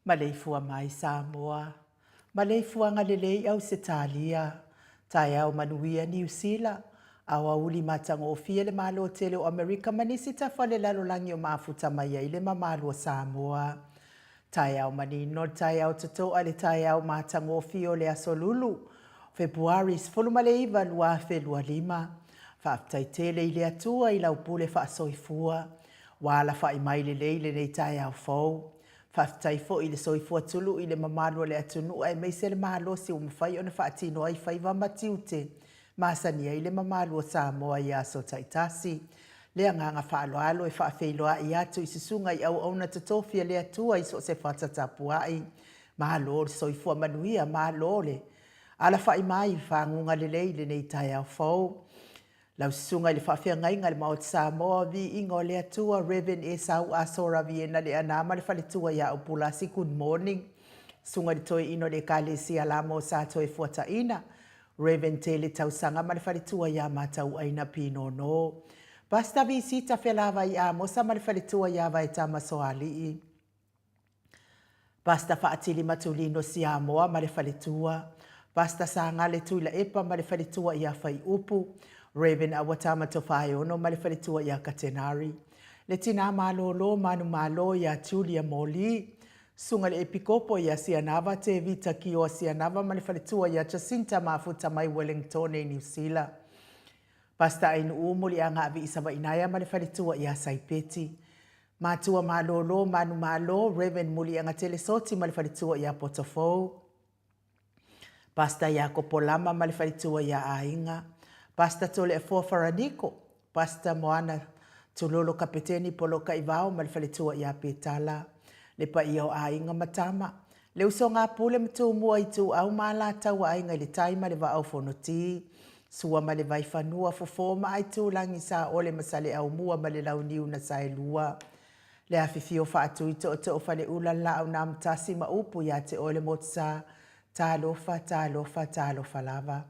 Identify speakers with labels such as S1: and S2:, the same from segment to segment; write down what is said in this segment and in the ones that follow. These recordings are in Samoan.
S1: Maleifua mai Samoa, Maleifuaga lelei Ausetalia, Taeao manuia Niu Sila, Aoauli matagofie le Malo tele o Amerika ma nisi tafa o le lalolagi o mafuta mai ai le mamalu o Samoa. Taeao manino le taeao totoa le taeao matagofie o le Aso Lulu, Fepuari 19, 2025. Faafetai tele i le Atua i lau pule faasoifua. Ua alafai mai lelei lenei taeao fou. Faafetai foi i le soifua tului i le mamalu o le atunuu aemaise le malosi ua mafai ona faatino ai faiva ma tiute masani ai le mamalu o Samoa i aso taitasi. Le agaga faaaloalo e faafeiloai atu i susuga i auauna totofi a le Atua i so o se fata tapuai. Malo le soifua manuia, malo le alafai mai faguga lelei i lenei taeao fou. Lau Susuga i le Faafeagaiga i le Maota Samoa, Viiga o le Atua, Rev. Esau Asora Viena Leaana ma le faletua ia Upulasi, Good morning. Susuga i le Toeaina o le Ekalesia Lama o Satoefuataina. Rev. Tele Tausaga ma le faletua ia Matauaina Pinono. Pastor Visita Felavai Amosa ma le faletua ia Vaetama Soalii. Pastor Faatili Matulino Siamoa ma le faletua. Pastor Sagale Tuilaepa ma le faletua ia Faiupu. Rev. Awatama Tofaeono ma le faletua ia Katenari. Le tina malolo manumalo ia Julia Moli. Susuga i le Epikopo ia Sianava Tevita Kioa Sianava ma le faletua ia Jacinta Mafuta mai Wellingtone i Niu Sila. Pastor Ainuu Muliagaavii Savainaea ma le faletua ia Saipeti. Matua Malolo Manumalo Rev. Muliagatele Soti ma le faletua ia Potofou. Pastor Iakopo Lama ma le faletua ia Aiga, Pastor Toleafoa Faraniko, Pastor Moana Tulolo Kapeteni Polokaivao ma le faletua ia Petala, le paia o aiga ma tama, le usoga a Pule ma Tumua Ituau ma Alataua Aiga i le Tai ma le Vaa o Fonoti, Sua ma le Vaifanua, Fofo ma Aitulagi, Saole ma Saleaaumua ma le Launiu na Saelua. Le afifio faatui tootoo faleula le laau na amotasi ma upu ia te oe le motusa, talofa, talofa, talofa lava.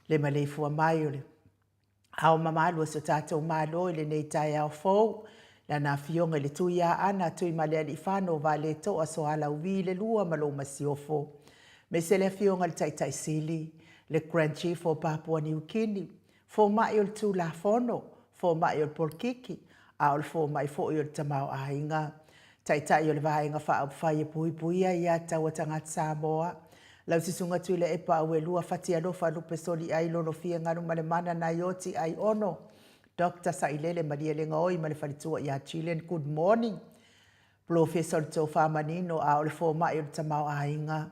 S1: Le maleifua mai o le ao mamalu o si o tatou Malo i lenei taeao fou, lana afioga i le Tuiaana, Tuimalealiifano Vaaletoa Soalauvi le Lua ma lou Masiofo. Aemaise le afioga i le Taitai Sili, le Grand Chief o Papua Niu Kini, Fomai o le Tulafono, Fomai o le Polokiki, a o le Fomai foi o le Tamaoaiga. Taitai o le Vaega Faaupufai e puipuia ia taua tagata Samoa. Lau Susuga Tuilaepa Auelua Fatialofa Lupe Soliai Lolofia Galumalemana Naioti Aiono Doctor Sailele Malielegaoi ma le faletua ia Gillian Good morning. Polofesa o le Tofa Manino a o le Fomai o le Tamaoaiga.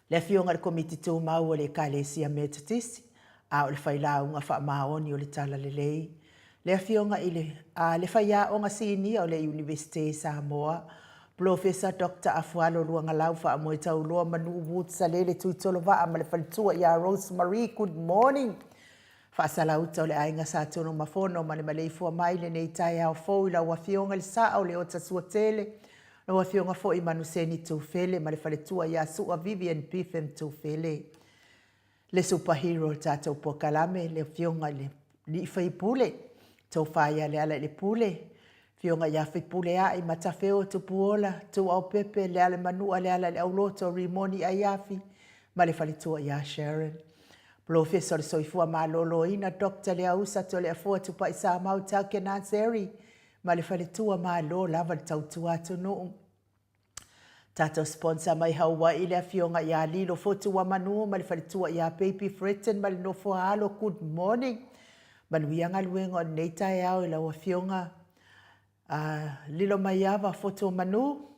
S1: Le Afioga i le Komiti Tumau o le Ekalesia Metotisi, a o le Failauga Faamaoni o le Talalelei. Le Afioga i le a le Faiaoga Sinia o le Iunivesite i Samoa, Polofesa Doctor Afualo Luagalau Faamoetauloa Manu Woods Salele Tuitolovaa ma le faletua ia Rose Marie Good morning. Faasalauta o le Aiga Sa Tunumafono ma le maleifua mai i lenei taeao fou i lau Afioga i le Sao Leota Suatele, lau Afioga foi Manuseni Tufele ma le faletua ia Sua Vivian Biffin Tufele. Le super hero o le tatou polokalame, le Afioga i le Alii Faipule, Tofa ia Lealailepule, Afioga ia Fepuleai, Matafeo, Tupuola, Tuuaupepe, Lealamanua, Lealaileauloto, Rimoni Aiafi ma le faletua ia Sharon. Polofesa o le Soifua Maloloina Doctor Leausa Toleafoa Tupai Samau Taukenanseri ma le faletua malo lava le tautua atunuu. Tatou sponsor mai Hawaii le afioga ia Lilo Fotuamanu ma le faletua ia Baby Fretton ma le nofo a alo good morning. Manuia galuega o lenei taeao i lau afioga Lilo Maiava Fotuamanu.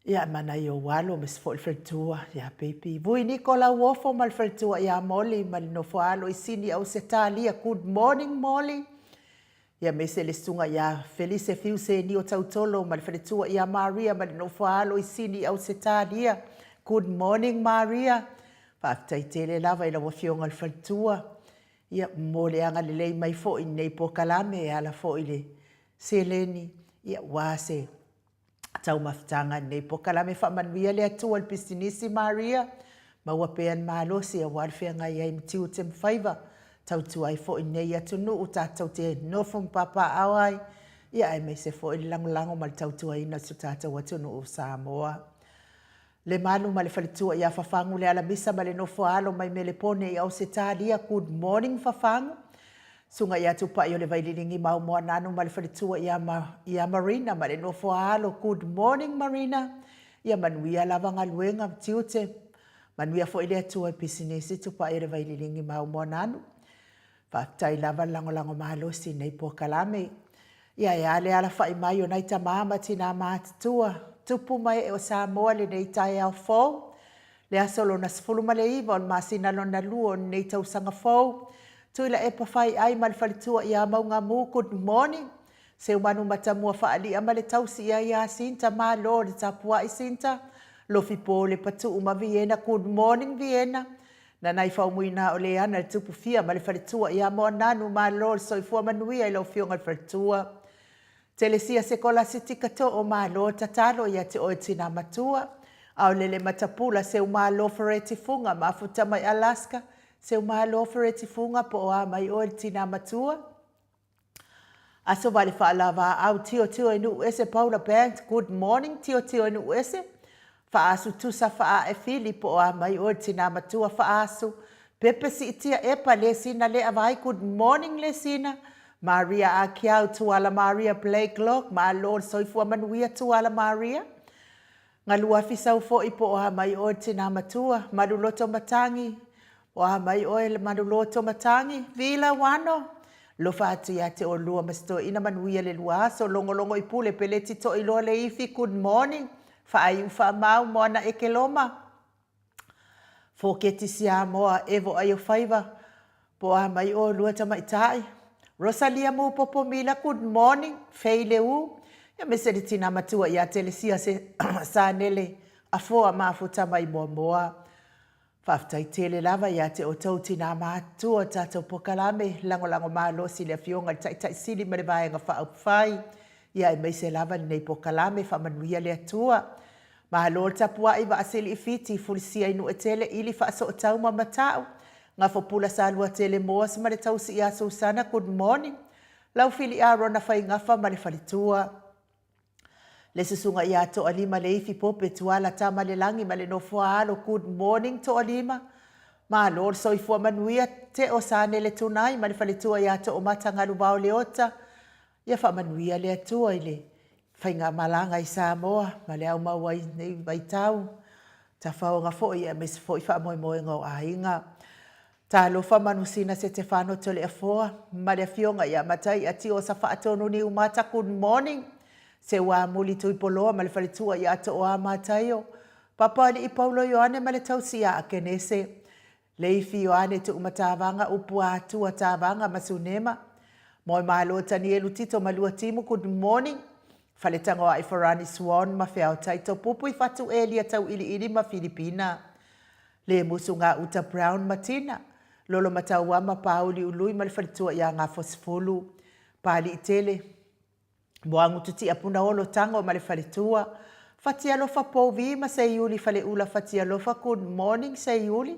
S1: Ia manaia ou alo aemaise foi le faletua ia Baby. Vui Niko Lauofo ma le faletua ia Molly ma le nofo a alo i Sini Ausetalia. Good morning Molly. Ia aemaise le susuga ia Felise Fiuseni o Tautolo ma le faletua ia Maria ma le nofo a alo i Sini Ausetalia. Good morning Maria. Faafetai tele lava i lau afioga i le faletua. Ia mo le agalelei mai foi i lenei polokalame e ala foi i le seleni. Ia ua se taumafataga i lenei polokalame. Faamanuia le Atua i le pisinisi Maria, maua pea le malosi aua le feagai ai ma tiute ma faiva, tautua ai foi lenei atunuu tatou te nofo ma papaaao ai, ia aemaise foi le lagolago ma le tautuaina o si o tatou atunuu o Samoa. Lemalu ma le faletua ia Fafagu Lealamisa ma le nofo a alo mai Melepone i Ausetalia Good morning Fafagu Susuga ia Tupai o le Vaililigi Maumoananu ma le faletua ia ia Marina ma le nofo a alo Good morning Marina Ia manuia lava galuega ma tiute Manuia foi le Atua i pisinisi Tupai o le Vaililigi Maumoananu Faafetai lava le lagolago malosi i nei polokalame. Ia e a le alafai mai o nai tama ma tinā matutua, tupu ma ee o Samoa i lenei taeao fou, le aso lona 19 o le masina lona lua o lenei tausaga fou. Tuilaepa Faiai ma le faletua ia Maugamu, good morning. Seumanu Matamua Faalia ma le tausi ia ia Sinta, malo le tapuai Sinta. Lofipo le Patuu ma Viena, good morning Viena. Nanai Faumuina o Leana le tupu fia ma le faletua ia Moananu malo le soifua manuia i lau afioga i le faletua. Telesia Sekolasitika Too malo tatalo ia te oe tina matua. Aolele Matapula, Seumalo Fereti Fuga, Mafuta mai Alaska, Seumalo Fereti Fuga, po o a mai oe le tinā matua? Aso vale faalavaau Tiotio i Nuuese Paula Banks, Good morning Tiotio i Nuuese. Faaasu Tusa Faae Fili po o a mai oe le tinā matua Faaasu Pepe Siitia Epa Lesina Leavai Good morning Lesina Maria Akiau Tuala Maria Blake Lok Malo le soifua manuia Tuala Maria Galuafi sau foi po o a mai oe le tinā matua, Maluloto Matangi, po o a mai oe le Maluloto Matangi, Vila Wano, Lofa atu ia te olua ma se toeaina manuia le lua aso, Logologo i pule Peleti Toiloa Leifi, good morning, Faaiu Faamau, Moana Ekeloma, Foketi Siamoa, Evo Aiofaiva, Po o a mai olua tamaitai. Rosalia Mupopo Mila, good morning. Fei Leu, ia me se le tina matua ia Telesia se Sanele Afoa Mafuta mai Moamoa. Faafetai tele lava ia te outou tina matua tatou pokalame lagolago malosi le afioga i le Taitai Sili ma le Vaega Faaupufai ia aemaise lava lenei pokalame faamanuia le Atua. Malo le tapuai Vaasili i Fiti, Fulisia i Nuetele, Ili Faasootau ma Matau, Gafopula Saluatele Moas ma le tausi ia Susana, good morning. Laufili Arona Faigafa ma le faletua. Le susuga ia Toalima Leifi Pope Tuala Tamalelagi ma le nofoa alo, good morning Toalima. Malo le soifua manuia Teo Sanele Tunai ma le faletua ia Toomata Galuvao Leota, Ia faamanuia le Atua i le faigamalaga i Samoa ma le aumau ai nei vaitau, tafaoga foi aemaise foi faamoemoega o aiga. Talofa Manusina Setefano Toleafoa ma le Afioga ia Matai Atio Safaatonu Niumata Good morning Seuamuli Tuipoloa ma le faletua ia Tooa Mataio Papalii Paulo Ioane ma le tausi ia Akenese Leifi Ioane Tuumatavaga Upuatua Tavaga ma Sunema Moemalo Tanielu Tito Maluatimu Good morning Faletagoai Farani Swan ma Feaotai Topupui Fatu Elia Tauiliili ma Filipina Lemusu Gauta Brown ma Tina Lolomatauama Pauli Ului ma le faletua ia Gafosefulu Paliitele Moagututia Punaolo Tago ma le faletua Fatialofa Pouvi ma Seiuli Faleula Fatialofa Good morning Seiuli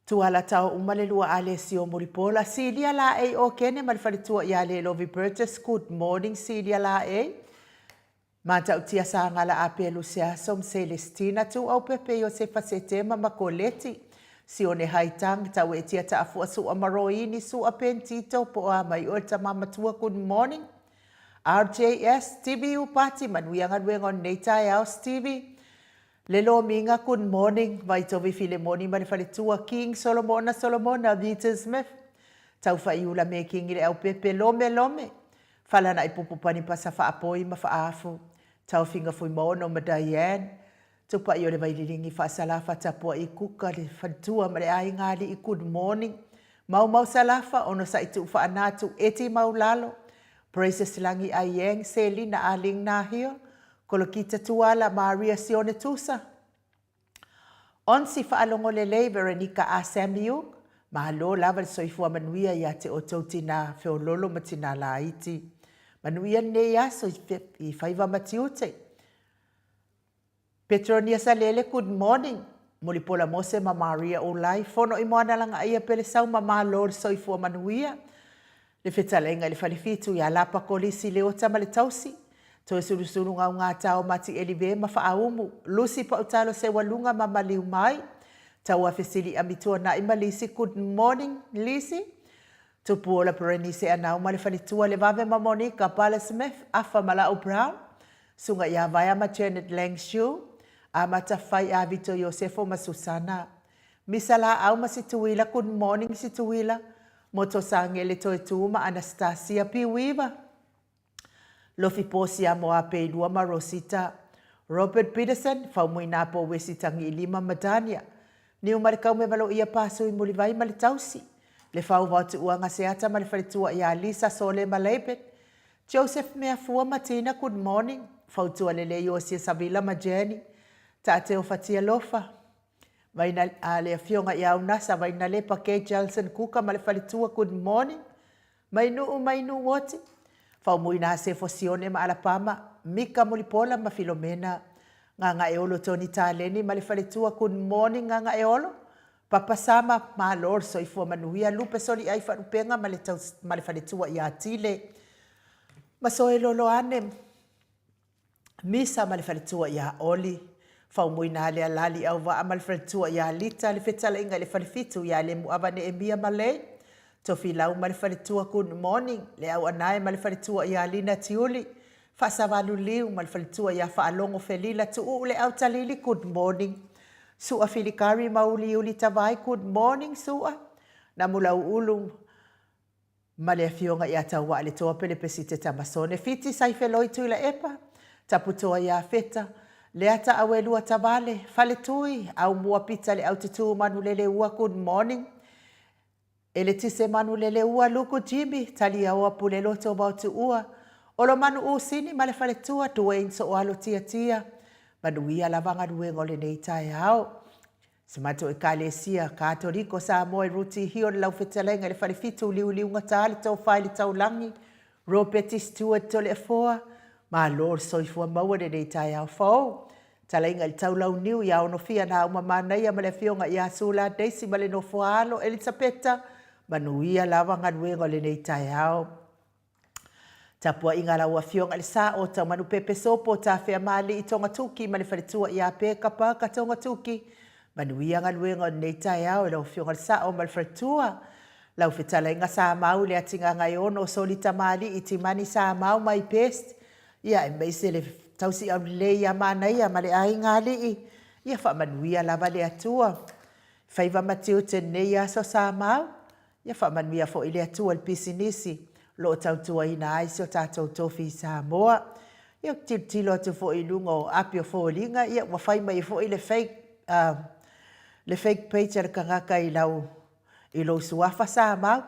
S1: Tuala tao uma le lua Alesio Mulipola Silia Laei Okene ma le faletua ia Lelovi Burgess Good morning Silia Laei Matautia Sagala Apelu Seaso ma Celestina Tuaupepe Iosefa Setema ma Koleti Sione Haitang Tauetia Taafua Sua ma Roini Sua Pentito po o a mai oe le tama matua Good morning RJS Stevie Upati Manuia galuega o lenei taeao Stevie Le Lomiga Good morning Vaitovi Filemoni ma le faletua King Solomona Solomona Vita Smith Taufaiula Mekingi le Aupepe Lome Lome Falana'i Pupu Panipasa Faapoi ma Faafu Taofiga Fuimaono ma Diane Tupa'i o le Vaililigi Faasalafa Tapua'i Kuka le faletua ma le aiga alii Good morning Maumau Salafa Onosa'i Tuufaana Tuueti Maulalo Precious Lagi Aieng Selina Aling Nahio Kolokita Tuala Maria Sione Tusa Onsi Faalogo Lelei Veronica A Samiuk Malo lava le soifua manuia ia te outou tinā feololo ma tinā laiti. Manuia lenei aso i faiva ma tiute. Petronia Salele Good morning Mulipola Mose ma Maria Ulai Fono i Moanalagaia Pelesau ma Malo le soifua manuia Le fetalaiga i le Falefitu ia Lapa Kolisi Leota ma le Tausi Toesulusulu Gaugata o Mati Elive ma Faaumu Lucy Pautalo Seualuga ma Maliu Mai Tauafesili Amituanai ma Lisi Good morning Lisi Tupuola Berenice Anau ma le faletua Levave ma Monica Bala Smith Afa Mala'u Brown Suga ia Vaea ma Janet Lang Shu Amata Fai a Vito Iosefo ma Susana Misa Laau ma Situila Good morning Situila Moto Sangele Toetu ma Anastasia Piuiva Lofi Posia Moapeilua ma Rosita, Robert Peterson, Faumuina po Wesi Tagiilima ma Dania, Niumalikau me Valoia Pasui Mulivai ma le Tausi, Le Fauvao Tuuaga Seata ma le Faletua ia Lisa Sole ma Laban, Joseph Meafua ma Tina Good morning, Fautua Lelei Iosia Savila ma Jenny, Taateo Fatia Lofa, Vaina, a le Afioga ia Aunasa Vainalepa Kay Jelson Kuka ma le Faletua Good morning, Mai nuu mai nuu oti, Faumuina Asefo Sione ma Alapama, Mika Mulipola ma Filomena. Gagaeolo Tony Taleni ma le faletua Good morning Gagaeolo Papa Sama malo le soifua manuia Lupe Soliai Faalupega ma le ma le faletua ia Tile Masoelolo ane Misa ma le faletua ia Oli Faumuina Alealali Auvaa ma le faletua ia Lita Le Fetalaiga i le Falefitu ia Lemuava Neemia ma Lei Tofilau ma le faletua Good morning Le Auanae ma le faletua ia Lina Tiuli Faasavalu Liu ma le faletua ia Faalogo Felila Tuuu Le Autalili Good morning Sua Filikari Mauliuli Tavai Good morning Sua Namulauulu ma le afioga ia Tauaaletoa Pelepesite Tamasone Fiti Saifeloi Tuilaepa Taputoa ia Feta Leata Auelua Tavale Faletui Aumua Pita Le Aututu Manuleleua Good morning Eletise Manuleleua Luku Jimmy Taliaoa Puleloto Vaotuua Olomanu Usini ma le faletua Duane Sooalo Tiatia Manuia lava galuega o lenei taeao. Si matou Ekalesia Katoliko Samoa i Ruti Hill lau fetalaiga i le Falefitu Liuliugata le tofa i le taulagi Robeti Stewart Toleafoa Malo le soifua maua i lenei taeao fou. Talaiga i le Taulauniu ia Onofia Nauma Manaia ma le Afioga ia Sula Daisy ma le Nofoa-alo Elisapeta Manuia lava galuega o lenei taeao. Tapuaiga a lau Afioga i le Sao, Taumanupepe Sopo, Tafeamaalii Togatuki ma le faletua ia Peka Parker Togatuki. Manuia galuega o lenei taeao i lau Afioga i le Sao ma le faletua. Lau fetalaiga Samau i le Atigagaeono, Soli Tamalii, Timani Samau my best. Ia aemaise le tausiau lelei ia Manaia ma le aiga alii. Ia faamanuia lava le Atua. Faiva ma tiute lenei aso Samau. Ia faamanuia foi le Atua i le pisinisi o lo o tautuaina ai si o tatou tofi i Samoa. Ia ou te tilotilo atu foi i luga o api o foliga, ia ua fai mai foi le fake, uh, le fake page a le tagata i lau i lou suafa Samau.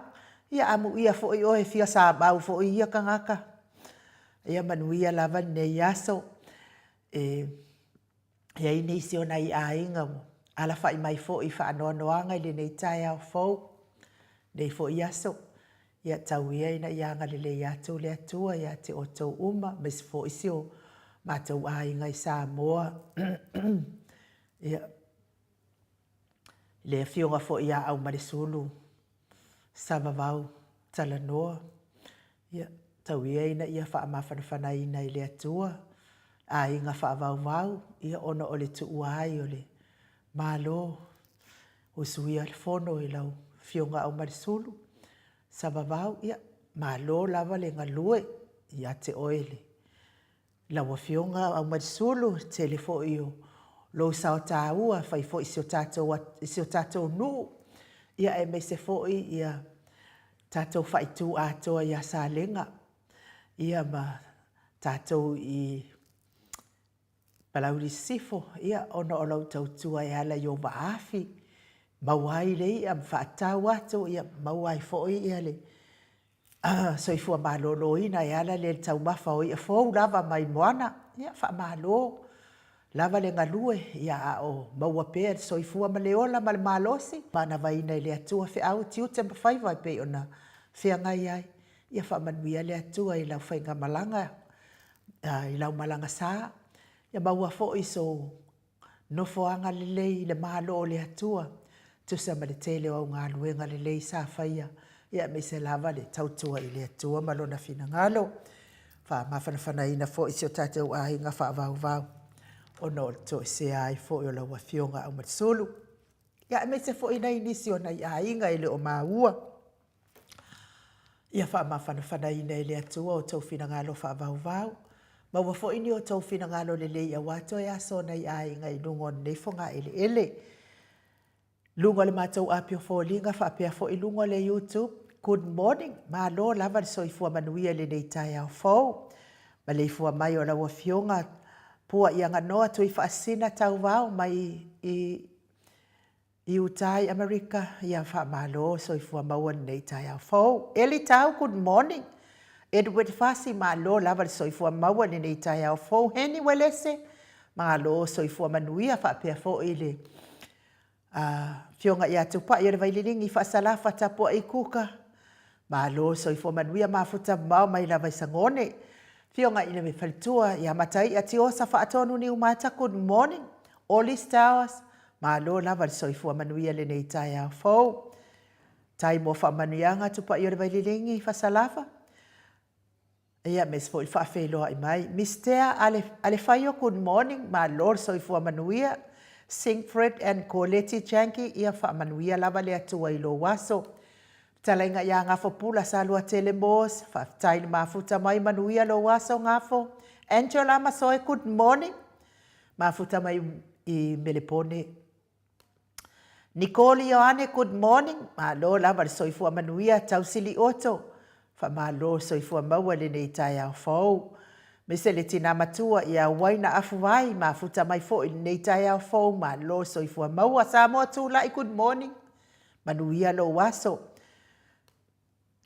S1: Ia amuia foi oe e fia Samau foi ia tagata. Ia manuia lava lenei aso. E I ai nisi o nai aiga ua alafai mai foi i faanoanoaga i lenei taeao fou, lenei foi aso, ia tau ia ina ia agalelei atu le Atua ia te outou uma, aemaise foi si o matou aiga i Samoa. Ia, le afioga foi ia Aumalesulu Savavau Talanoa, ia, tau ia ina ia faamafanafanaina i le Atua aiga faavauvau, ia, ona o le tuua ai o le Malo, usuia le fono i lau Afioga Aumalesulu Savavau, ia, malo lava le galue ia te oe le Lau Afioga Aumalisulu, tele foi o lou sao taua, fai foi i si o tatou, i si o tatou nuu, ia aemaise foi ia tatou faaitu atoa ia Salega, ia ma tatou i Palauli Sisifo, ia ona o lau tautua e ala i ou vaafi, maua ai le i'a ma faatau atu, ia maua ai foi ia le soifua maloloina e ala lea i le taumafa o i'a fou lava mai moana. Ia, faamalo lava le galue, ia a o maua pea le soifua ma le ola ma le malosi. Manavaina i le Atua feau, tiute ma faiva e pei ona feagai ai. Ia faamanuia le Atua i lau faigamalaga, i lau malaga sa. Ia maua foi sou Nofoaga lelei i le Malo o le Atua, tusa ma le tele o au galuega lelei sa faia, ia aemaise lava le tautua i le Atua ma Lona finagalo. Faamafanafanaina foi si o tatou aiga faavauvau ona o le toesea ai foi o lau Afioga Aumalesulu, ia aemaise foi nai nisi o nai aiga e le o maua. Ia faamafanafanaina e le Atua outou finagalo faavauvau. Maua foi ni outou finagalo lelei aua toe aso o nai aiga i luga o lenei fogaeleele. Luga o le matou api o foliga faapea foi luga o le YouTube. Good morning. Malo lava le soifua manuia i lenei taeao fou. Maleifua mai o lau Afioga Puaiaganoa Tuifaasisina Tauvao mai i I uta i Amerika, ia faamalo soifua maua lenei taeao fou. Eli Tau, good morning. Edward Fasi, malo lava le soifua maua lenei taeao fou. Heni Welese, malo soifua manuia faapea foi le Afioga ia Tupai o le Vaililigi, Faasalafa Tapuai Kuka, malo soifua manuia mafuta mamao mai lava i Sagone. Afioga i le Faletua ia Mataia Tiosa Faatonu Niumata, good morning. Olice Towers, malo lava le soifua manuia i lenei taeao fou. Tai mo faamanuiaga Tupai o le Vailelegi Fasalafa, Ia, aemaise foi le faafeiloai mai. Mister Ale, Alefaio, good morning, malo le soifua manuia. Sinkfred and Koleti Janki, ia faamanuia lava le Atua i lou aso. Fetalaiga ia Gafo Pula Saluatele Moores, faafetai le mafuta mai, manuia lou aso Gafo. Angela Masoe, good morning, mafuta mai i Melepone. Nicole Ioane, good morning, malo lava le soifua manuia, Tausili Otto, faamalo le soifua maua i lenei taeao fou. Aemaise le tina matua ia Uaina Afuvai, mafuta mai foi i lenei taeao fou, malo le soifua maua. Samoa Tulai, good morning, manuia lou aso.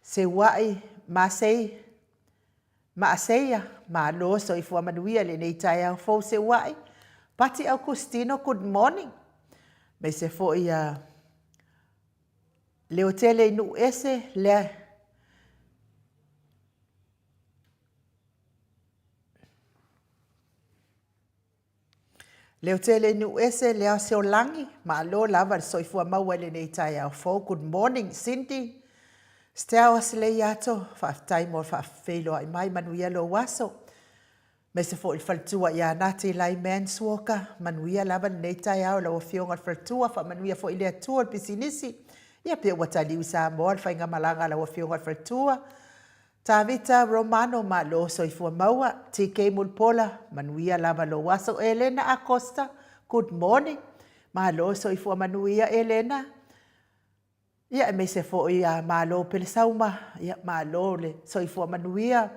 S1: Seua'i Masei Maaseia, malo soifua manuia i lenei taeao fou Seua'i. Pati Aukustino, good morning. Aemaise foi ia Leotele i Nuuese, lea Leotele i Nuuese, Leaoseolagi, malo lava le soifua maua i lenei taeao fou. Good morning Cindy Stowers Leiato, faafetai mo le faafeiloai mai, manuia lou aso. Aemaise foi le faletua ia Nati Lyman Walker, manuia lava lenei taeao i lau Afioga i le faletua, faamanuia foi le Atua i le pisinisi, ia pe ua taliu i Samoa le faigamalaga a lau Afioga i le faletua. Tavita Romano, malo soifua maua. TK Mulipola, manuia lava lou aso. Elena Acosta, good morning. Malo soifua manuia Elena. Ia aemaise foi ia Malo Pelesauma, ia malo le soifua manuia.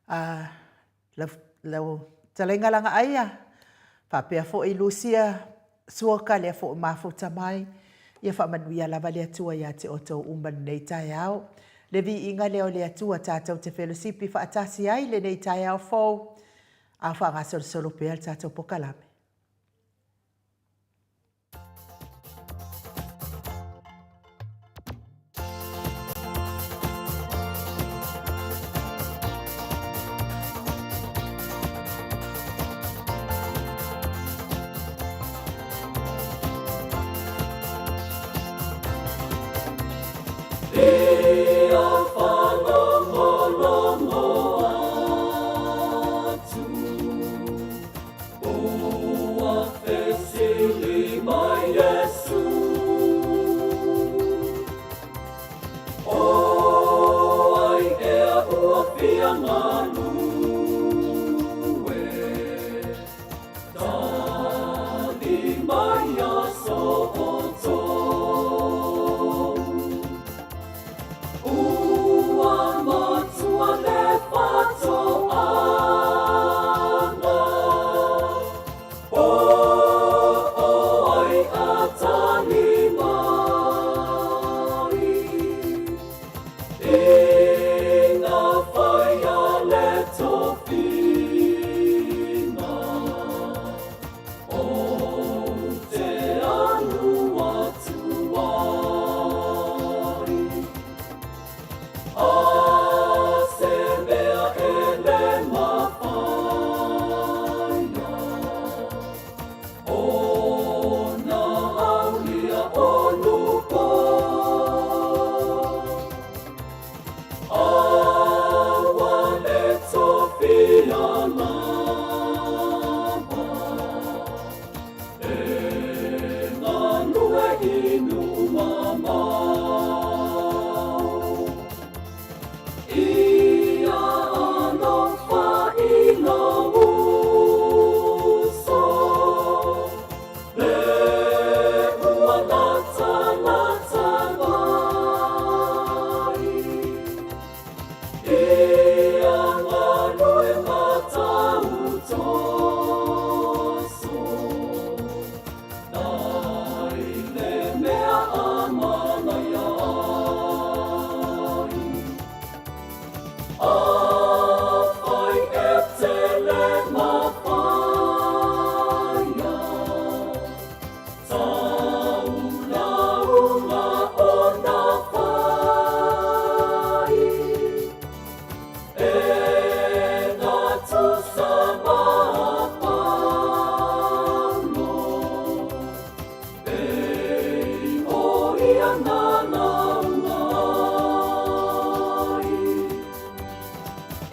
S1: Lau, lau fetalaiga Lagaaia, faapea foi Lucia Suoka, lea foi ua mafuta mai. Ia faamanuia lava le Atua ia te outou uma i lenei taeao. Le viiga lea o le Atua tatou te felosipi faatasi ai i lenei taeao fou, a o faagasolosolo pea le tatou pokalame.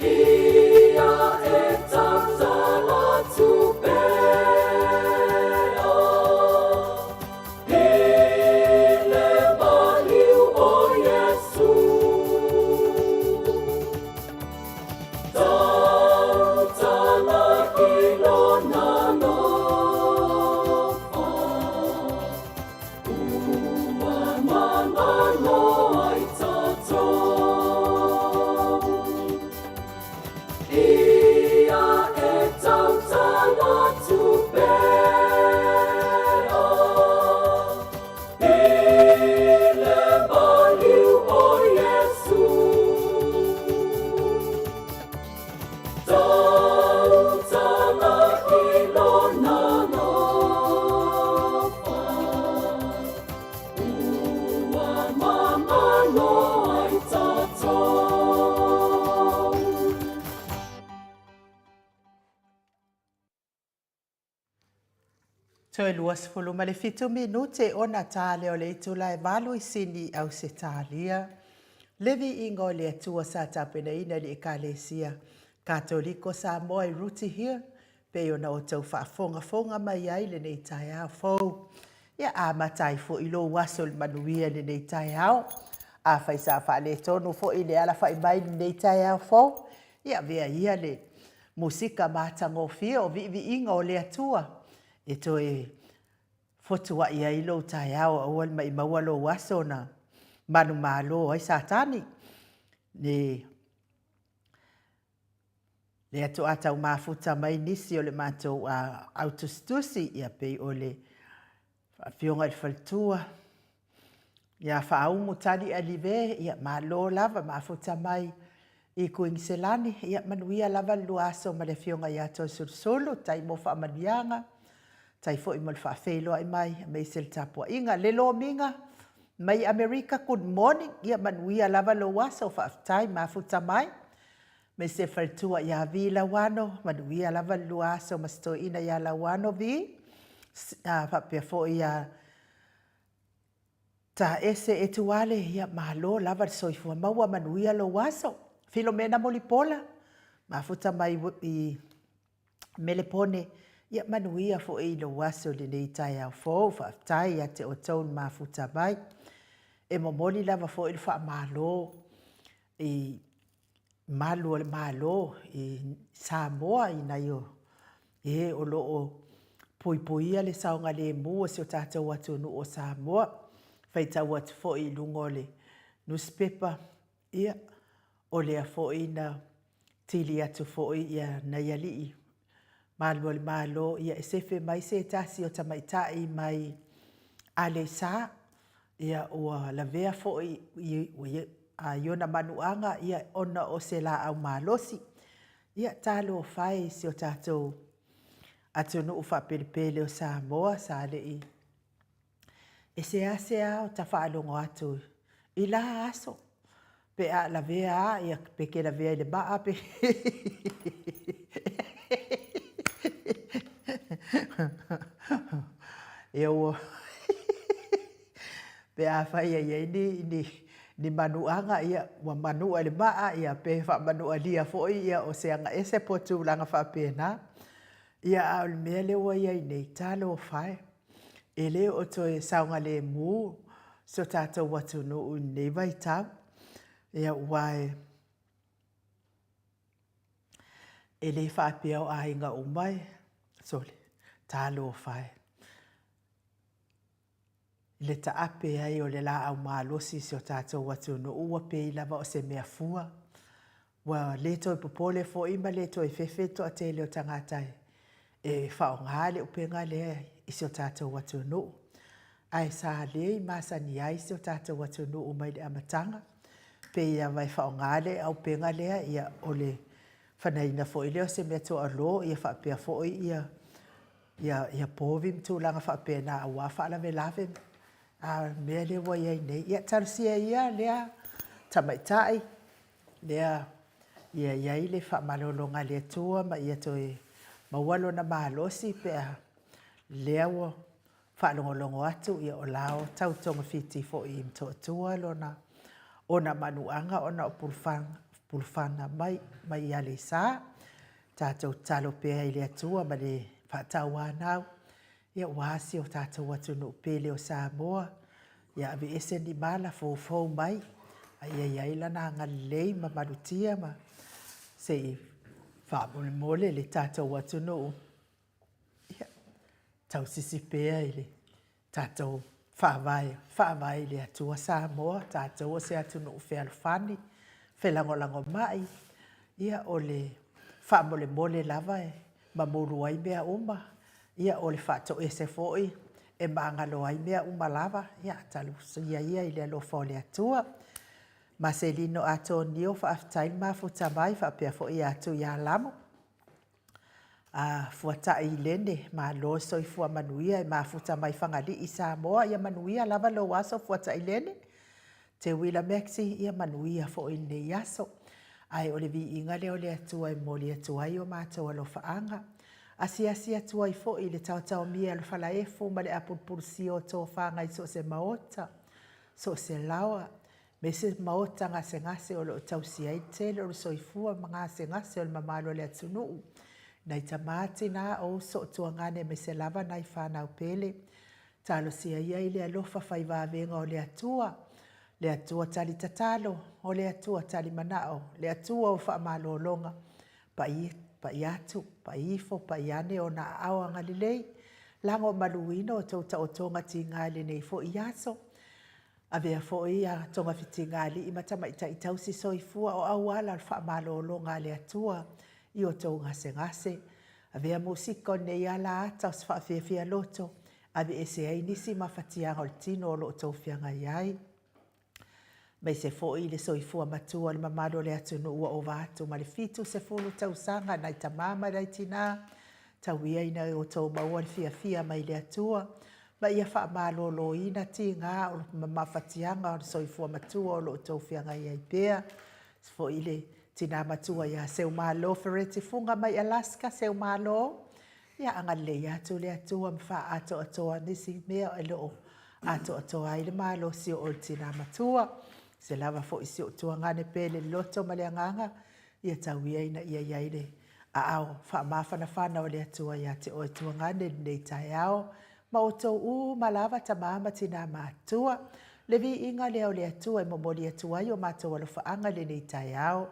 S1: Ia e tautala atu pea I le maliu o Iesu. Tautala ki lona alofa. Ua mangalo ai tatou. Ia e tautala atu pea I le maliu o Iesu. Tautala ki lona alofa. Ua mangalo ai tatou. Toe 27 minute ona ta lea o le itula e valu i Sini, Ausetalia. Le viiga o le Atua sa tapenaina i le Ekalesia Katoliko Samoa i Rooty Hill, pei ona outou faafogafoga mai ai lenei taeao fou. Ia amata ai foi lou aso i le manuia i lenei taeao. Afai sa faaletonu foi le alafai mai i lenei taeao fou, ia avea ia le musika matagofie o viiviiga o le Atua e toe fotuai ai lou taeao aua le maimau'a lou aso na manumalo ai Satani. Le lea to'a tau mafuta mai nisi o le matou au tusitusi, ia pei o le Afioga i le faletua ia Faaumu Tali Alive, ia malo lava mafuta mai i Kuiniselani, ia manuia lava le lua aso ma le Afioga ia Toesulusulu, tai mo faamanuiaga, tai foi mo le faafeiloai mai aemaise le tapuaiga. Le Lomiga mai Amerika, good morning, ia manuia lava lou aso, faafetai mafuta mai. Aemaise le faletua ia Vi Lauano, manuia lava le lua aso ma si toeaina ia Lauano Vi, faapea foi ia Taese Etuale, ia malo lava le soifua maua, manuia lou aso. Filomena Mulipola, mafuta mai i Melepone, ia manuia foi lou aso i lenei taeao fou, faafetai ia te outou le mafuta mai. E momoli lava foi le faamalo i malu o le Malo i Samoa i nai o e o lo o puipuia le saogalemu o si o tatou atunuu o Samoa. Faitau atu foi i luga o le nusipepa, ia, o lea foi na tili atu foi ia nai alii malu o le Malo, ia e sefe mai se tasi o tamaitai mai Aleisa, ia ua lavea foi i ona manuaga ia ona o se laau malosi. Ia talofa e i si o tatou atunuu faapelepele o Samoa sa le i e seasea o ta faalogo atu i la aso pe a lavea a ia pe ke lavea i le maa pe ia ua pe afai e i ai ni ni ni manuaga ia ua manua i le maa ia pe faamanualia foi ia o se aga ese po o tulaga faapena. Ia a o le mea lea ua i ai nei, talofa e, e le o toe saogalemu si o tatou atunuu i lenei vaitau. Ia aua e, e le faapea o aiga uma e, sole, talofa e. I le taape ai o le laau malosi i si o tatou atunuu ua pei lava o se mea fua. Ua le toe popole foi ma le toe fefe le toatele o tagata e faaaoga le upega lea i si o tatou atunuu. Ae sa le i masani ai si o tatou atunuu mai le amataga. Pei lava e faaaoga le aupega lea, ia o le fanaina foi lea o se mea tuaolo, ia faapea foi ia ia povi ma tulaga faapena aua faalavelave a o le mea lea ua i ai nei, ia talosia ia lea tamaitai lea ia i ai le faamalologa a le Atua ma ia toe maua lona malosi pe a lea ua faalogologo atu ia o la o tau togafiti foi i Motootua lona ona manuaga ona o Pulufana mai, mai Aleisa. Tatou tatalo pea i le Atua ma le faatauanau, ia ua si o tatou atunuu pele o Samoa, ia aveese ni mala foufou mai, a ia i ai lana agalelei ma malutia ma se i faamolemole le tatou atunuu, ia tausisi pea i le tatou Faavae, Faavae i le Atua Samoa, tatou o se atunuu fealofani, felagolagomai, ia o le faamolemole lava e mamulu ai mea uma, ia o le faatoese foi e magalo ai mea uma lava, ia talosia ia i le alofa o le Atua. Maselino Atonio, faafetai le mafuta mai faapea foi ia Tuialamu. Fuatai Lene, malo le soifua manuia e mafuta mai Fagalii i Samoa. Ia manuia lava lou aso Fuatai Lene. Teuila Maxie, ia manuia foi lenei aso. Ae o le viiga lea o le Atua e momoli atu ai o matou alofaaga. Asiasi atu ai foi i le taotaomia o le falaefu ma le apulupulusia o tofaga i so o se maota, so o se laoa, aemaise maota gasegase o lo o tausia ai le tele o le soifua ma gasegase o le mamalu o le atunuu. Nai tama, tina, o uso, o tuagane aemaise lava nai fanau pele. Talosia ia i le alofa fai vavega o le Atua, le Atua tali tatalo, o le Atua tali manao, le Atua o faamalologa, pai, pai atu, pai ifo, pai ane ona aao agalelei, lagomaluina o tou taotoga tiga i lenei foi aso. Avea foi a togafitiga a alii ma tamaitai tausi soifua o auala o le faamalologa a le Atua i o outou gasegase. Avea musika o lenei ala ata o se faafiafia loto, aveese ai nisi mafatiaga o le tino o lo o outou feagai ai. Aemaise foi le soifua matua o le mamalu o le atunuu ua ova atu ma le 70 tausaga, nai tama ma nai tina, tau ia ina outou maua le fiafia mai le Atua, ma ia faamaloloina tiga ma mafatiaga o le soifua matua o lo o outou feagai ai pea. Aemaise foi le tina matua ia Seumalo Fereti Fuga mai Alaska, Seumalo, ia agalelei atu le Atua ma faaatoatoa nisi mea e le o atoatoa ai le malosi o oe le tina matua. Se lava foi si ou tuagane pele i le loto ma le agaga, ia tau ia ina ia i ai le aao faamafanafana o le Atua ia te oe tuagane i lenei taeao, ma outou uma lava tama ma tina matutua. Le viiga lea o le Atua e momoli atu ai o matou alofaaga i lenei taeao.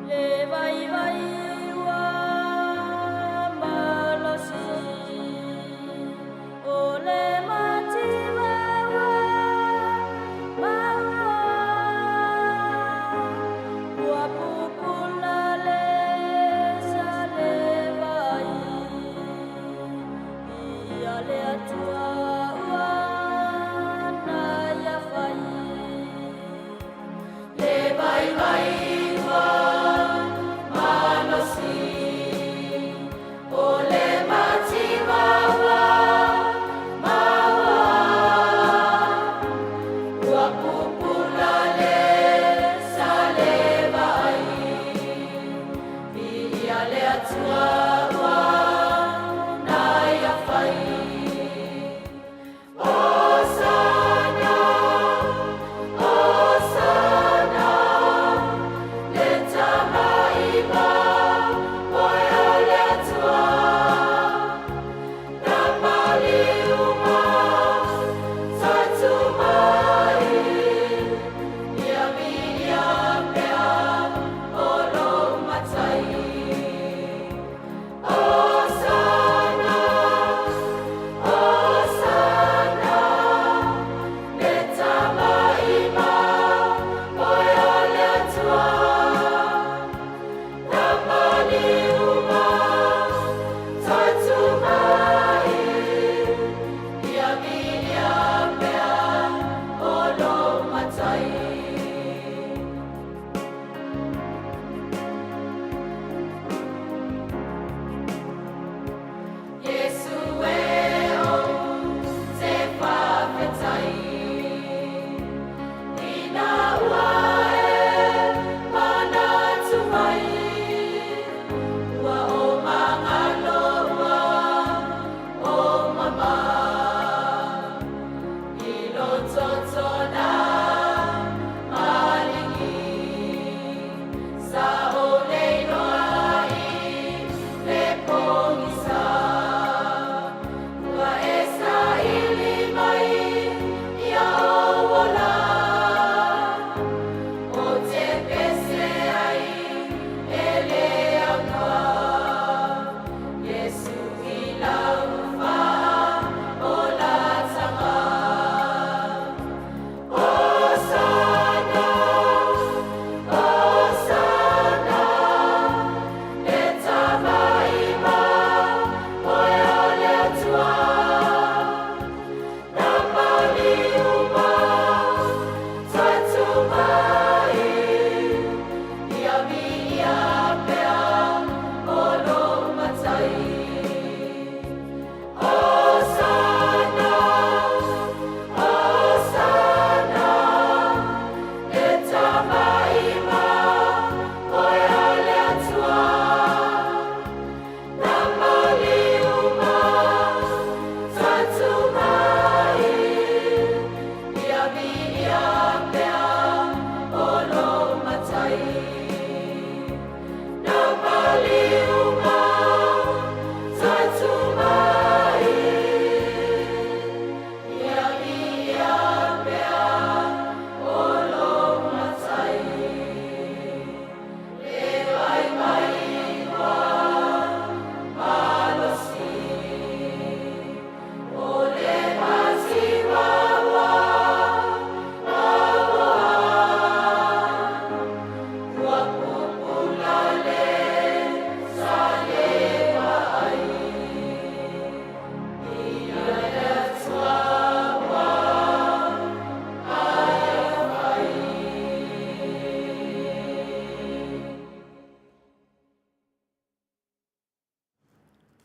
S2: Le vaivai ua malosi o le mativa ua maua ua pupula le salevai ia le Atua ua naia fai. Le vaivai ua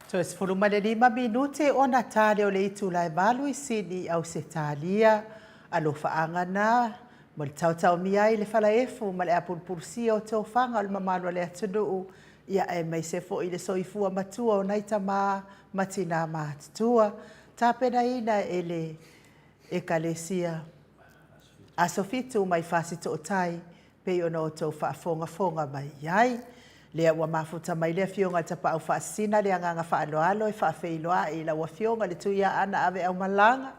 S1: Toe 15 minute ona ta lea o le itula e 8 i Sydney i Ausetalia. Alofaaga na mo le taotaomia ai i le falaefu ma le apulupulusia o tofaga o le mamalu a le atunuu, ia aemaise foi le soifua matua o nai tama ma tina matutua. Tapenaina e le Ekalesia Aso Fitu mai Fasitootai pei ona outou faafogafoga mai ai. Lea ua mafuta mai le Afioga i le Tapaau Faasisina le agaga faaaloalo e faafeiloai i lau Afioga i le Tuiaana Aveaumalaga,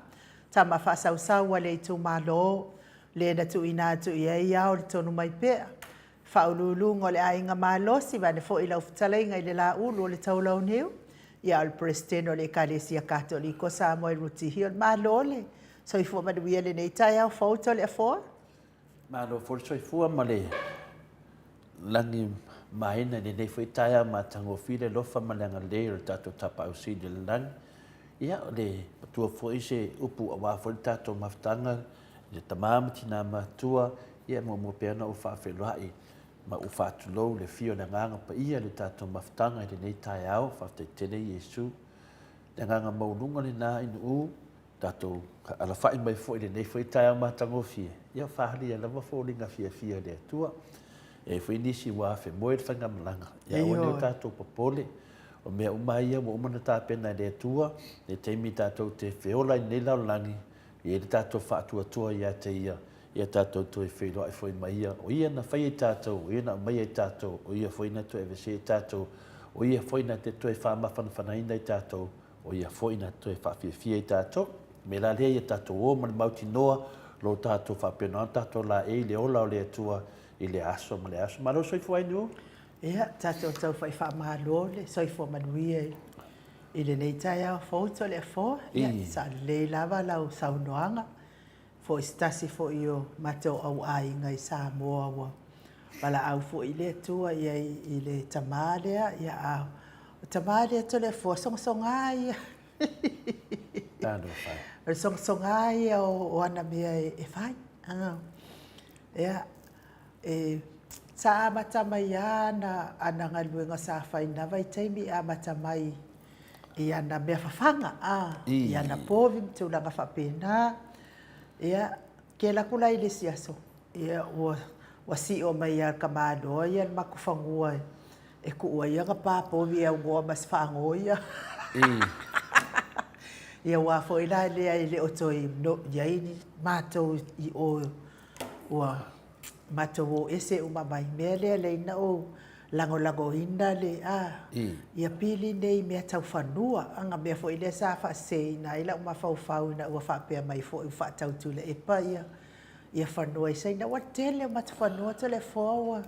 S1: tama faasausau a le itumalo, le na tuuina atu i ai ao le tonu mai pea, Faauluuluga o le Aiga Malosi, vaeane foi lau fetalaiga i le Laulu o le Taulauniu, ia a o le Peresetene o le Ekalesia Katoliko o Samoa i Rutihio. Malo le soifua manuia i lenei taeao fou Toleafoa.
S3: Malo foi le soifua ma le lagi maina i lenei foi taeao matagofie le alofa ma le agalelei o le tatou Tapaau Sili i le lagi. Ia, o le matua foi se upu aua foi le tatou mafutaga i le tama ma tina matua, ia e muamua pea ona ou faafeiloai ma ou faatulou i le afio o le Agaga Paia i le tatou mafutaga i lenei taeao. Faafetai tele Iesu. Le agaga maualuga lena i Nu'u, tatou alafai mai foi i lenei foi taeao matagofie, ia faaalia lava foliga fiafia i le Atua. E i ai foi nisi ua afemoe le faigamalaga, ia aua ne i o tatou popole. O mea uma ia ua uma ona tapena e le Atua, le taimi tatou te feola i lenei lalolagi, e i ai le tatou faatuatua ia te Ia, ia tatou toe feiloai foi ma Ia. O Ia na faia i tatou, o Ia na aumaia i tatou, o Ia foi na toe aveesea i tatou, o Ia foi na te toe faamafanafanaina i tatou, o Ia foi na te toe faafiafia i tatou. O le mea la lea, ia tatou o ma le mautinoa lo tatou faapena ona tatou laei i le ola o le Atua i le aso ma le aso. Malo le soifua Ainuu.
S1: Ia, tatou tau fai faamalo le soifua manuia i lenei taeao fou Toleafoa. Ia, saolelei lava lau saunoaga. Foi se tasi foi o matou auaiga i Samoa ua valaau foi le Atua i ai i le tama lea, ia a o tama lea Toleafoa, sogasoga ia.
S3: Talofa e.
S1: O le sogasoga ia o ana mea e fai. Ia, e, sa amata mai lava ana galuega sa fai i na vaitaimi e amata mai i ana mea fafaga, a, i ana povi ma tulaga faapena. Ia, kela aku la i le isi aso, ia, ua, ua sio mai ia le tamaloa ia le matou fanua e tuu ai ana pa povi e aunoa ma se fago ia. Ia aua foi la lea e le o toe no, i ai ni matou i o ua matou o ese uma mai mea lea lea na ou lagolagoina le a ia pili nei mea tau fanua aga mea foi lea sa faaseseina ai lau mafaufau ina ua faapea mai foi ua faatau Tuilaepa ia ia fanua i Saina ua tele o matou fanua Toleafoa ua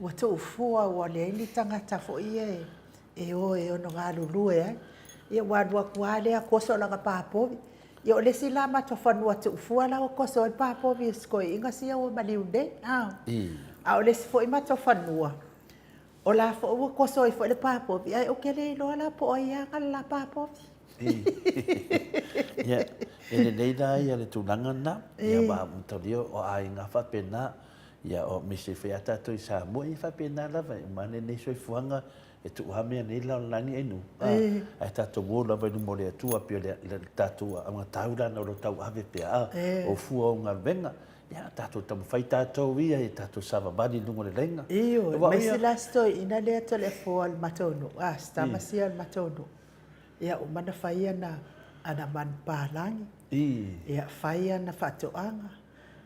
S1: ua tuufua ua leai ni tagata foi ia e o e ono galulue ai ia ua alu atu lava lea toso lana pa povi. Ia o le isi la matou fanua tuufua la ua toso ai le pa povi a si toeaina sia ua maliu nei. A o le isi foi matou fanua, o la foi ua toso ai foi le pa povi, ae ou te le iloa la po o ai e ana le la pa povi.
S3: Ia, e lelei la ia le tulaga lena, ia aua mataulia o aiga faapena, ia o aemaise foi a tatou i Samoa, ia e faapena lava, e uma ane lenei soifuaga, E tuu lava mea nei lalolagi ai nuu, ae tatou o lava i luma o le Atua pei o le tatou augatau la na o lo o tauave pea, a, o fua o galuega. Ia, tatou taumafai tatou ia ia tatou savavali i luga o le laina.
S1: Ioe, aemaise la si toeaina lea Toleafoa o le matou nuu, a, si tama sia o le matou nuu, ia uma ona fai ana, ana manupapalagi, ia fai ana faatoaga,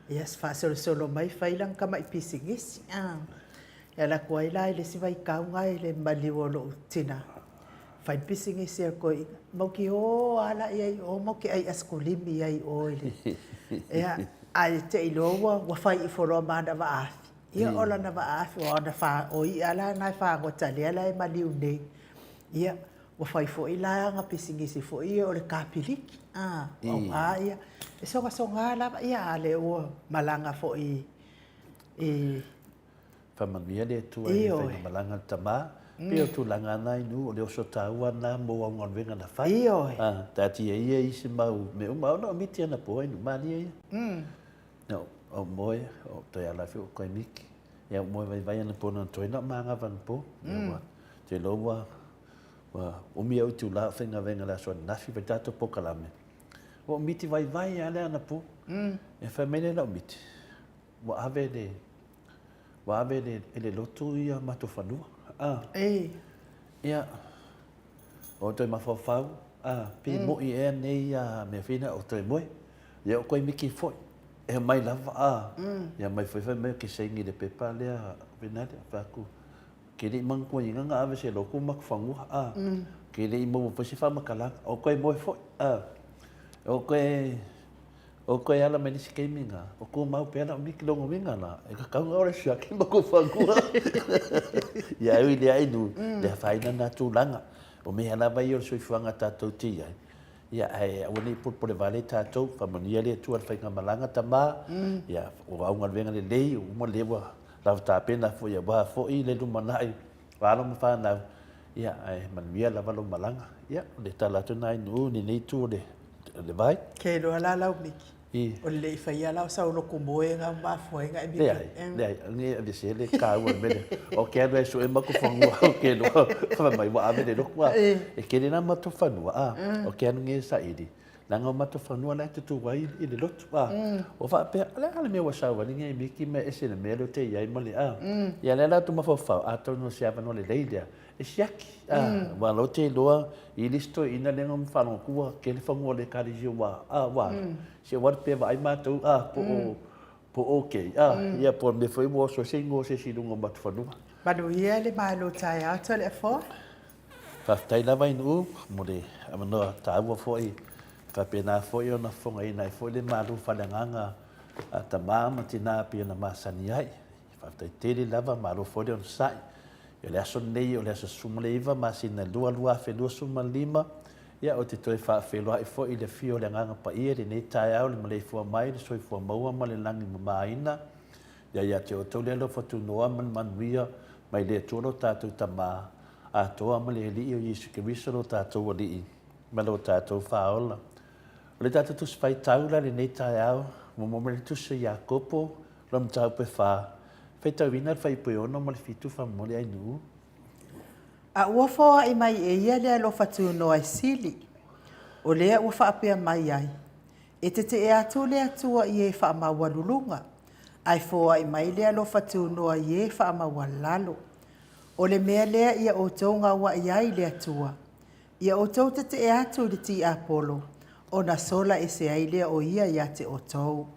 S1: ia faasolosolo mai fai lana tamai pisinisi, a. E alu atu ai la i le isi vaitau na i le maliu o lou tina, fai le pisinisi a le toeaina, mautioa lava la i ai i o, matou te ai asekulimi ai i o i le, ia, ae te i loa ua fai ifo loa ma ana vaafi. Ia o lana vaafi, o ana fa, o i'a la na e fagota lea la e maliu nei. Ia, ua fai foi la ana pisinisi foi ia o le kapiliki, a, o a ia, e sogasoga lava, ia a lea ua malaga foi i
S3: Faamanuia le Atua i le faigamalaga a le tama. Pei o tulaga na inu, o le oso taua na mo au galuega na fai.
S1: Ioe.
S3: Taatia ia isi mau mea uma, ona o miti anapo inu, malie ia. Na ou moe, o toe ala foi o koe miki. Ia ou moe vaivai anapo na toe na o magava anapo. Ia ua, te iloa ua, Ua umi au itula o faigaluega i le aso ananafi fai tatou polokalame. Ua ou miti vaivai lava le anapo. E fai mai lea i lau miti, ua ave le ua ave le e le lotu ia matou fanua. Ah.
S1: Ei.
S3: Ia. O toe mafaufau, ah, pe mm. moi ea nei ia mea fina o toe moe. Ia o koe miki foi. E mai lava, ah. Mm. Ia mai foi fai mai ke saini le pepa lea, fina lea, fai atu. Ke le i manatuaina na ave se lotu ma fanua, ah. Mm. Ke le i maua foi se faamatalaga. O koe moe foi, ah. O koe O koe ala mai nisi taimi na, o tumau pea lau miki lona uiga la, e tatau na ole siaki ma kou fanua. Ia e ui lea inu, le afaina na tulaga. O mea lava ia o le soifuaga tatou te i ai. Ia ae aua ne i polepole vale tatou, faamanuia le Atua i le faigamalaga tama, ia o au galuega lelei, uma lea ua lava tapena foi aua foi le lumanai o alo ma fanau, ia ae manuia lava lou malaga. Ia o le tala atu lena i Nuu i lenei itu o le le vai.
S1: Ke iloa la lau Miki, o le le i faia la o sau lotu moe nga mafua ai nga e Miki.
S3: Leai, leai, nge aveese le taua o le mea lea. O ke alu e sue matou fanua o ke iloa fai mai ua ave le lotu a. E tele la matou fanua a, o ke alu nge e saili, leaga o matou fanua la e tutu ai i le lotu a. Ua faapea, o le a le mea ua sau ai lenei Miki ma e ese le mea lea ou te i ai ma le a. Ia lea la ou te mafaufau, atonu o se avanoa lelei lea E siaki, a, ua lau te iloa i le isi toeaina lea na faalogo atu ua tele fanua o le Ekalesia ua, a, ua alu. Se ua alu pea vaai matou, a, po o, po o okay, a, ia po o le mea foi ua oso ai se igoa o se isi i luga o matou fanua.
S1: Manuia le malo taeao Toleafoa.
S3: Faafetai lava Inuu mo le avanoa taua foi, faapena foi ona fofogaina ai foi le malu faaleagaga a tama ma tina pei ona masani ai. Faafetai tele lava, malo foi le onosai. O le aso lenei o le aso 19 masina 2 2025, ia ou te toe faafeiloai foi i le afio o le Agaga Paia i lenei taeao i le maleifua mai i le soifua maua ma le lagi mamaina. Ia ia te outou le alofa tunoa ma le manuia mai le Atua lo tatou Tama atoa ma le Alii o Iesu Keriso lo tatou Alii ma lo tatou Faaola. O le tatou Tusi Faitau la i lenei taeao, muamua mai le Tusi o Iakopo, Lo mataupu e fa, faitauina le fuaiupu e 6 ma le 7 faamolemole Ainuu.
S1: A ua foai mai e ia le alofa tunoa e sili, o lea ua faapea mai ai, E tetee atu le Atua i e faamaualuluga, ae foai mai le alofa tunoa i e faamaualalo. O le mea lea ia outou gauai ai i le Atua, ia outou tetee atu i le tiapolo, ona sola ese ai lea o ia ia te outou.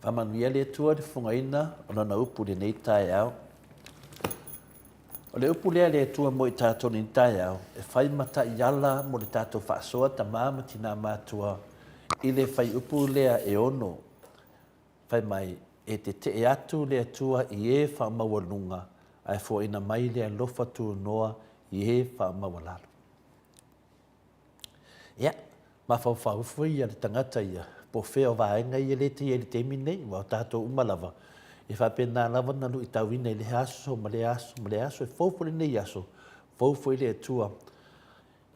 S3: Faamanuia le Atua i le fofogaina o Lana upu i lenei taeao. O le upu lea a le Atua mo i tatou i lenei taeao, e fai ma taiala mo le tatou faasoa tama ma tina matua i le fuaiupu lea e ono, fai mai, E tetee atu le Atua i e faamaualuga, ae foaina mai le alofa tunoa i e faamaualalo. Ia, mafaufau foi ia le tagata ia, po o fea o vaega ia lea e te i ai i le taimi lenei, aua o tatou uma lava, e faapena lava ona luitauina i lea aso ma lea aso ma lea aso, e fou foi lenei aso, fou foi le Atua.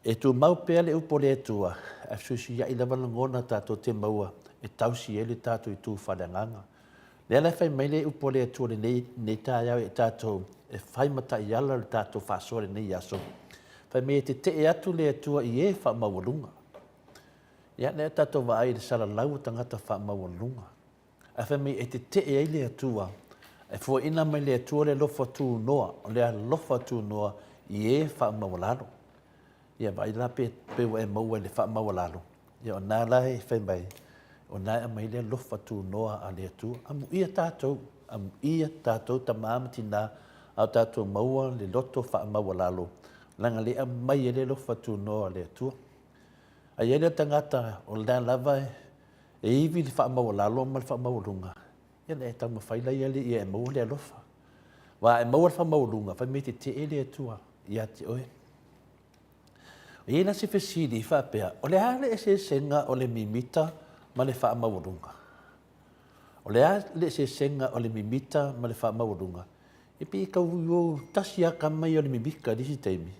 S3: E tumau pea le upu a le Atua, ae fesuisuiai lava lagona tatou te maua e tausi ai le tatou itu faaleagaga. Lea la e fai mai le upu a le Atua i lenei, lenei taeao ia i tatou e fai ma taiala le tatou faasoa i lenei aso. Fai mai e tetee atu le Atua i e faamaualuga. Ia, lea tatou vaai i le salalau o tagata faamaualuga. Ae fai mai e tetee ai le Atua, e fuaina mai le Atua le alofa tunoa, o le alofa tunoa i e faamaualalo. Ia vaai la pe, pe ua e maua i le faamaualalo. Ia o na la e fai mai, o na e aumai le alofa tunoa a le Atua. Amuia tatou, amuia tatou tama ma tina, a o tatou maua le loto faamaualalo, leaga le aumai ai le alofa tunoa a le Atua. A i ai lea tagata o lena lava e ivi le faamaualalo ma le faamaualuga, ia ona e taumafai laia lea ia e maua le alofa. Aua a e maua le faamaualuga, fai mai e tetee le Atua ia te oe. E i ai la se fesili faapea, o le a le eseesega o le mimita ma le faamaualuga? O le a le eseesega o le mimita ma le faamaualuga? E pei e tau tasi lava tama ia o le mimita i le isi taimi,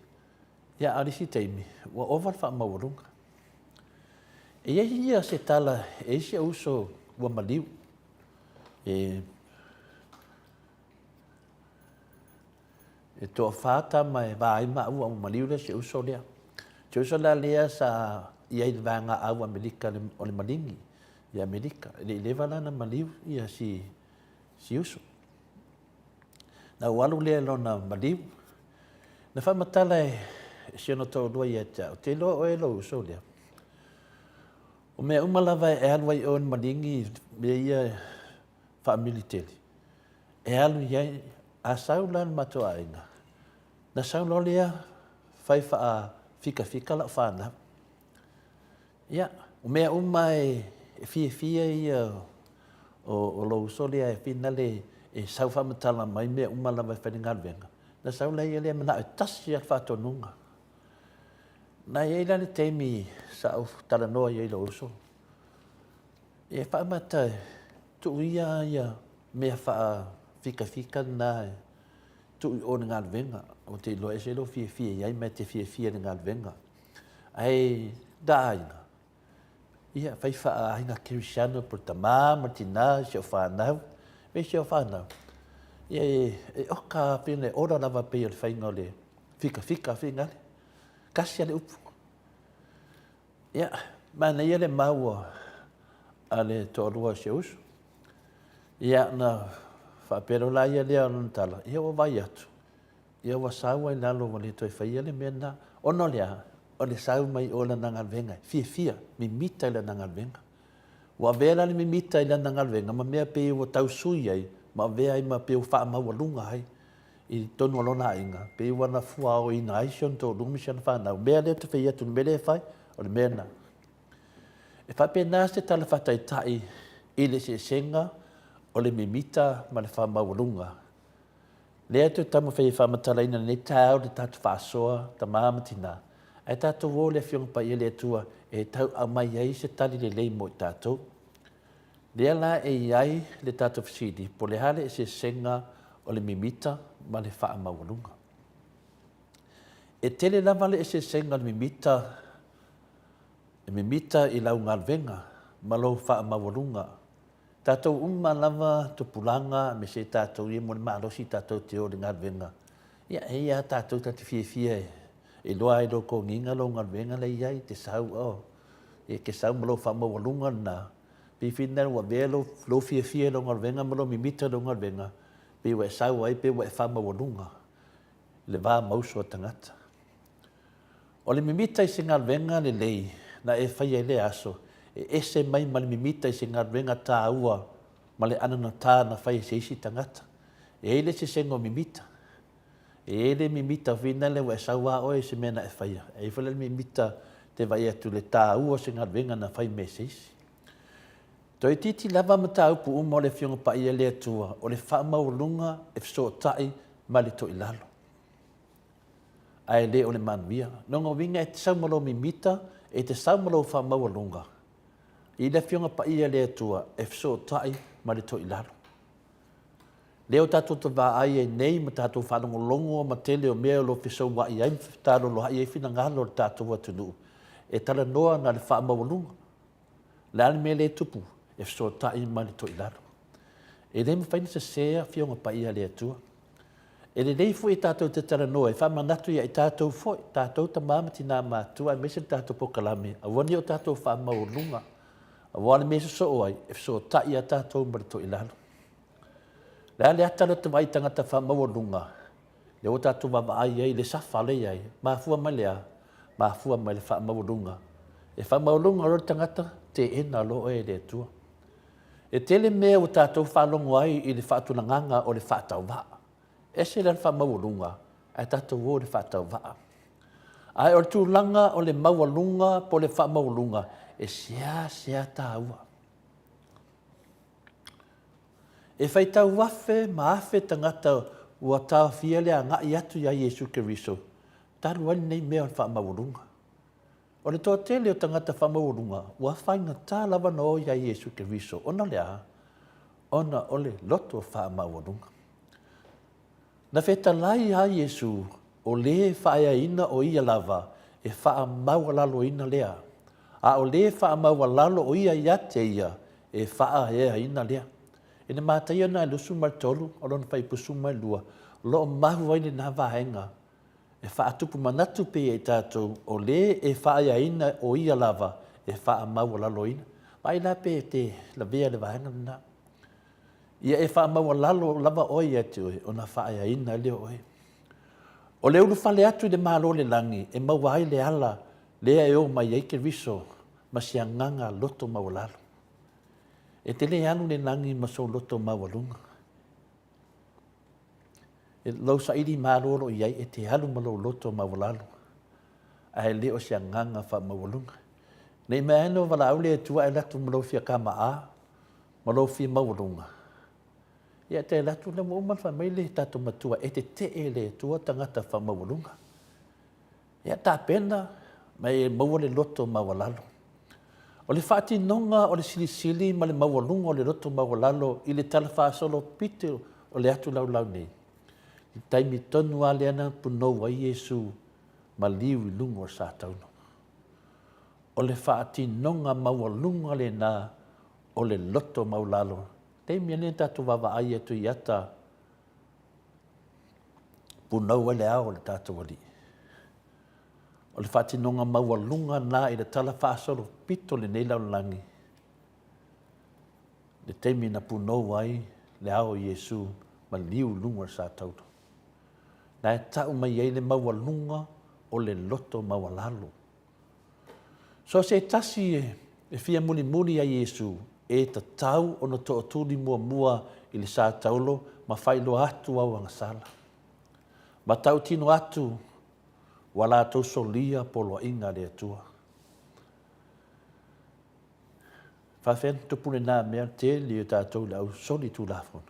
S3: ia a o le isi taimi, ua ova le faamaualuga. E i ai ia se tala, e i ai si ou uso ua maliu, e E toafa tama e va ai maua ua maliu lea si ou uso lea. Si ou uso la lea sa i ai i le vaega au Amerika o le maligi i Amerika. E le i leva la ona maliu ia si, si uso. Na ou alu lea i lona maliu. Na faamatala e si ona toalua ia te au, te iloa oe lou uso lea. O mea uma lava e alu ai oe i le maligi, mea ia faamiliteli, e alu i ai, a sau la le matou aiga, na sau loa lea fai faafikafika lau fanau. Ia, o mea uma e fiafia ia o lou uso lea e finale e sau faamatala mai mea uma lava e fai le galuega, na sau la ia lea manao e tasi lava le faatonuga. Na i ai la le taimi sa ou talanoa ai i lou uso, e faamata tuu ia ia mea faafikafika na e tuu i o i le galuega, ou te iloa e ese lou fiafia i ai ma e te fiafia i le galuega. Ae na aiga, ia fai faa-aiga kerisiano po o le tama ma le tina, si au fanau, me si au fanau. Ia e oka pei e ola lava pei o le faiga o le fikafika finale. Tasi lava le upu. Ia, manaia le mau a le toalua o si ou uso. Ia, na faapea loa la ia lea o lona tala, ia ua vaai atu, ia ua sau lava i lalo ua le toe faia le mea lena. Ona o le a? O le sau mai o lana galuega, fiafia, mimita i lana galuega. Ua avea la le mimita i lana galuega ma mea pei ua tau sui ai ma avea ai ma pei ua faamaualuga ai i totonu o lona aiga, pei ua na fuaoina ai si ona toalua ma si ana fanau. O le mea lea ou te fai atu i le mea lea e fai, o le mea lena. E faapena se tala faataitai i le eseesega o le mimita ma le faamaualuga. Lea e toe taumafai e faamatalaina i lenei taeao le tatou faasoa, tama ma tina, ae tatou o i le Afioga Paia le Atua e tau aumai ai se tali lelei mo i tatou. Lea la e i ai le tatou fesili, po o le a le eseesega o le mimita ma le faamaualuga. E tele lava le eseesega o le mimita, e mimita i lau galuega ma lou faamaualuga. Tatou uma lava tupulaga aemaise tatou ia mo le malosi tatou te o i le galuega, ia e i ai lava tatou ta te fiafia e iloa ai i lou toniga lou galuega la e i ai, e te sau oh, e te sau ma lou faamaualuga lena. Pei foi ua avea lou fiafia i lau galuega ma lou mimita i lau galuega, pei ua e sau ai, pei ua e faamaualuga i le va ma uso a tagata. O le mimita i se galuega lelei na e faia i lea aso, e ese mai ma le mimita i se galuega taua ma le ananatā na fai e se isi tagata. E i ai le eseesega o mimita. E i ai le mimita foi lea ua e sau lava oe i se mea na e faia. E i ai foi la le mimita te vaai atu i le taua o se galuega na fai mai e se isi. Toeitiiti lava mataupu uma o le Afioga Paia le Atua, o le faamaualuga e fesootai ma le toilalo, ae le o le manuia. Lona uiga e te sau ma lou mimita, e te sau ma lou faamaualuga i le Afioga Paia le Atua e fesootai ma le toilalo. Lea ua tatou te vaai ai nei ma tatou faalogologo ma tele o mea o lo o fesoua'i ai ma fetaloloa'i ai finagalo o le tatou atunuu, e talanoa na o le faamaualuga. Le a le mea lea e tupu? E fesootai ma le toilalo. E le mafai ona sese Afioga Paia a le Atua. E lelei foi e tatou te talanoa e faamanatu ia i tatou foi, tatou tama ma tina matutua aemaise le tatou polokalame, aua ne i o tatou faamaualuga, aua o le mea e sosoo ai, e fesootai lava tatou ma le toilalo. O le a le ata lea ou te vaai i tagata faamaualuga, lea ua tatou vaavaai i ai i le safa lea e i ai, mafua mai le a? Mafua mai le faamaualuga. E faamaualuga loa le tagata, teena loa oe e le Atua. E tele mea ua tatou faalogo ai i le faatulagaga o le faatauvaa. Ese la le faamaualuga, ae tatou o i le faatauvaa. Ae o le tulaga o le maualuga po o le faamaualuga, e seasea taua. E faitau afe ma afe tagata ua taofia le agai atu iā Iesu Keriso talu ai lenei mea o le faamaualuga. O le toatele o tagata faamaualuga ua faigata lava ona o iā Iesu Keriso ona o le a? Ona o le loto faamaualuga. Na fetalai a Iesu o lē faaeaina o ia lava e faamaualaloina lea, a o lē faamaualalo o ia ia te ia e faaeaina lea. I le Mataio na e 23 o lona fuaiupu 12, o lo o mahu ai lena vaega e faatupu manatu pea ia i tatou o le e faaeaina o ia lava e faamaualaloina. Vaai la pe te lavea i le vaega lena. Ia e faamaualalo lava oe ia te oe ona faaeaina ai lea o oe. O le ulufale atu i le Malo o le lagi e maua ai le ala lea e o mai ai Keriso ma se agaga loto maualalo. E te le alu i le lagi ma sou loto maualuga. E lou saili malo o lo o i ai, e te alu ma lou loto maualalo, ae le o se agaga faamaualuga. Ne i mea ane o valaau le Atua ae alu atu ma lou fia kama'a ma lou fia maualuga, ia e te alu atu, lea ua uma ona fai mai le tatou Matua, e tetee e le Atua tagata faamaualuga. Ia tapena ma e maua le loto maualalo. O le faatinoga o le silisili ma le maualuga o le loto maualalo i le tala faasolopito o le atu laulau nei, i le taimi tonu lava lea na punou ai Iesu maliu i luga o le satauro. O le faatinoga maualuga lena o le loto maulalo. Taimi lenei tatou vaavaai atu i ata punou ai le ao o le tatou Alii. O le faatinoga maualuga lena i le tala faasolopito o lenei lalolagi, le taimi na punou ai le ao o Iesu ma liu i luga o le satauro. Na e tau mai ai le maualuga o le loto maualalo. So o se tasi e fia mulimuli ia Iesu, e tatau ona tootuli muamua i le satauro ma faailoa atu au agasala. Ma tautino atu ua latou solia poloaiga a le Atua. Faafefea ona tupu lena mea tele o tatou le au soli tulafono.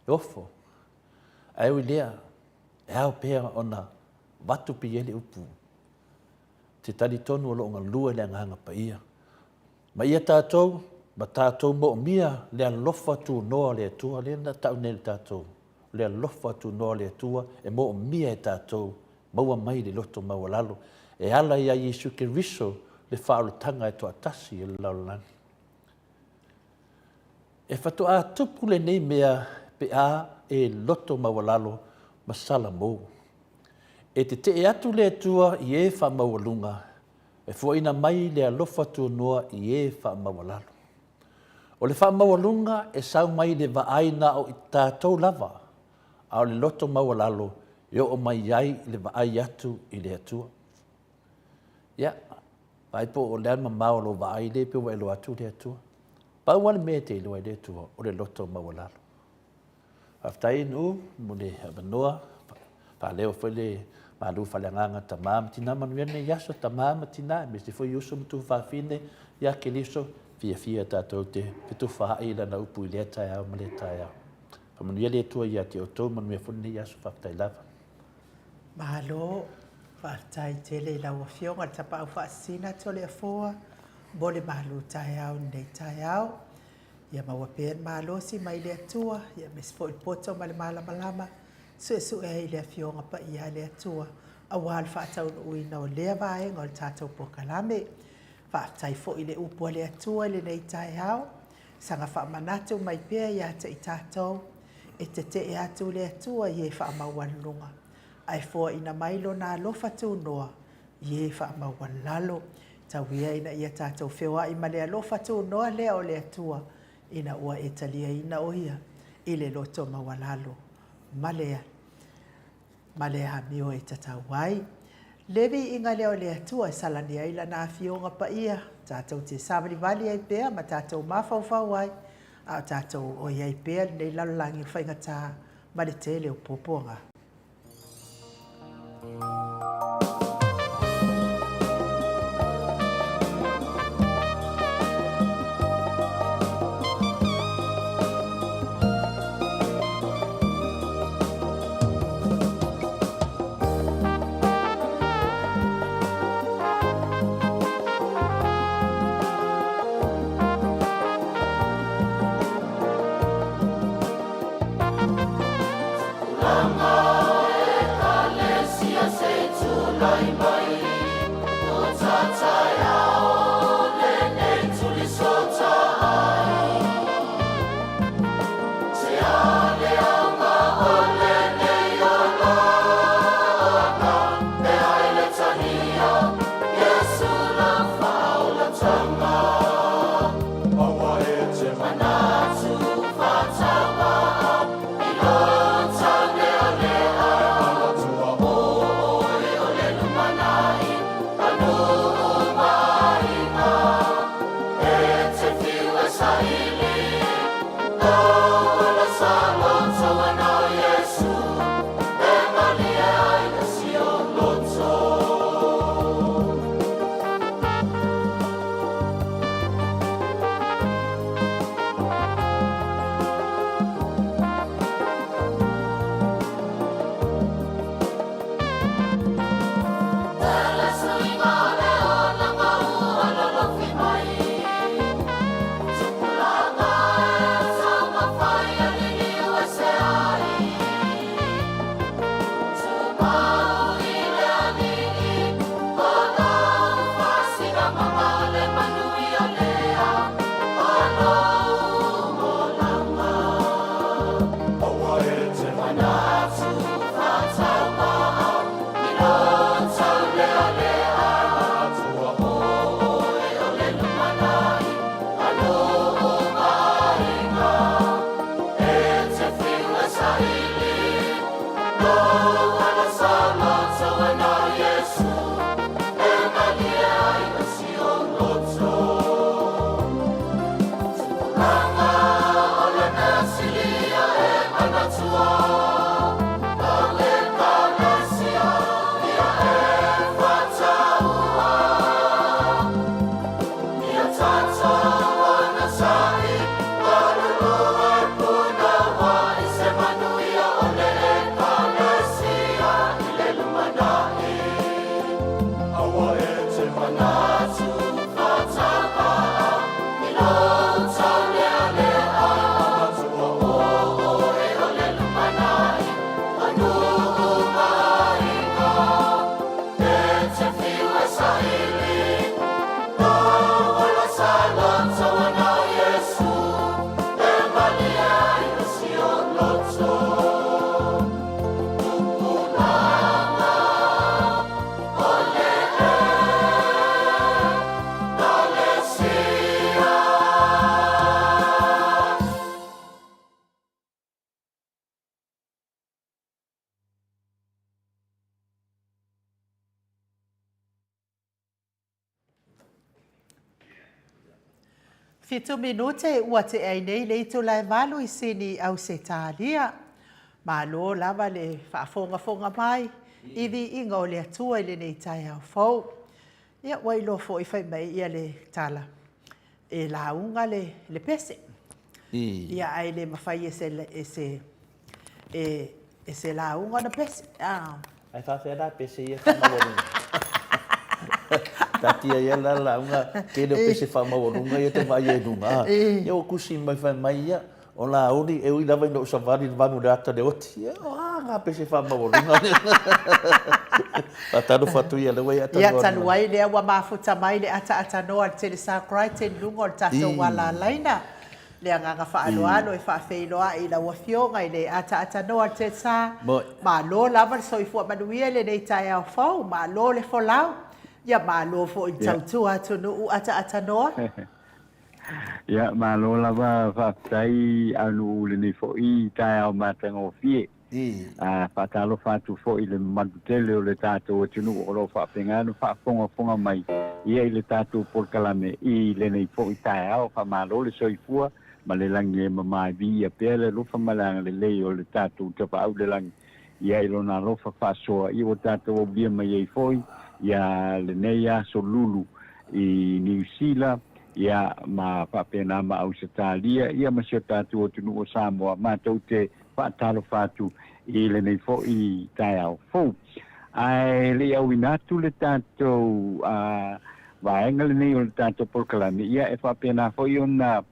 S3: E ofo. Ae ui lea, e ao pea ona avatu pea i ai le upu. Te talitonu o lo o galue le Agaga Paia. Ma ia tatou, ma tatou moomia le alofa tunoa o le Atua, lea na tau nei e tatou, le alofa tunoa o le Atua e moomia e tatou, maua mai le loto maualalo, e ala ia Iesu Keriso le faaolataga e toatasi o le lalolagi. E faatoa tupu lenei mea pe a e loto maualalo ma Salamo. E tetee atu le Atua i e faamaualuga, e fuaina mai le alofa tunoa i e faamaualalo. O le faamaualuga e sau mai le vaai na o i tatou lava, a o le loto maualalo e oo mai ai le vaai atu i le Atua. Ia, vaai po o le a le mamao o lou vaai lea pe ua e iloa atu le Atua. Pau lava le mea e te iloa ai le Atua, o le loto maualalo. Faafetai Nuu mo le avanoa, faaleo foi le malu faaleagaga tama ma tina manuia lenei aso, tama ma tina, aemaise foi uso ma tuafafine ia Keriso, fiafia tatou te fetufaai i lana upu i lea taeao ma lea taeao. Faamanuia le Atua ia te outou, manuia foi lenei aso, faafetai lava.
S1: Malo, faafetai tele i lau Afioga i le Tapaau Faasisina Toleafoa mo le malu taeao i lenei taeao. Ia maua pea le malosi mai le Atua, ia aemaise foi le poto ma le malamalama, suesue ai le Afioga Paia a le Atua, aua le faataunuuina o lea vaega o le tatou polokalame. Faafetai foi i le upu a le Atua i lenei taeao, saga faamanatu mai pea ia te i tatou, e tetee atu le Atua i e faamaualuluga, ae foaina mai Lona alofa tunoa i e faamaualalo. Tau ia ina ia tatou feoai ma le alofa tunoa lea o le Atua, ina ua e taliaina o Ia i le loto maualalo ma le ma le amio e tatau ai. Le viiga lea o le Atua e salani ai Lana Afioga Paia, tatou te savalivali ai pea ma tatou mafaufau ai, a o tatou o i ai pea lenei lalolagi faigata ma le tele o puapuaga. Fitu minute ua tea ai nei le itula e valu i Sini Ausetalia. Malo lava le faafogafoga mai i viiga o le Atua i lenei taeao fou. Ia ua iloa foi fai mai ia le tala e lauga le, le pese. Ia ae le mafai e se, e se, e, e se lauga ona pese. Ah.
S3: Ae faafefea la pese ia faamaualuga? Taatia ia la lauga, tele o pese faamaualuga ia te vaai ai i luga. Ia ua tusi mai fai mai ia, o Laauli e ui lava ina ou savali i le vanu i le ata o le oti. Ia, o a nga pese faamaualuga lea? Faatalofa atu ia lea ua ia
S1: Ia talu ai lea ua mafuta mai le ataatanoa a le Telesa Crichton i luga o le tatou ala laina. Le agaga faaaloalo e faafeiloai i lau Afioga i le ataatanoa a le Telesa. Malo lava le soifua manuia i lenei taeao fou, malo le folau, ia malo foi i le tautua atunuu ataatanoa.
S4: Ia, malo lava faafetai Aunuu i lenei foi taeao matagofie. Faatalofa atu foi i le mamalu tele o le tatou atunuu o lo o faapena ona faafogafoga mai ia i le tatou polokalame i lenei foi taeao. Faamalo le soifua ma le lagi e mama e viia pea le alofa ma le agalelei o le tatou Tapaau i le Lagi ia i Lona alofa faasoa ia ua tatou aulia mai ai foi ia lenei aso lulu i Niu Sila ia ma faapena ma Ausetalia ia ma si o tatou atunuu o Samoa. Matou te faatalofa atu i lenei foi taeao fou. Ae le i auina atu le tatou vaega lenei o le tatou polokalame, ia e faapena foi ona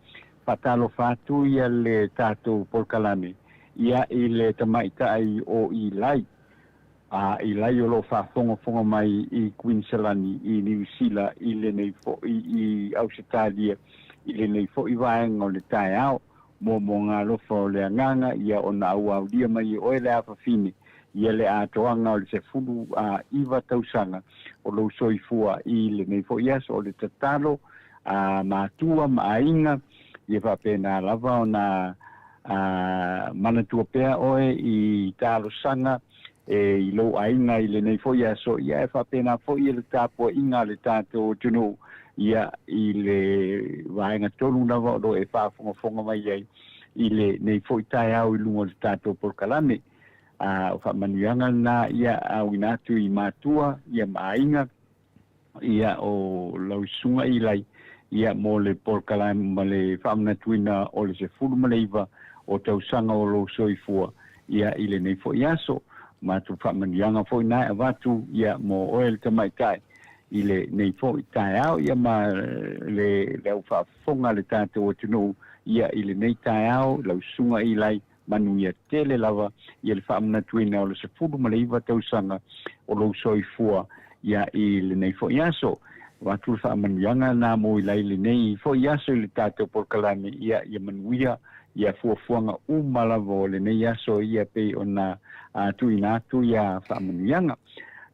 S4: faatalofa atu ia le tatou polokalame ia i le tamaitai o Ilai, a Ilai o lo o faafogafoga mai i Kuiniselani, i Niu Sila, i lenei foi i Ausetalia, i lenei foi vaega o le taeao. Moamoaga alofa o le Agaga, ia ona auaulia mai e oe le afafine, ia le atoaga o le 19 tausaga o lou soifua i lenei foi aso. O le tatalo a matua ma aiga, ia faapena lava ona manatua pea oe i talosaga e i lou aiga i lenei foi aso, ia e faapena foi le tapuaiga a le tatou atunuu, ia i le vaega tonu lava o lo o e faafogafoga mai ai i lenei foi taeao i luga o le tatou polokalame. A o faamanuiaga lena ia auina atu i matua ia ma aiga, ia o lau susuga Ilai, ia mo le polokalame ma le faamanatuina o le 19 o tausaga o lou soifua, ia i lenei foi aso. Matou faamanuiaga foi na e avatu, ia mo oe le tamaitai i lenei foi taeao, ia ma le le au faafofoga a le tatou atunuu, ia i lenei taeao, lau susuga Ilai, Manuia tele lava ia le faamanatuina o le 19 tausaga o lou soifua ia i lenei foi aso. Avatu le faamanuiaga na mo ilai lenei foi aso i le tatou polokalame ia ia manuia ia fuafuaga uma lava o lenei aso ia pei ona tuuina atu ia faamanuiaga.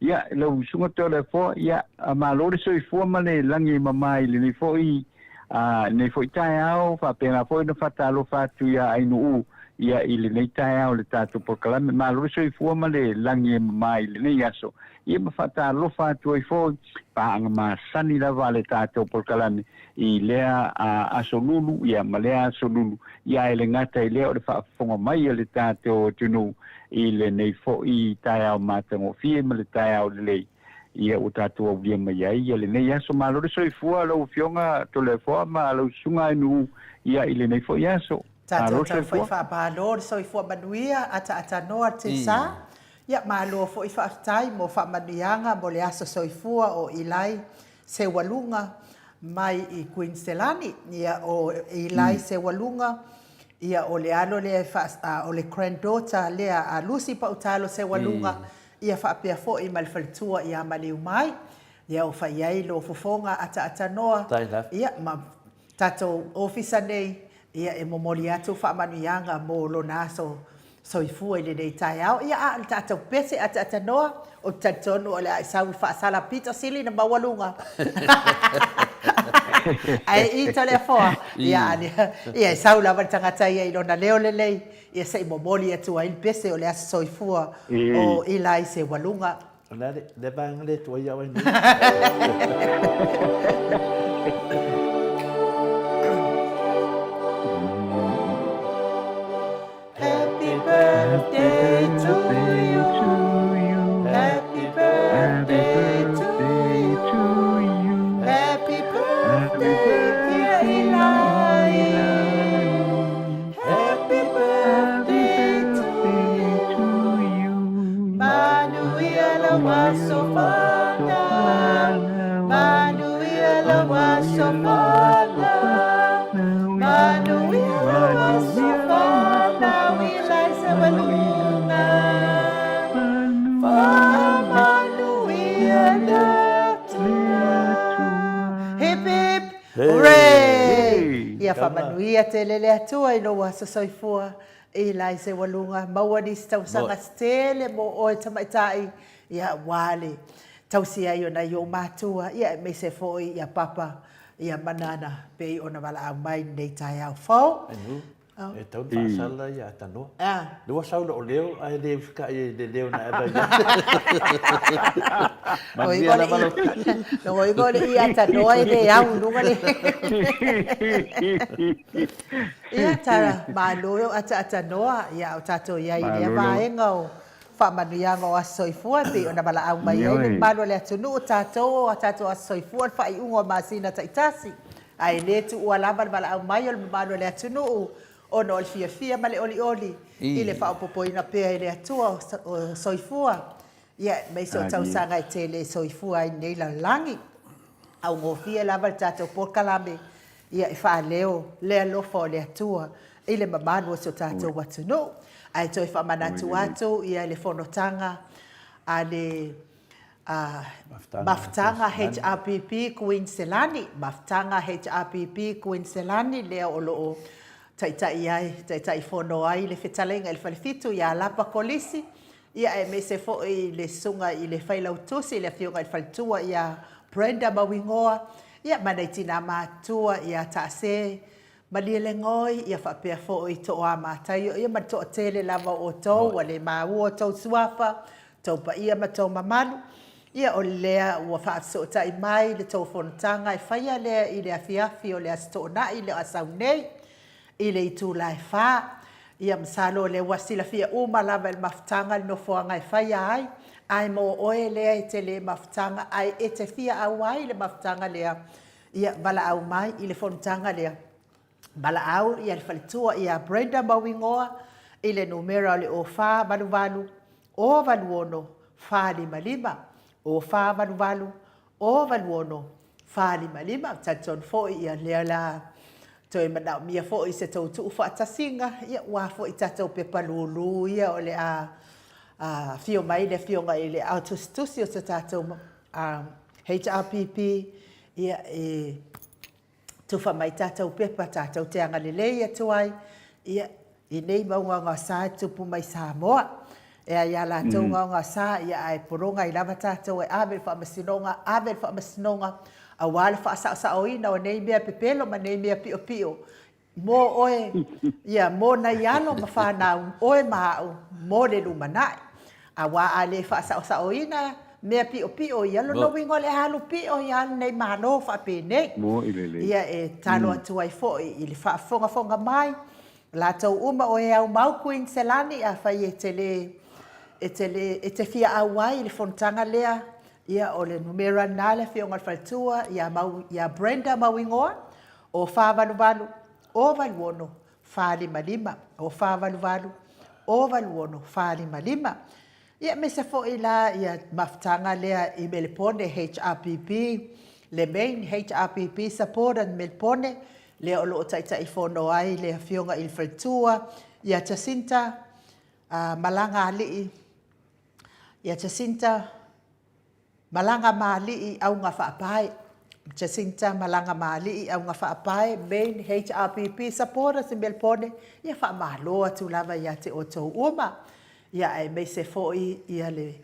S4: Ia lau Susuga Toleafoa, ia malo le soifua ma le lagi e mama i lenei foi A lenei foi taeao, faapena foi ona faatalofa atu iā Ainuu, ia i lenei taeao o le tatou polokalame. Malo le soifua ma le lagi e mama i lenei aso, ia ma faatalofa atu ai foi paaga masani lava a le tatou polokalame i lea aso Lulu ia ma lea aso Lulu, ia ae le gata i lea o le faafofoga mai a le tatou atunuu i lenei foi taeao matagofie ma le taeao lelei ia ua tatou aulia mai ai ia lenei aso. Malo le soifua lau Afioga Toleafoa ma lau Susuga Ainuu ia i lenei foi aso.
S1: Malo le soifua. Tatou taufai faamalo le soifua manuia ataatanoa le Tesa. Ia malo foi faafetai mo faamanuiaga mo le aso soifua o Ilai Seualuga mai i Kuiniselani. Ia o Ilai Seualuga ia o le alo lea e o le granddaughter lea a Lucy Pautalo Seualuga Ia faapea foi ma le faletua ia Maliumai, ia ua fai ai lo fofoga ataatanoa, ia ma tatou ofisa nei, ia e momoli atu faamanuiaga mo lona aso soifua i lenei taeao. Ia a o le tatou pese ataatanoa, ou te talitonu o le a e sau i le faasala pito sili ona maualuga. Ae i Toleafoa, ia, ia e sau lava le tagata ia i lona leo lelei, Ia se i momoli atu ai le pese o le aso soifua o Eli Seualuga.
S3: O le a le vaega lea e tuai au ai nei?
S1: Happy birthday to you. Happy birthday to you. Happy birthday dear Eli. Happy birthday to you. Manuia lau aso fanau. Manuia lau aso fanau. Manuia lau aso fanau i Liza Waluga. Faamanuia le Atua. Hip hip Hooray! Ia faamanuia tele le Atua i lou aso soifua i Laiseualuga. Maua nisi tausaga se tele mo oe tamaitai, ia aua le tausi ai o nai ou matua, ia aemaise foi ia Papa, ia ma Nana pei ona valaau mai i lenei taeao fou.
S3: E tau na faasala ia Tanoa. Lea ua sau lou leo ae le usikai i le leo na ave ai. Manuia lava lau.
S1: Logo igo le ia Tanoa e le au i luga le. Ia ta malo e o ataatanoa ia o tatou i ai i lea vaega o faamanuiaga o aso soifua e pei ona valaau mai ai le mamalu o le atunuu, tatou o a tatou aso soifua le faaiuga o masina taitasi. Ae le tuua lava le valaau mai o le mamalu o le atunuu ona o le fiafia ma le olioli i le faaopoopoina pea e le Atua o soifua, ia, aemaise o tausaga e tele e soifua ai nei lalolagi. Augofie lava le tatou polokalame ia e faaleo le alofa o le Atua i le mamalu o si o tatou atunuu. Ae toe faamanatu atu ia le fonotaga a le Mafutaga HRPP Kuiniselani, Mafutaga HRPP Kuiniselani lea o lo o taitai ai, Taitaifono ai le fetalaiga i le Falefitu ia Lapa Kolisi, ia aemaise foi le Susuga i le Failautusi, le Afioga i le Faletua ia Brenda Mauigoa, ia ma nai tina matutua ia Taase Malielegaoi, ia faapea foi Tooa Mataio, ia ma le toatele lava o outou ua le maua outou suafa, tou paia ma tou mamalu. Ia o lea ua faafesootai mai le tou fonotaga e faia lea i le afiafi o le Aso Toonai le a sau nei i le itula e fa. Ia masalo o lea ua silafia uma lava e le mafutaga le nofoaga e faia ai, ae mo oe lea e te le mafutaga ae e te fia auai i le mafutaga lea, ia valaau mai i le fonotaga lea. Valaau ia le faletua ia Brenda Mauigoa i le numera o le 0488 086 455, 0488 086 455. Ou te talitonu foi ia lea la toe manaomia foi se tou tuufaatasiga, ia aua foi tatou pepa lulu ia o le a afio mai le afioga i le ao tusitusi o se tatou HRPP, ia e tufa mai tatou pepa tatou te agalelei atu ai, ia, i nei mau gaogaosa e tupu mai Samoa. E ai a latou gaogaosa, ia ae pologa ai lava tatou e ave i le faamasinoga, ave i le faamasinoga, aua le faasaosaoina o nei mea pepelo ma nei mea piopio. Mo oe, ia, mo nai alo ma fanau oe ma a'u mo le lumana'i. Auā a le faasaosaoina mea piʻopiʻo ia, lona uiga o le alu piʻo ia lenei Malo faapenei. Ia e talo atu ai foi i le faafogafoga mai, latou uma o e aumau Kuiniselani, afai e te le, e te le, e te fia auai i le fonotaga lea, ia o le numera lena a le Afioga i le Faletua ia Mau, ia Brenda Mauigoa, O 488 o 86 455 O 488 o 86 455 Ia aemaise foi la ia mafutaga lea i Melepone HRPP le main HRPP supporter in Melepone lea o lo o taitaifono ai le afioga i le faletua ia Jacinta Malaga Alii ia Jacinta Malaga Maalii Auga Faapae Jacinta Malaga Maalii Auga Faapae Main HRPP Supporters i Melbourne ia faamalo atu lava ia te outou uma ia aemaise foi ia le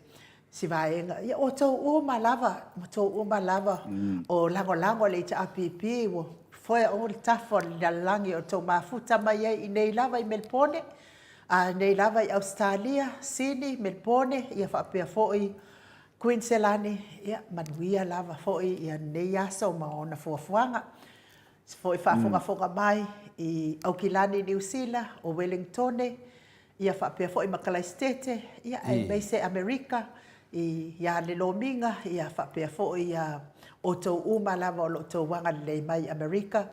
S1: si vaega ia outou uma lava outou uma lava o lagolago le HRPP ua foe o le tafa o le lalolagi o tou mafuta mai ai i nei lava i Melbourne a nei lava i Ausetalia, Sini, Melbourne ia faapea foi Kuiniselani, ia manuia lava foi ia lenei aso ma ona fuafuaga. Se foi faafogafoga mai i Aukilani, Niu Sila, o Welingtone, ia faapea foi ma Kalaisitete, ia aemaise Amerika, i ia le Lomiga, ia faapea foi ia outou uma lava o lo o outou agalelei mai i Amerika,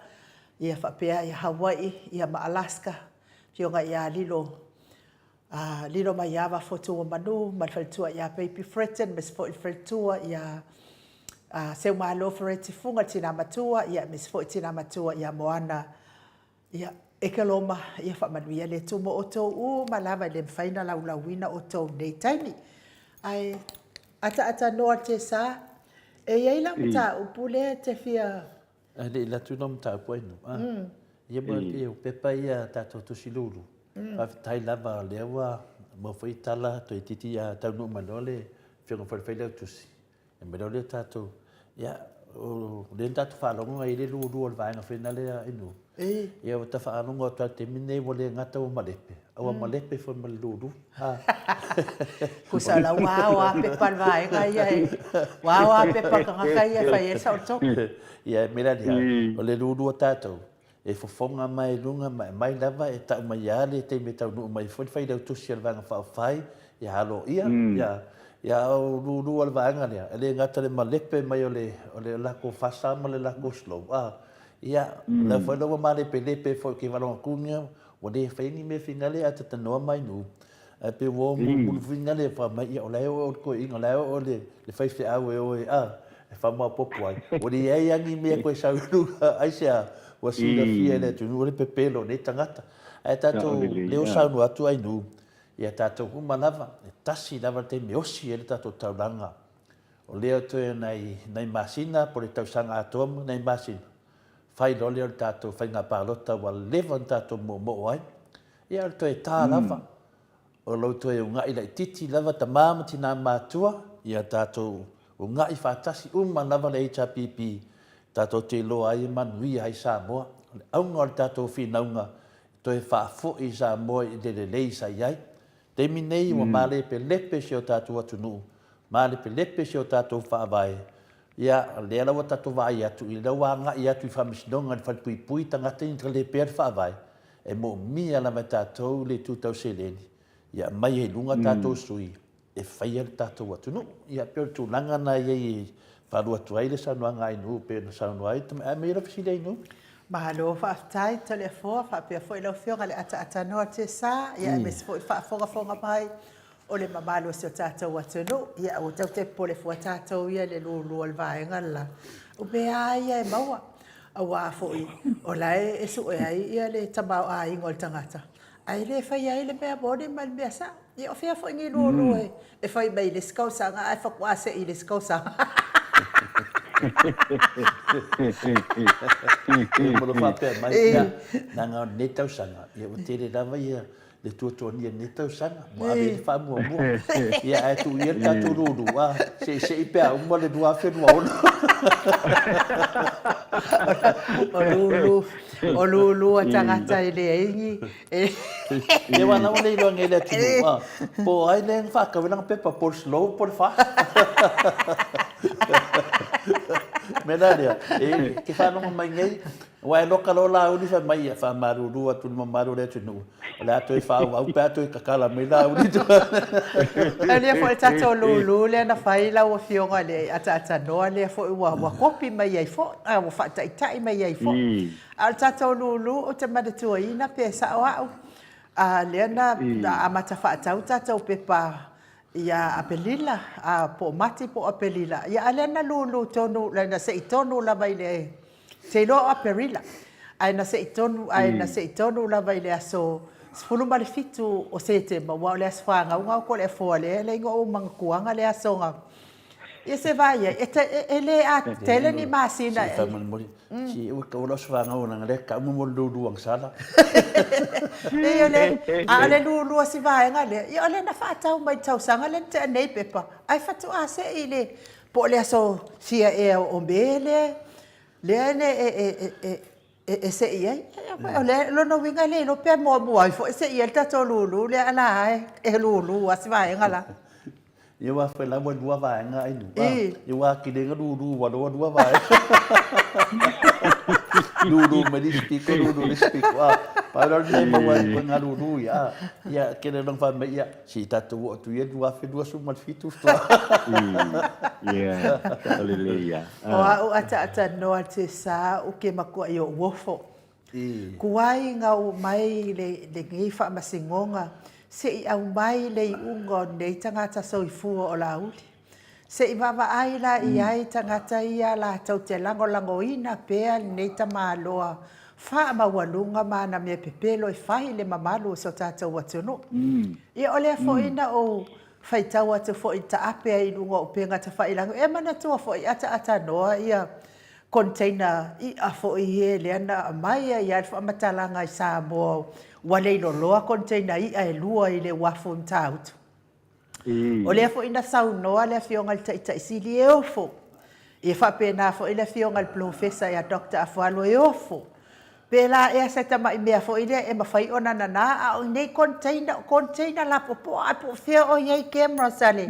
S1: ia faapea ia Hawaii, ia ma Alaska, Afioga ia Lilo A lilo mai ia Vafotuomanu ma le faletua ia Baby Fretton aemaise foi le faletua ia Seumalo Fereti Fuga le tina matua ia aemaise foi tina matua ia Moana ia Ekeloma ia faamanuia le Atua mo outou uma lava e le mafai ona laulauina outou i lenei taimi. Ae ataatanoa Tesa, e i ai lau mataupu lea e te fia
S3: Ae le i alu atu lau mataupu ai no. Ah. Ia mo ia pepa ia tatou tusi lulu. Faafetai lava o lea ua maua foi tala toeitiiti ia taunuu mai loa le Afioga foi i le Failautusi. E mai loa lea tatou ia o lea na tatou faalogo ai le lulu o le vaega foi lea i nuu. Ia ua ta faalogo atu lava i le taimi lenei ua le gata ua malepe, a ua malepe foi ma le lulu.
S1: Tusa la ua ao a pepa le vaega ia e, ua ao a pepa tagata ia e fai ai le saolotoga.
S3: Ia e mea la o le lulu a tatou, e fofoga mai luga ma e aumai lava e tau mai lava le taimi e taunuu mai foi le failautusi a le Vaega Faaupufai, ia aloaia, ia, ia o lulu a le vaega lea, e le gata i le malepe mai o le, o le latou fasa ma le latou slow, a, ia, o lea foi la ua malepelepe foi ke faalogo atu nia, Ua le faia ni mea finale ae tatanoa mai nuu. Ae pe ua o mulumulu finale e fai mai, ia o la e oo le toeaina, o la e oo le faifeau e o e, a, e faamaopoopo ai. Ua leai lava ni mea toe sau i luga, aisea, ua silafia e le atunuu le pepelo o nei tagata. Ae tatou, lea ua saunoa atu Ainuu, ia tatou uma lava, e tasi lava le taimi e osi ai le tatou taulaga. O lea toe nai, nai masina po o le tausaga atoa ma nai masina, fai loa lea o le tatou faiga palota ua leva ona tatou moomoo ai, ia o le toe ta lava, o lou toe uga'i laitiiti lava tama ma tina matua, ia tatou uga'i faatasi uma lava le HRPP, tatou te iloa ai e manuia ai Samoa. O le auga o le tatou finauga, e toe faafoi Samoa i le lelei sa i ai. Taimi nei ua malepelepe si o tatou atunuu, malepelepe si o tatou faavae, ia, o lea la ua tatou vaai atu i lea ua agai atu i faamasinoga i le falepuipui tagata ia na lepea le faavae, e moomia lava e tatou le itu tau seleni ia aumai ai i luga tatou sui e faia le tatou atunuu. Ia, pei o le tulaga lena e i ai e faalua atu ai le saunoaga a Ainuu pei ona saunoa ai. Ae aumai lau fesili Ainuu.
S1: Malo faafetai Toleafoa faapea foi lau Afioga i le Ataatanoa Tesa, ia aemaise foi le faafogafoga mai o le mamalu o si o tatou atunuu. Ia aua tatou te popole fua tatou ia i le lulu o le vaega le la. O mea lava ia e maua, aua foi o la e sue ai ia le tamaoaiga o le tagata, ae le faia ai le mea moni ma le mea sao. Ia o fea foi ni lulu e fai mai i le isi tausaga ae faatoa se i le isi tausaga.
S3: Ia ma lo faapea mai, ia, leaga o lenei tausaga, ia ua tele lava ia le tuatuagia i lenei tausaga, ua ave i ai le faamuamua. Ia ae tuu ia le tatou lulu, a, se i se i pe a uma le 2026.
S1: O lulu. O lulu a tagata e leai ni e
S3: Ia aua na ua le iloa nei le atunuu a po o ai lea na faatau ai lana pepa po o le slow po o le fast. O le mea la lea, e te faalogo mai nei, aua e loka loa Laauli fai mai, ia faamalulu atu i le mamalu o le atunuu, o le a toe faaauau pe a toe tatala mai Laauli i tua.
S1: O lea foi le tatou lulu lea na fai lau Afioga i le ataatanoa lea foi ua kopi mai ai foi, ua faataitai mai ai foi. A o le tatou lulu ou te manatuaina pe sao au, a lea na amata faatau tatou pepa ia Aperila, po o Mati po o Aperila, ia a lea na lulu tonu, na sei tonu lava i le, ou te iloa o Aperila, ae na sei tonu, ae na sei tonu lava i le aso 17 o Setema, aua o le aso fanauga o Toleafoa lea e leai ni ou manatuaga le aso na, ia se vaai ai, e le a tele ni masina.
S3: Se i faamolemole, se ua taua lau aso fanau leaga o lea e tau mo le lulu agasala.
S1: Leai o le, a o le lulu a si vaega lea, ia o lea na faatau mai i le tausaga lea na tea nei pepa, ae faatoa sei i le, po o le aso fia ea o Me lea, lea e sei ai. O le lona uiga e le iloa pe muamua ai foi sei ai le tatou lulu lea a la e lulu lava si vaega la.
S3: Ia aua foi la ua lua vaega ai lua. Ia ua atili ai na lulu ua loa lua vaega. Lulu mai le isi pito, lulu le isi pito. A, pau la o le mea e maua ai koe ngā lulu ia. A, ia kele long wha mai ia, si tatou oo atu ia 2027 faatoa.
S4: Ia, sao lelei ia.
S1: O a'u ataatanoa te sa u ke makua i o'u ofo. Kuai ga u mai lenei faamasinoga se i aumai le iuga o lenei tagata soifua o Laauli. Se i vaavaai la i ai tagata ia latou te lagolagoina pea lenei tamaloa faamaualuga ma ana mea pepelo e fai i le mamalu o so tatou atunuu. Ia o lea foi na ou faitau atu foi i taape ai i luga o upega tafailagi, e manatua foi ataatanoa ia container i'a foi ie lea na aumai ai lava le faamatalaga i Samoa ua leiloloa container i'a e lua i le uafu i Matautu. O lea foi na saunoa le Afioga i le Taitai Sili e ofo, ia faapena foi le Afioga i le Polofesa ia Doctor Afualo e ofo. Pēlā ea se tamai mea foi lea e mafai ona nana, a o nei container, o container lapopoa ae po o fea o i ai cameras a le,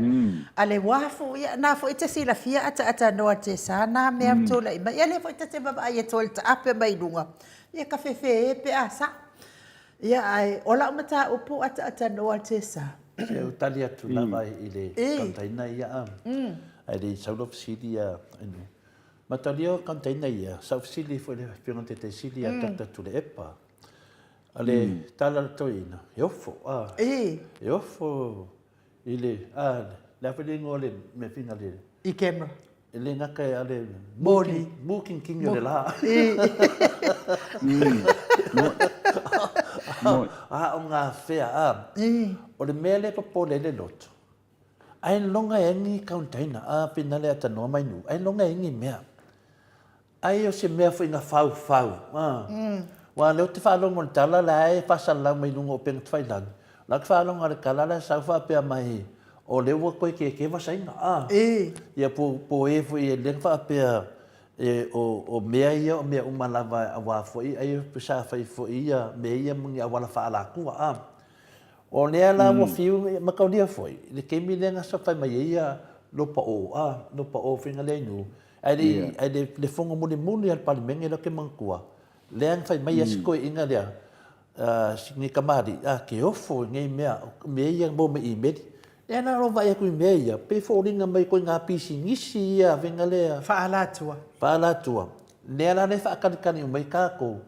S1: a le uafu. Ia, na foi e te silafia ataatanoa te sa na mea tulai mai. Ia lea foi ta te vaavaai atu ai i le taape mai luga, ia ka fefe pe a sao. Ia, ae o lau mataupu ataatanoa te sa.
S3: Se u tali atu lava i le container ia, ae le i sau lau fesili ia, Matalia o container ia, sa ou fesili foi i le Afioga i le Taitai Sili ia Doctor Tuilaepa, o le tala a le toeaina, e ofo, a, e ofo i le, a, le a foi le igoa o le mea fina le...
S1: I camera.
S3: E le gata a le... Moli. Mukinikini o le la. A o ngā whea, a. O le mea lea e popole ai le loto, Ai loga e ni container a pena le atanoa mai nu, ai loga e ni mea. Ai o se mea foi na fau fau, a. Wa lea ou te faalogo i le tala la e faasalalau mai luga o upega tafailagi, la ou te faalogo i le tala la e sau faapea mai o lea ua toe keke vasaina, a. Ia po po e foi e lea na faapea e o o mea ia o mea uma lava aua foi ai sa fai foi ia mea ia ma ni auala faaalatua, a. O lea la ua fiu mataulia foi i le taimi lea na fai mai ai ia lopa o, a, lopa o faiga lea i nu, ae le i, ae le, le fono mulimuli a le Palemene lea ou te manatua, lea na fai mai ai si toeaina lea, ni tamalii, a, ke ofo i nei mea, mea ia na maua mai imeli. Lea la o vaai atu i mea ia, pei e foliga mai ituaiga pisinisi ia faiga lea.
S1: Faaalatua.
S3: Faaalatua. Lea la lea e faatalitali uma ai tatou,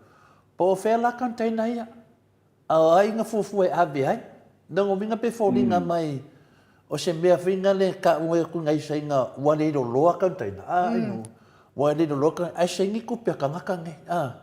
S3: po o fea la container ia? A o ai na fuafua e ave ai? Lona uiga pe foliga mai o se mea foi lea e taua atu nai saina ua le loloa container, a inu, ua le loloa container, ae saini tupe a tagata nei, a.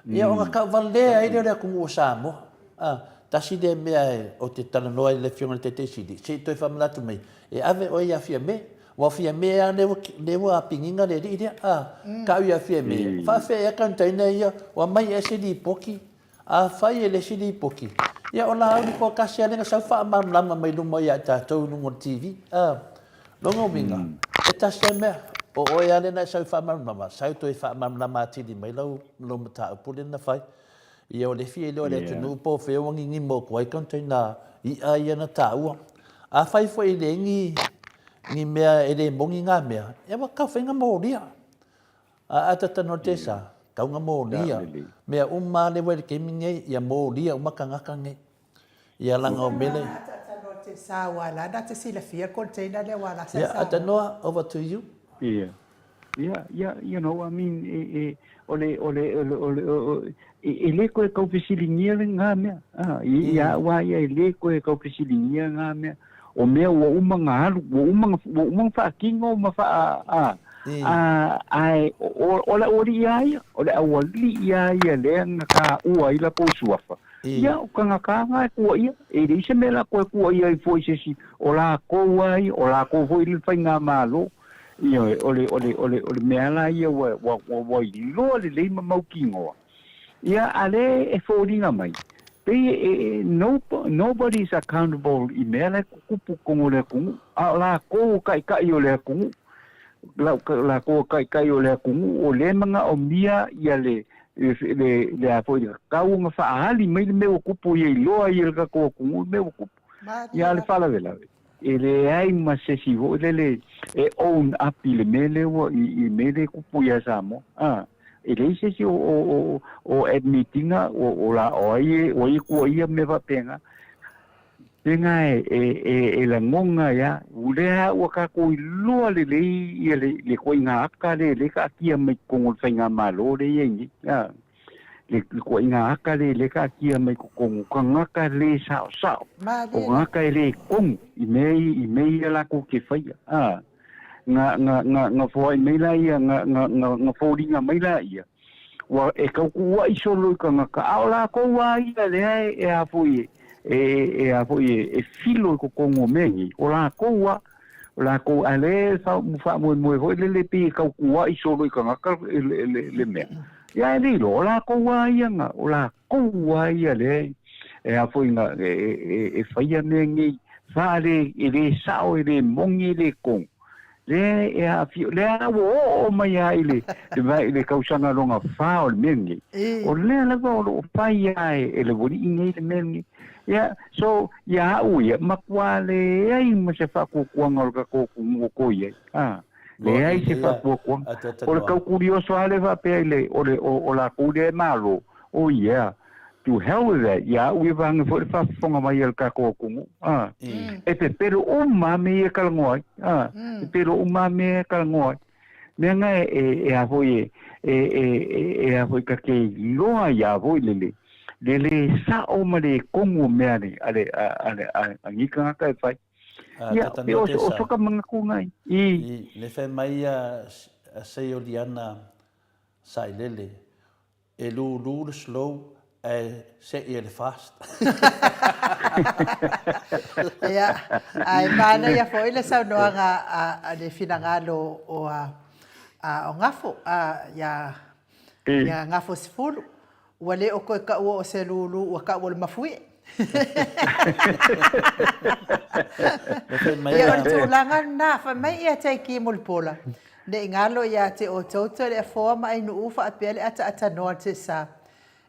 S3: Ia ona tauvalea ai lea o le atunuu o Samoa, a. Tasi lea mea ou te talanoa ai i le Afioga i le Taitai Sili, se i toe faamanatu mai, e ave oe ia Fiame, aua o Fiame lava lea ua, lea ua apiniga le alii lea, a. Tau ia Fiame, faafefea ea container ia, ua aumai ea se lipoti Afai e le isi lipoti, ia o Laauli toatasi lava lea na sau faamalamalama mai luma ia i tatou i luga o le TV. A, lona uiga, e tasi lava mea. O oe lava lea na e sau e faamalamalama, sau toe faamalamalama atili mai lau lau mataupu lea na fai. Ia o le fia iloa e le atunuu po o fea ua gigimo atu ai container i'a ia na taua. Afai foi e leai ni ni mea e le moni na mea, ia ua tatau foi ona molia. A atatanoa le tesa, tatau ona molia. Mea uma lava lea ua i le taimi nei, ia molia uma tagata nei. Ia laga o mele.
S1: Atatanoa le tesa aua la na te silafia le container lea aua la sa i
S3: Ia
S1: Samoa.
S3: Atanoa, over to you.
S4: Ia. Ia, ia, you know, I mean, e, e, o le, o le, o le, o le, o, e, e le koe kau fesiligia le ngā mea. Ah, i, i a ua ia e le koe kau fesiligia ngā mea. O mea ua uma ngā alu, ua uma, ua uma ngā whaakingo ma wha, a, a, ae, o, o le auali ia ia, o le auali ia ia lea nga ka ua i la kou suafa. Ia, o kangaka nga e kua ia, e leai se mea la koe kua ia i fua i se isi, o lakou a ia, o lakou foi le faigamalo. Ioe, o le, o le, o le, o le mea la ia ua, ua, ua, ua iloa lelei ma mautinoa. Ia, a lea e foliga mai, pei e, e, no, nobody is accountable i mea la e kukupu i totonu o le atunuu, a o lakou o taitai o le atunuu, la, lakou o taitai o le atunuu, o lea e manaomia ia le, le, le, le a foi, le tatau ona faaali mai le mea ua tupu ia iloa ai e le tatou atunuu le mea ua tupu. Ia, a o le faalavelave, E leai ma se isi foi lele e own up i le mea lea ua i i mea lea e tupu ia Samoa. A, e leai se isi o o o o admit ina o o la o ai e o ai e kuaia mea faapena. Pena e e e e lagona ia, o lea ua tatou iloa lelei ia le le ituaiga aka lea lea e taatia mai totonu o le faigamalo lea e i ai nei. A. le ituaiga aka lea lea e taatia mai totonu, tagata le saosao, o tagata e le komu i mea i mea ia latou te faia. A, na, na, na, na foai mai laia, na, na, na, na foliga mai laia, ua e tau kuuaʻi solo i tagata, a o lakou lava ia lea e, e a foi e, e, e a foi e, e filo i totonu o mea nei, o lakou lava, o lakou, a lea e faamoemoe foi lele pei e tau kuaʻi solo i tagata le, le, le mea. Ia e le iloa, o lakou lava ia na, o lakou lava ia lea e a foi na, e, e, e faia mea nei, faale, e le sao, e le moni, e le kogo. Lea e aafia, lea ua oo mai lava i le, le, le tausaga lona fa o le mea lenei. O lea lava o lo o fai lava e, e le ualii nei le mea lenei. Ia, so, ia au ia, matua leai ma se faatuatuaga o le tatou atunuu o toe i ai. A, leai se faatuatuaga. O le tau kurioso lava lea faapea i le, o le, o, o latou lea e malo, oh yeah, to hell with that, ia au ia vaeane foi le faafofoga mai a le tatou atunuu. A, e pepelo uma lava mea ia e talanoa ai. A, pepelo uma lava mea ia e talanoa ai. Mea na e, e, e a foi e, e, e, e, e a foi ta te iloa ia foi le le, le le sao ma le komu o mea le, a le, a, a, a, a ni tagata e fai.
S3: A,
S4: Ia,
S3: tata
S4: pe
S3: noa
S4: o,
S3: te
S4: o
S3: sa.
S4: soka mangaku ngai. I.
S3: I, le fai mai ia Seioliana Sailele, E lūlū le slow ae seʻi e le fast.
S1: Ia, ae manaia foi le saunoaga a le finagalo o o Gafo, ia ia Gafo Sefulu, ua le o toe taua o se lūlū ua taua o le mafuie. Ia, o le tulaga lena, fai mai ia Taiki Mulipola, Ne i galo ia te outou Toleafoa ma Ainuu faapea le ataatanoa te sa.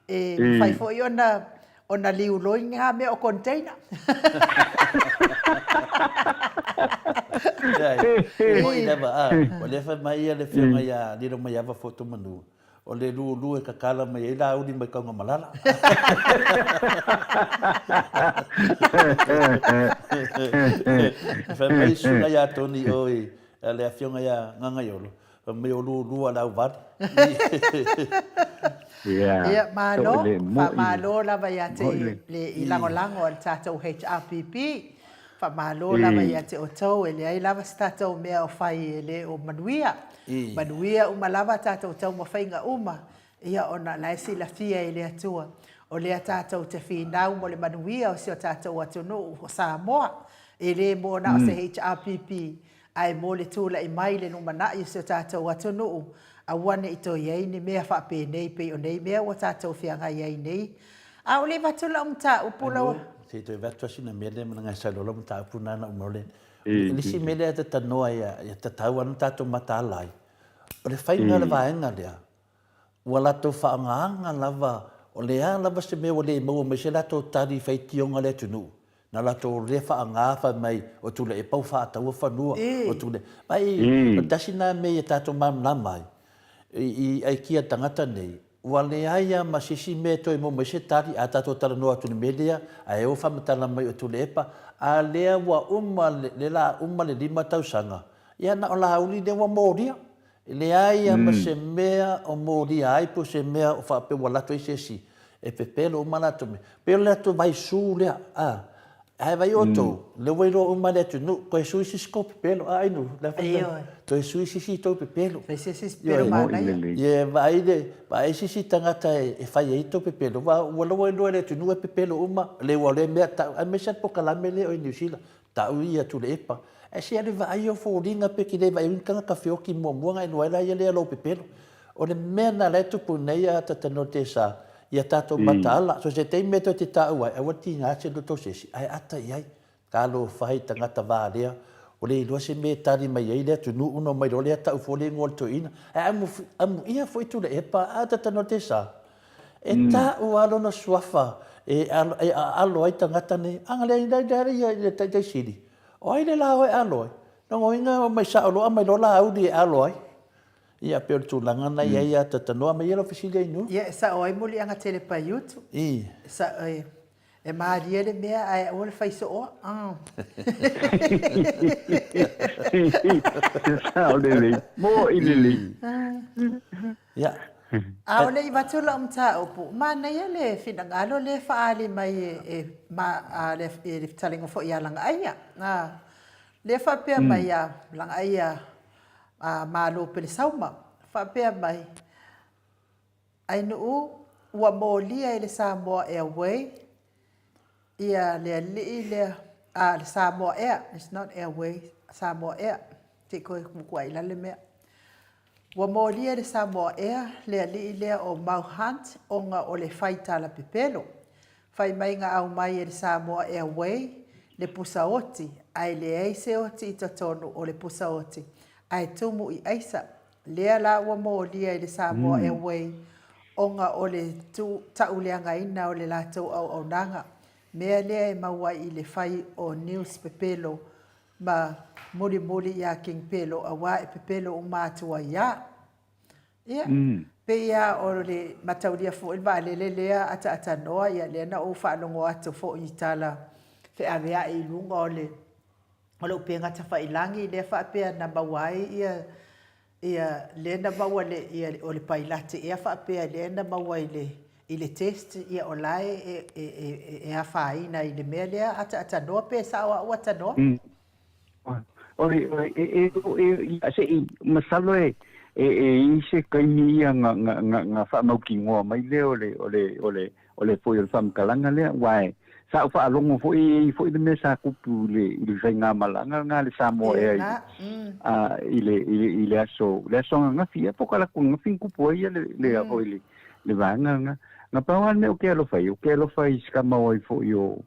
S1: E mafai foi ona ona liuloi nga mea o container.
S3: Leai, e moni lava, a, o lea fai mai ia le afioga ia Lilomaiava Fotumanu, O le lulu e kakala mai ai Lāuli mai Kaugamalala. Fai mai susuga ia Tony o i le afioga ia Gagaiolo, fai mai o lulu a le auvali.
S1: Ia, malo, faamalo lava ia te le i lagolago a le tatou HRPP. Faamalo lava ia te outou, e leai lava se tatou mea o fai e le o manuia. Manuia uma lava tatou taumafaiga uma, ia ona la e silafia e le Atua, o lea tatou te finau mo le manuia o si o tatou atunuu o Samoa, e le mo na o se HRPP, ae mo le tulai mai le lumanai o si o tatou atunuu, aua ne i toe i ai ni mea faapenei pei o nei mea ua tatou feagai ai nei. A o le avatu lau mataupu lau.
S3: Se i toe avatu lava sina mea lea ma le gaisalo o lau mataupu lena na uma o le le isi mea lea e talanoa ai ia tatau lava ona tatou mataala ai, o le faiga o le vaega lea, ua latou faaaogaina lava, o le a lava se mea ua le maua mai se latou tali i faitioga a le atunuu, na latou lea faaaoga fai mai o Tuilaepa ua faataua fanua, o Tuilaepa. Vaai, o le tasi lena mea ia tatou malamalama ai, i aikia a tagata nei, ua leai lava ma se isi mea e toe maua mai se tali, a tatou talanoa atu i le mea lea, ae o faamatala mai o Tuilaepa, a lea ua uma le la uma le 5 tausaga, ia na o Laauli lea ua molia. E leai lava ma se mea o molia ai po o se mea o faapea ua alu atu ai se isi e pepelo uma latou mea. Pei o le latou vaisu lea, a. Ae vaai outou, lea ua iloa uma e le atunuu, toe sui se isi tou pepelo. A Ainu, le a fai mai? Toe sui se isi tou pepelo.
S1: Fai se isi pepelo manaia.
S3: Ia, vaai le, vaai se isi tagata e fai ai tou pepelo, aua ua iloa e le atunuu e pepelo uma, le ua le mea tau, aemaise lava le polokalame lea o i Niu Sila. Tau ia Tuilaepa, ae se alu e vaai ou foliga pe te le vaai ni tagata feoti muamua ona e iloa ai laia lea lou pepelo. O le mea lena la e tupu nei a Tatano Tesa ia tatou mataala. So se taimi e toe te taua ai, aua le tiga se loto se isi, ae ata i ai. Talofa e i tagata valea, ua le iloa se mea e tali mai ai le atunuu ona omai loa lea tau fua le igoa o le toeaina. Ae amuia foi Tuilaepa a Tatano Tesa. E taua lava lona suafa e aalo ai tagata nei. A na leai ia i le Taitai Sili, o ai le la o e alo ai? Lona uiga e omai sao loa aumai loa Laauli e alo ai. Ia pei o le tulaga lena e i ai ia Tatanoa. Aumai ia lau fesili Ainuu.
S1: Ia e sao ai muliaga tele paiutu. E sao e E malie le mea ae aua le fai sooa.
S4: Sao lelei, mo'i lelei.
S3: Ia.
S1: A o le i avatu lau mataupu, manaia le finagalo lea e faaali mai e le fetalaiga foi ia Lagaaia. Lea faapea mai ia Lagaaia Malo Pelesauma, faapea mai, Ainuu, ua molia e le Samoa Airway ia le alii lea, a, le Samoa Air, it's not Airway, Samoa Air, se i toe tuutuuai i lalo le mea. Ua molia e le Samoa Air le alii lea o Mau Hunt ona o le fai tala pepelo. Fai mai na aumai e le Samoa Airway le pusa oti, ae leai se oti i totonu o le pusa oti, ae tumu i aisa. Lea la ua molia i le Samoa Airway ona o le tauleagaina o le latou auaunaga, mea lea e maua ai i le fai o news pepelo ma mulimuli ia King Pelo auā e pepelo uma atu ai a. Ia, pei a o le mataulia foi le vaalele lea ataatānoa, ia lea na ou faalogo atu foi i tala feaveai i luga o le o le upega tafailagi lea faapea na maua ai ia ia lea na maua le ia o le pailate ea faapea lea na maua i le i le test ia o la e e e e, e afaina i le mea lea ataatānoa pe sao au atanoa.
S4: O le e e e se i masalo e e e i se kaimi ia nga nga nga nga faamautinoa mai lea o le o le o le O le foi o le faamatalaga lea, aua e sa ou faalogo foi e i ai foi le mea sa tupu i le i le faigamalaga lena a le Samoa Air i a i le i le i le aso le aso ananafi ea po o talaatu ananafi na tupu ai le le a foi le le vaega lena. Na pau lava le mea ou te alofa ai, ou te alofa i si tama o ai foi o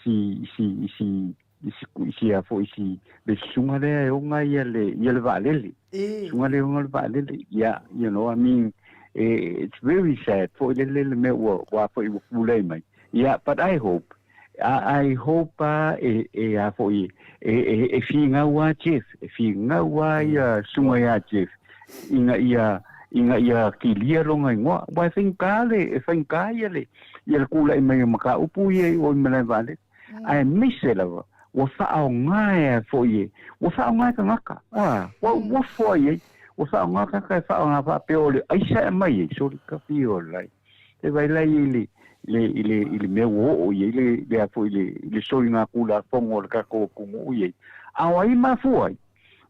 S4: si si si i si i si a foi si le susuga lea e ona ia le ia le vaalele. Susuga lea e ona le vaalele. Yeah, you know, I mean, it's very sad foi le le mea ua ua foi ua tulai mai. Yeah, but I hope I, I hope a e e a foi e e e finau a Jeff, e finau a ia susuga ia Jeff ina ia ina ia kilia lona igoa. Aua e faigata le e faigata ia le ia le tulai mai o mataupu ia i o i malae vaalele. Aemaise lava ua faaaoga e a foi e, ua faaaoga e tagata, a, ua uafu ai ai, ua faaaoga tagata e faaaoga faapea o le aisa e aumai ai, soli kapi o lai. E vaai la i le, le, i le, i le mea ua oo i ai le, le a foi le, le soliga Tulafono a le tatou atunuu i ai. A o ai e mafua ai?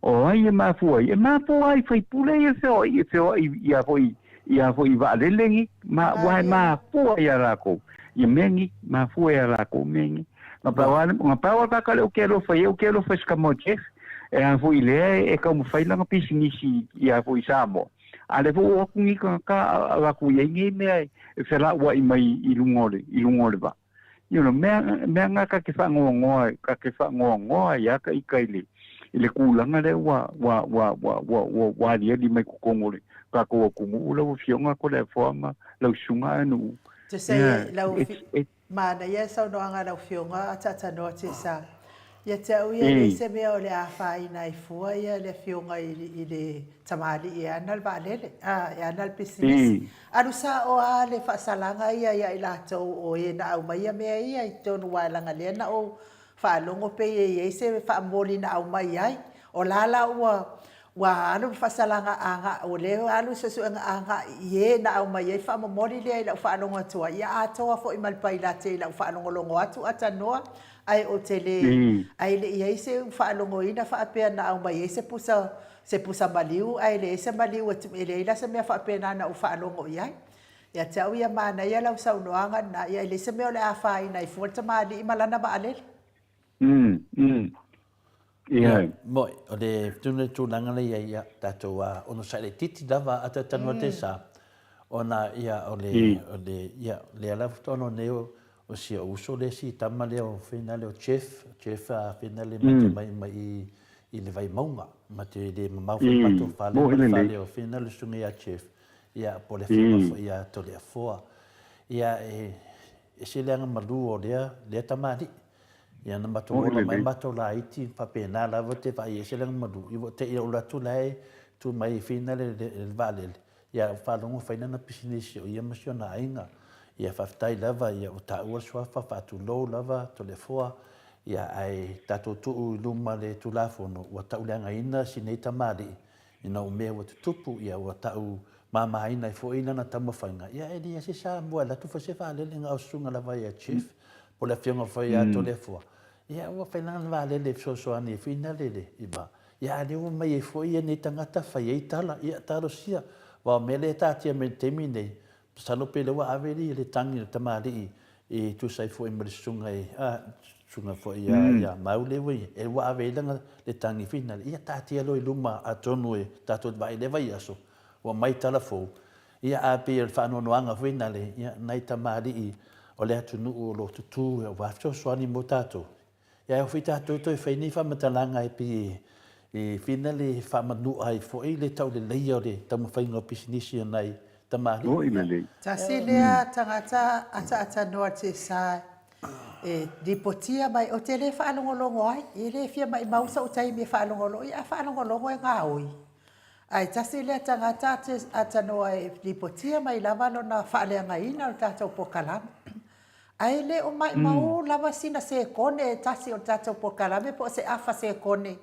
S4: O ai e mafua ai? E mafua ai i faipule ia e feoai, e feoai ia foi, ia foi i vaalele nei, ma, aua e mafua ia lakou ia mea nei, mafua ia lakou mea nei. Na pau lava, na pau lava le ou te alofa i ai, ou te alofa i si tama o Jeff, e a foi lea e taumafai lana pisinisi ia foi i Samoa. A lea foi ua o atu nei tagata avatu i ai nei mea e felauai mai i luga o le, i luga o le vaa. You know, mea, mea na ka te whaangoangoa, ka te whaangoangoa ia ka ika i le, i le kūlanga lea ua, ua, ua, ua, ua, ua, ua aliali mai totonu o le tatou atunuu lau Afioga Toleafoa ma lau Susuga Aganuu.
S1: To say Yeah, lau it's, it's, Manaia saunoaga a lau Afioga a Tatanoa Tesa. Ia te au ia e leai se mea o le a afaina ai fua ia le Afioga i le tamalii e ana le vaalele, a, e ana le pisinisi. Alu sao a le faasalaga ia ia i latou o e na aumaia mea ia i totonu aua leaga lea na ou faalogo pei e i ai se faamomoli na aumai ai. O la la ua Ua alu le faasalaga agai, ua le alu le suesuega agai i e na aumai ai faamomoli lea i lau faalogo atu ai, ia atoa foi ma le pailate i lau faalogologo atu a tanoa, ae ou te le, ae le i i ai se faalogoina faapea na aumai ai se pusa, se pusa maliu, ae leai se maliu e, e leai la se mea faapena na ou faalogo i ai. Ia te au ia manaia lau saunoaga lena, ia e leai se mea o le a afaina ai fua le tamalii ma lana vaalele.
S3: Ia, moi, o le tunu le tulaga lea i ai, ia, tatou a onosai laitiiti lava a tatou te sa, ona, ia, o le, o le, ia, lea lava faatoa ono nei o, o si ou uso le isi tama lea o fina lea o Jeff, Jeff a fina le mate mai mai i, i le Vaimauga, mate le mamao foi matou fale, ma le fale o fina le susuga ia Jeff, ia, po o le afioga foi ia Toleafoa. Ia, e, ese le agamalu o lea, lea tamalii. Ia na matou ola mai matou laiti faapena lava te vaai ese lana malu ia ua te i alu atu la e tu mai e fina le vaalele ia faalogo fai lana pisinisi o ia ma si ona aiga ia faafetai lava ia ua taua le suafa faatulou lava Toleafoa ia ae tatou tuu i luma le Tulafono ua tauleagaina si nei tamalii Ina ua mea ua tutupu, ia ua tau mamaina ai foi lana taumafaiga, ia e leai se Samoa e alu atu fai se vaalele na o susuga lava ia Chief, po o le afioga foi ia Toleafoa, ia ua fai lana vaalele e fesoasoani ai foi na le i va. Ia a lea ua omai ai foi ia nei tagata fai ai tala, ia talosia. Aua o mea lea e taatia mai i le taimi nei, Masalo pe lea ua ave le tagi a le tamalii e tusa ai foi ma le susuga i, a, susuga foi ia, mm. ia Mau lea ua e ua ave ai lana le tagi finale. Ia taatia loa i luma atonu e tatou te vaai i lea vaiaso, ua mai tala fou. Ia a pei o le faanoanoaga foi nale, ia nai tamalii o le atunuu o lo o tutū aua fesoasoani mo tatou. Ia e oo foi tatou toe fai nei faamatalaga e pei e fina le faamanua ai foi le tauleleia o le taumafaiga o pisinisi a nai tamalii.
S4: Moi lelei.
S1: Tasi lea tagata ataatanoa te sa e lipotia mai ou te le faalogologo ai, e le fia maimau sou taimi e faalogologo ai, a faalogologo e gaoi. Ae tasi lea tagata atanoa e lipotia mai lava lona faaleagaina o le tatou pokalame. Ae le o maʻimau lava sina sekone e tasi o le tatou polokalame po o se afa sekone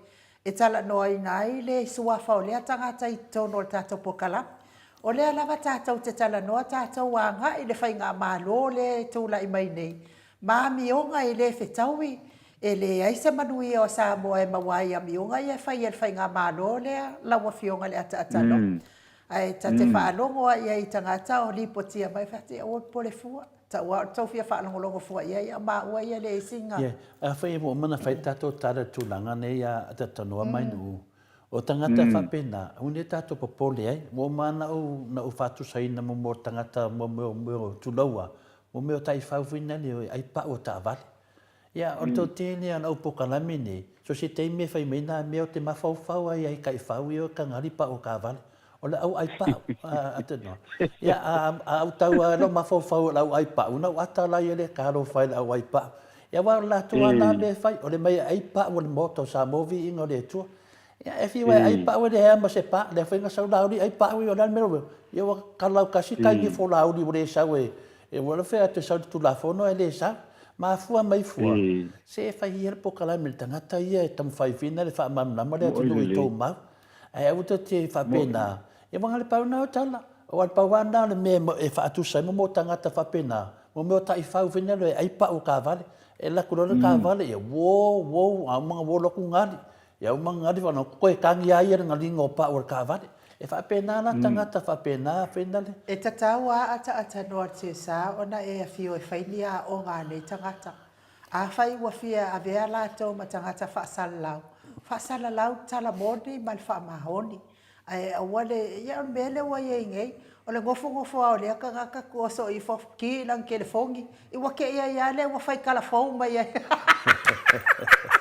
S1: e talanoaina ai le suafa o lea tagata i totonu o le tatou polokalame. O lea lava tatou te talanoa tatou agai i le faigamalo lea e tulai mai nei ma amioga e le fetaui, e leai se manuia o Samoa e maua ai i amioga ia e fai e le faigamalo lea lau Afioga i le Ataataloa. Ae ta te faalogo lava i ai i tagata o lipotia mai, fai atu, aua popole fua. Tau a o le tou fia faalogologo fua i ai, a o maua ia le isi ga.
S3: Yeah, afai ua uma ona fai le tatou tala i le tulaga nei a Talanoa mai Nuu, o tagata faapena, aua ne i tatou popole ai. Ua uma lava ona ou faatusaina mo mea o tagata, mo mea o tulou lava, mo mea o taifau foi na le o e ai pau o taavale. Ia, o le toatele lava o le au polokalame nei, so o se taimi e fai mai nā mea ou te mafaufau ai i taifau ia o tagali pau o taavale. O le au ai pau, a te noa. Ia, a, a au tau a lou mafaufau o le au ai pau, na ou ata la ia le talofa i le au ai pau. Ia, aua o le latou lava nā mea e fai, o le mai ai pau o le Maota o Samoa viiga o le Atua. Ia, e fiu e ai pau e leai lava ma se pa, lea foi na sau Laauli ai pau ia, o le a le mea ua, ia ua kalaukasi tai nifo o Laauli ua le sau e, e ua le fai atu e sau i le Tulafono ae le sau. Mafua mai fua, se e fai ia le polokalame i le tagata ia e taumafai fina le faamalamalama le atunuu i tou mau. Ae aua tou te faapena, ia ua na o le pau lena o tala. Aua o le pau lava lena o le mea e faatusa ai mo tagata faapena, mo mea o taifau foi lea e ai pau o taavale. E alu atu loa le taavale, ia uo, uo, a uma ona uo loa atu gali. Ia uma ona gali, ona toe tagi lava ia i le galiga o pau o le taavale. E faapena la tagata faapena foi lea.
S1: E tatau lava ataatanoa le sa ona e afio e fai ni aoga a nei tagata. Afai ua fia avea latou ma tagata faasalalau, faasalalau tala moni ma le faamaoni. Ae aua le, ia o le mea lea ua i ai nei, o le nofonofo lava o lea tagata oso ifo ki i lana telefoni, i ua te i ai lava lea ua fai tala fou mai ai.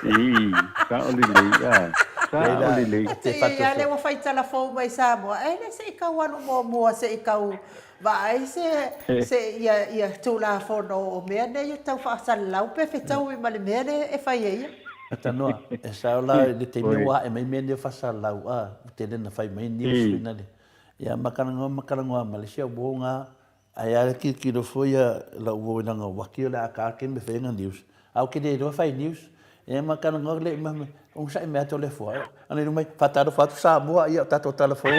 S4: Ii, sao lelei, a, sao lelei.
S1: Ua te i ai lava lea ua fai tala fou mai Samoa, e le se i tau alu muamua se i tau vaai se, se ia, ia Tulafono o mea nei e tau faasalalau pe fetaui ma le mea lea e fai e ia.
S3: Tanoa, e sao la i le taimi ua ae mai mea nei o faasalalau, a, ua tele ina fai mai news foi nale. Ia ma talanoa ma talanoa ma le isi au uo na, ae a tilotilo foi ia lau uo i lana uaki o le a ta le taimi e fai ai na news. A ou te le iloa fai news. Ia ma talanoa le ma onosai mai atu le fua. Ana ilu mai faatalofa atu Samoa ia o tatou tala fou.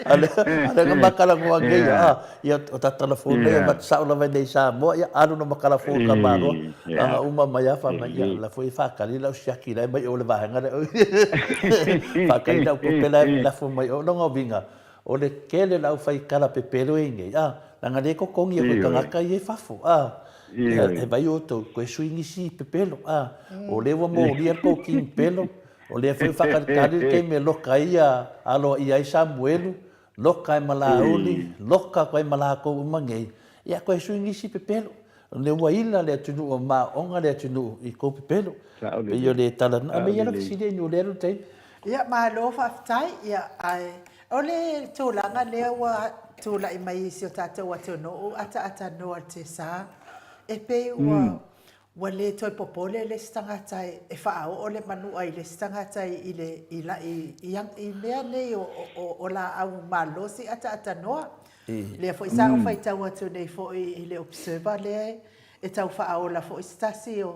S3: Ale ale na makalanoa nei a ia o tatou tala fou nei ma sao lava nei Samoa ia alu no makala fou ka maloa. Ana uma mai a fa mai ia la foi faakali lau siaki lai mai o le vaega le. Faakali lau tupe la lafo mai o longa vinga. O le tele o le aufai tala pepelo e nei, a, leaga lea e totogi atu e tagata ia i fafo, a, e vai outou, toe sui nisi i pepelo, a, o lea ua molia le tou king pelo, o lea foi ua faatalitali le taimi e loka ai ia, aloaia ai Samuelu, loka ai ma Laauli, loka atu ai ma latou uma nei, ia toe sui nisi pepelo. O lea ua ila le atunuu, ua maoga le atunuu i tou pepelo. Pei o le tala lena. Aumai ia lau fesili e Niulea le taimi.
S1: Ia, malo faafetai. Ia, ae o le tulaga lea ua tulai mai i si o tatou atunuu, ataatanoa i le tiasa, e pei ua ua le toe popole le isi tagata e faaoo le manua i le isi tagata i le i i i mea nei o o laau malosi ataatanoa. Lea foi sa ou faitau atu nei foi i le Observer lea e tau faaola foi se tasi o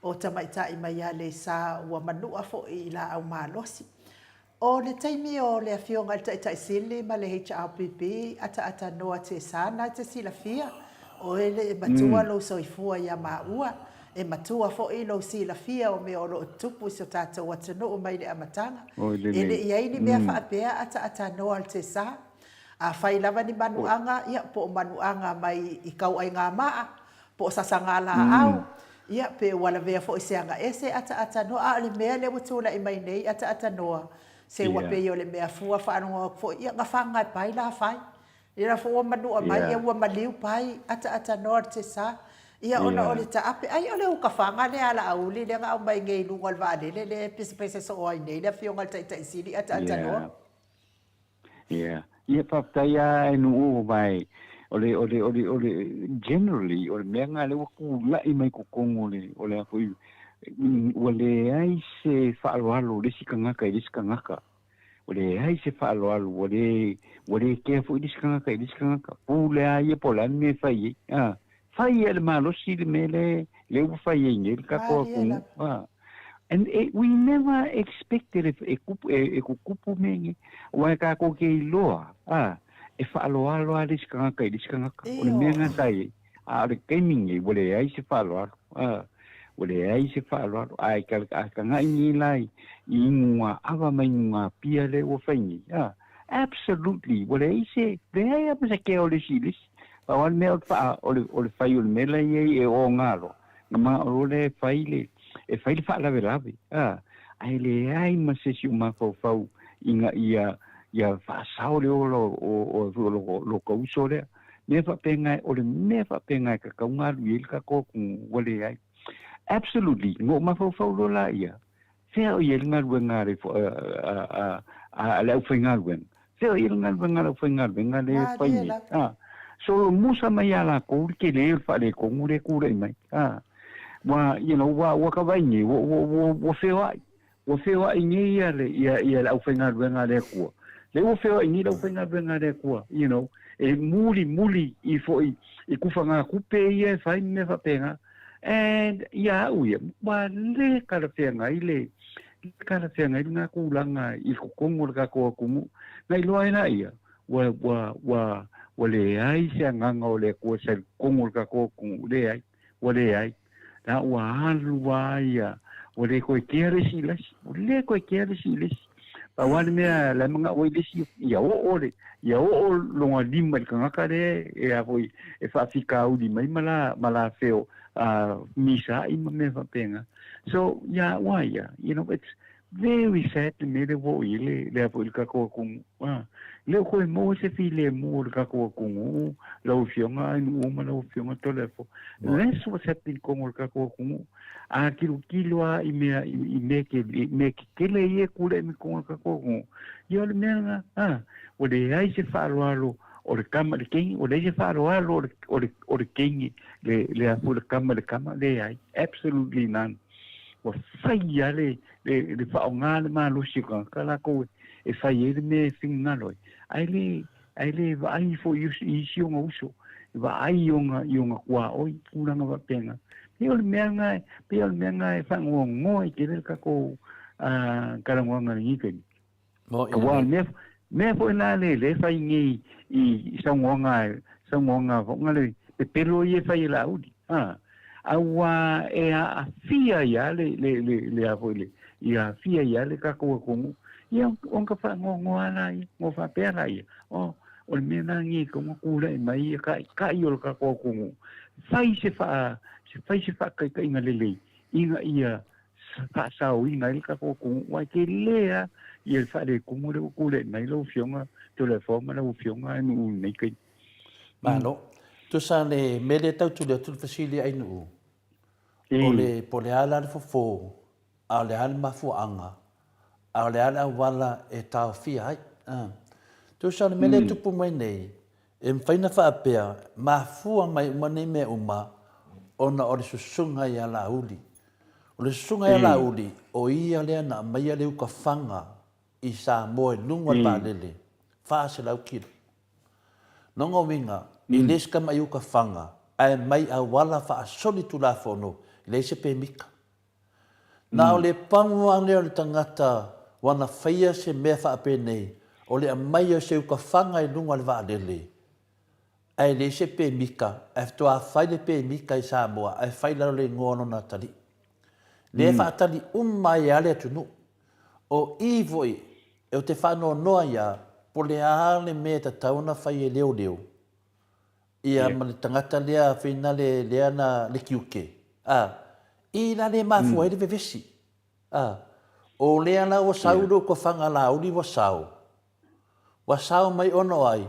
S1: o tamaitai mai Aleisa ua manua foi i laau malosi. O le taimi o le Afioga i le Taitai Sili ma le HRPP ataatanoa Tesa na e te silafia, oe le e matua lou soifua ia maua, e matua foi lou silafia o mea o lo o tutupu i so tatou atunuu mai le amataga. E le i ai ni mea faapea ataatanoa Tesa. Afai lava ni manuaga, ia, po o manuaga mai i Kauaigāmaa, po o Sasagālāau, ia, pe ua lavea foi i se aga ese ataatanoa, a o le mea lea ua tulai mai nei ataatanoa, se ua pei o le mea fua faalogo atu foi, ia, na faga e pai la fai. Ia la foi ua manua mai, ia ua maliu pai ataatanoa le tesa, ia ona o le taape. Ai o le uka faga lea a Laauli lea na aumai nei i luga o le vaalele lea e pesepese soo ai nei le Afioga i le Taitai Sili ataatanoa.
S4: Yeah. Ia faafetai a e nuu mai o le o le o le o le generally o le mea nga le ua kula'i mai totonu o le o le a foi ua leai se faaaloalo o le isi tagata i le isi tagata. Ua leai se faaaloalo ua le ua le kea foi le isi tagata i le isi tagata. Pule a ia po o le a le mea e fai ai. A fai ia le malosi le mea le le ua fai ai nei le tatou atunuu. A And it, we never expected e, e, kupu, e, e kukupu mea nei. Aua e kākou ke iloa, a, e faaaloalo lava le isi tagata i le isi tagata. O le mea lena sa i ai. A o le taimi nei, ua leai se faaaloalo. A, ua leai se faaaloalo. A e a taga'i nei la i, i inuga ava ma inuga pia lea ua fai nei. A, absolutely, ua leai se, leai lava ma se kea o le isi i le isi. Pau lava le mea o le faa, o le, o le fai o le mea la i ai e oga loa. Na manao loa lea e fai le, e fai le faalavelave, a, ae leai ma se isi o mafaufau ina ia, ia faasao le ola o, o, o, o lo, lo ka uso lea. Mea faapena, o le mea faapena e tatau ona alu i ai le tatou atunuu, ua leai. Absolutely, na ou mafaufau loa laia, fea o i ai le galuega a le, a, a, a, a le aufaigaluega? Fea o i ai le galuega a le aufaigaluega lea e fai nei? A, solomusa mai iā lakou le tele o le faaletonu lea e tulai mai. A, ua, you know, ua, ua ka vaai nei, ua, ua, ua, ua feoai. Ua feoai nei ia le, ia, ia le aufaigaluega a le Atua. Lea ua feoai nei le aufaigaluega a le Atua, you know, e mulimuli i foi i kufagātupe ia e fai ma mea faapena. And ia au ia, ua le talafeagai le, le talafeagai lena tulaga i totonu o le tatou atunuu. Na iloa ai laia, ua, ua, ua, ua leai se agaga o le Atua sa i totonu o le tatou atunuu, leai, ua leai. La ua alu lava ia, ua le toe kea le isi i le isi, ua le toe kea le isi i le isi. Pau lava le mea la e manao ai le isi, ia oo le, ia oo lona lima i le tagata lea e a foi e faafitauli mai ma la, ma la feo a misaai ma mea faapena. So, ia au lava ia, you know, it's, Very sad le mea lea ua oo i ai le, le a foi le tatou atunuu. A, le o toe maua se filemu o le tatou atunuu, lau Afioga Ainuu ma lau Afioga Toleafoa. That's what's happening i totonu o le tatou atunuu. A tilotilo lava i mea, i mea tele, i mea tetele ia e tulai mai totonu o le tatou atunuu, ia o le mea lena, a, ua leai se faaaloalo o le tama i le teine, ua leai se faaaloalo o le, o le, o le teine, le, le a foi le tama i le tama, leai, absolutely none. Ua fai lava le, le, le faaaoga le malosi o tagata latou e fai ai le mea e finagalo ai, ae le, ae le vaai foi i isi ona uso, vaai i ona, i ona tuaoi, tulaga faapena. Pei o le mea lena, pei o le mea lena e faanoanoa ai tele le tatou talanoaga i lenei taimi. Aua o le mea, mea foi la le, le fai nei i saunoaga, saunoaga foi na le pepelo ia e fai e Laauli. Ha. Aua e aafia ai lava le, le, le, le a foi le, i aafia ai lava le tatou atunuu. Ia, ona ka faanoanoa lava laia, ona faapea laia, oh, o le mea la lenei e tatau ona tulai mai ia taitai o le tatou atunuu, fai se faa, fai se faataitaiga lelei ina ia faasaoina ai le tatou atunuu, aua e tele lava ia le faaletonu lea ua tulai mai lau Afioga Toleafoa ma lau Afioga Ainuu i lenei taimi.
S3: Malo. Tusa le mea lea e tau tuli atu le fesili Ainuu, o le po o le a la le fofo, a o le a le mafuaaga, a o le a le auala e taofia ai. Tusa o le mea lea e tupu mai nei, e mafai ona faapea, mafua mai uma nei mea uma ona o le susuga ia Laauli. O le susuga ia Laauli, o ia lea na aumaia le uka faga i Samoa i luga o le vaalele, 400 kilo. Lona uiga, e le se tama i uka faga, ae mai auala faasolitulafono, e leai se pemita. Na o le pago lava lea o le tagata ua na faia se mea faapenei, o le aumai o se uka faga i luga o le vaalele, ae leai se pemita, ae faatoa fai le pemita i Samoa ae fai i lalo o le igoa o lona atalii. Lea e faatali uma ai lava le atunuu. O i foi, ou te faanoanoa ai lava, po o le a le mea e tatau ona fai e leoleo, ia ma le tagata lea finale lea na le tiute, a, i la le mafua ai le vevesi, a, o lea la ua sau le utuafaga Laauli ua sao, ua sao mai ona o ai?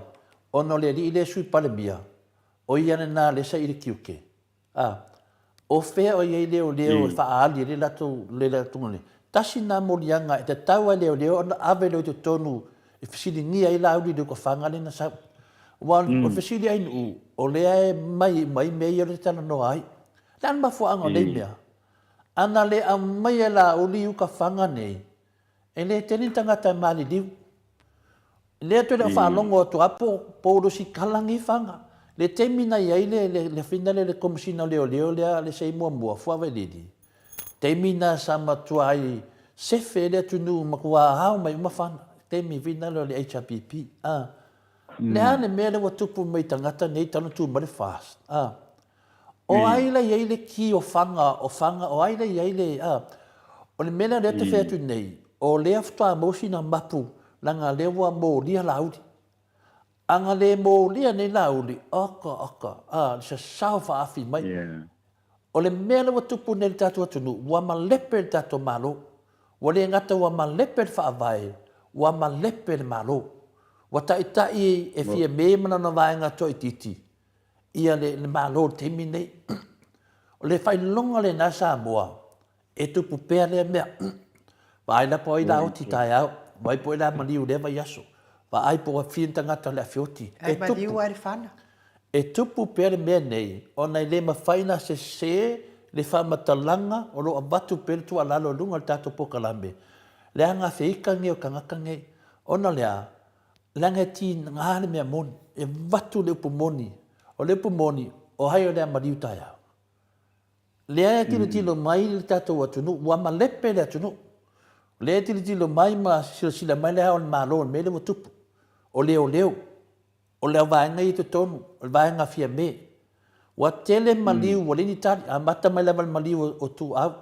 S3: Ona o le alii lea Sui Palemia, o ia lena lea sa i le tiute, A, o fea o i ai leoleo e faaali ai le latou, le latou le. Tasi lena moliaga e tatau lava i leoleo ona ave loa i totonu e fesiligia ai Laauli i le ukafaga lea na sau. Aua o le fesili a Ainuu, o lea e mai uma ai mea ia o lea e talanoa ai. O le a le mafuaaga o nei mea? Ana le aumaia e Laauli ukafaga nei, E le tele ni tagata e maliliu. Lea toe le o faalogo atu a po po lusitala nei faga. Le taimi na i ai le le le fina le le Komesina o Leoleo lea le sei muamua Fuavailili, taimi na sa matua ai sefe le atunuu matua ao mai uma fana, taimi fina lea o le HRPP. A. Le a le mea lea ua tupu mai tagata nei talu tu mai le FAST. A. O ai la i ai le ki o Faga, o Faga, o ai la i ai le, a? O le mea lea o lea ou te fai atu nei, o lea faatoa maua sina mapu, leaga o lea ua molia Laauli. A na le molia nei Laauli, oka, oka, a, le sasao faaafi mai. O le mea lea ua tupu nei i le tatou atunuu, ua malepe le tatou Malo. Ua le gata ua malepe le Faavae, ua malepe le Malo. Ua taitai e Fiame ma lana vaega toaitiiti, ia le, le Malo i le taimi lenei. O le faailoga lena Samoa, e tupu pea lea mea. Vaai la po o ai la oti taeao, vaai po o ai la maliu i lea vaiaso, vaai po o fia ni tagata o le afioti.
S1: E maliu lava i le fana.
S3: E tupu pea le mea nei, ona e le mafai ona sese le faamatalaga o lo o avatu pea le tuualalo i luga o le tatou polokalame, leaga feika nei o tagata nei. Ona o le a? Leaga e tiga le mea moni, e avatu le upu moni. O le upu moni, o ai o le a maliu taeao? Lea e tilotilo mai le tatou atunuu, ua malepe le atunuu. O lea e tilotilo mai ma silasila mai le Ao o le Malo i le mea lea ua tupu. O leoleo, o le vaega ia i totonu, o le vaega a Fiame. Ua tele maliu ua leai ni tali, amata mai lava i le maliu o Tuuau,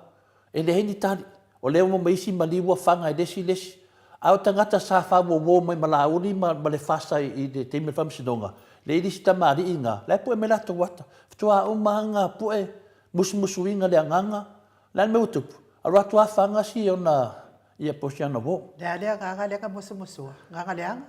S3: e leai ni tali. O lea ua ma isi maliu ua faga e le isi le isi. A o tagata sa faaouo mai ma Laauli ma le FASA i le taimi o le faamasinoga, leai le isi tamalii na, la e pue mai latou ata. Faatoa uma lava na pue musumusuina le agaga, le a le mea ua tupu? Alu atu lava faga si ona Ia, po o se ana uō.
S1: Le a le agaga lea ka musumusu'a? Agaga leaga?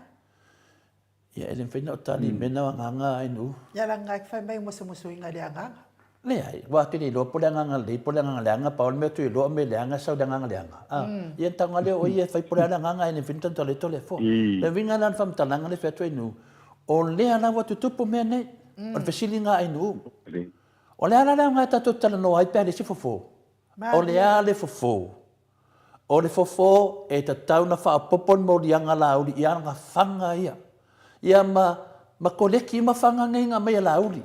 S3: Ia, e le mafai ona ou tali i mea na o agaga ai nuu.
S1: Ia laga e fai mai musumusuina i le agaga.
S3: Leai, aua ou te le iloa po o le agaga lelei po o le agaga leaga, pau le mea ou te iloa o mea leaga e sau i le agaga leaga. A, ia na tago lava lea o ia e fai po o le a le agaga ae le mafai ona tantala ai Toleafoa. O le uiga la o le faamatalaga lea e fai atu ai nuu, o lea la ua tutupu mea nei. O le fesiliga a nuu, o le a la le aoga e tatou te talanoa ai pe a leai se fofo? O le a le fofo? O le fofo e tatau ona faaopoopo ni moliaga Laauli i ana faga ia. Ia ma, ma koleki uma faga nei na aumai e Laauli.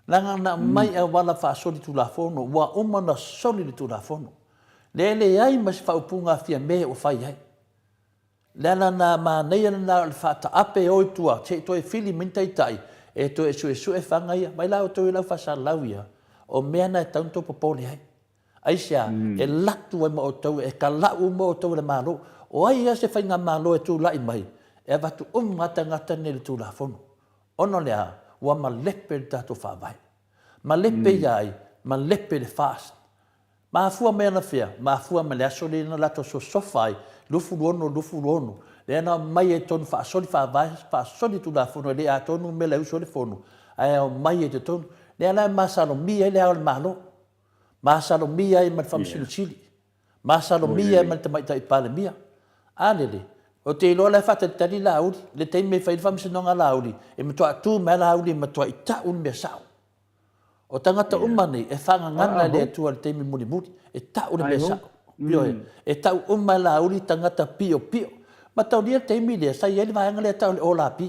S3: Leaga na aumai i auala faasolitulafono, ua uma ona soli le Tulafono. Lea e leai ma se faaupuga a Fiame ua fai ai. Le ala na manaia lena o le faataape e o i tua se i toe fili mai ni taitai e toe suesue faga ia. Mai la outou i lau faasalalau ia, o mea na e tatau ona outou popole ai. Aisea? E latu ai ma outou, e kala'u uma outou e le Malo. O ai lava se faigamalo e tulai mai, e avatu uma lava tagata nei i le Tulafono. Ona o le a? Ua malepe le tatou Faavae. Malepe ia ai? Malepe le FAST. Mafua mai anafea? Mafua mai le aso lea na latou sosofa ai, 26, 26, lea na aumai ai totonu faasoli Faavae, faasoli Tulafono, e le atoa numera e usu ai le Fono, ae aumai ai i totonu. Lea la e masalomia ai le Ao o le Malo. Masalomia ai ma le Faamasino Sili. Masalomia ai ma le Tamaitai Palemia. A lele, ou te iloa la e faatalitali Laauli, le taimi e fai ai le faamasinoga a Laauli, e matuai tu mai lava Laauli e matuai tau le mea sao. O tagata uma nei, e faagagana e le Atua i le taimi mulimuli, e tau le mea sao. Ioe, e tau uma e Laauli tagata piopio. Mataulia le taimi lea, sa i ai le vaega lea e tau o le OLAP.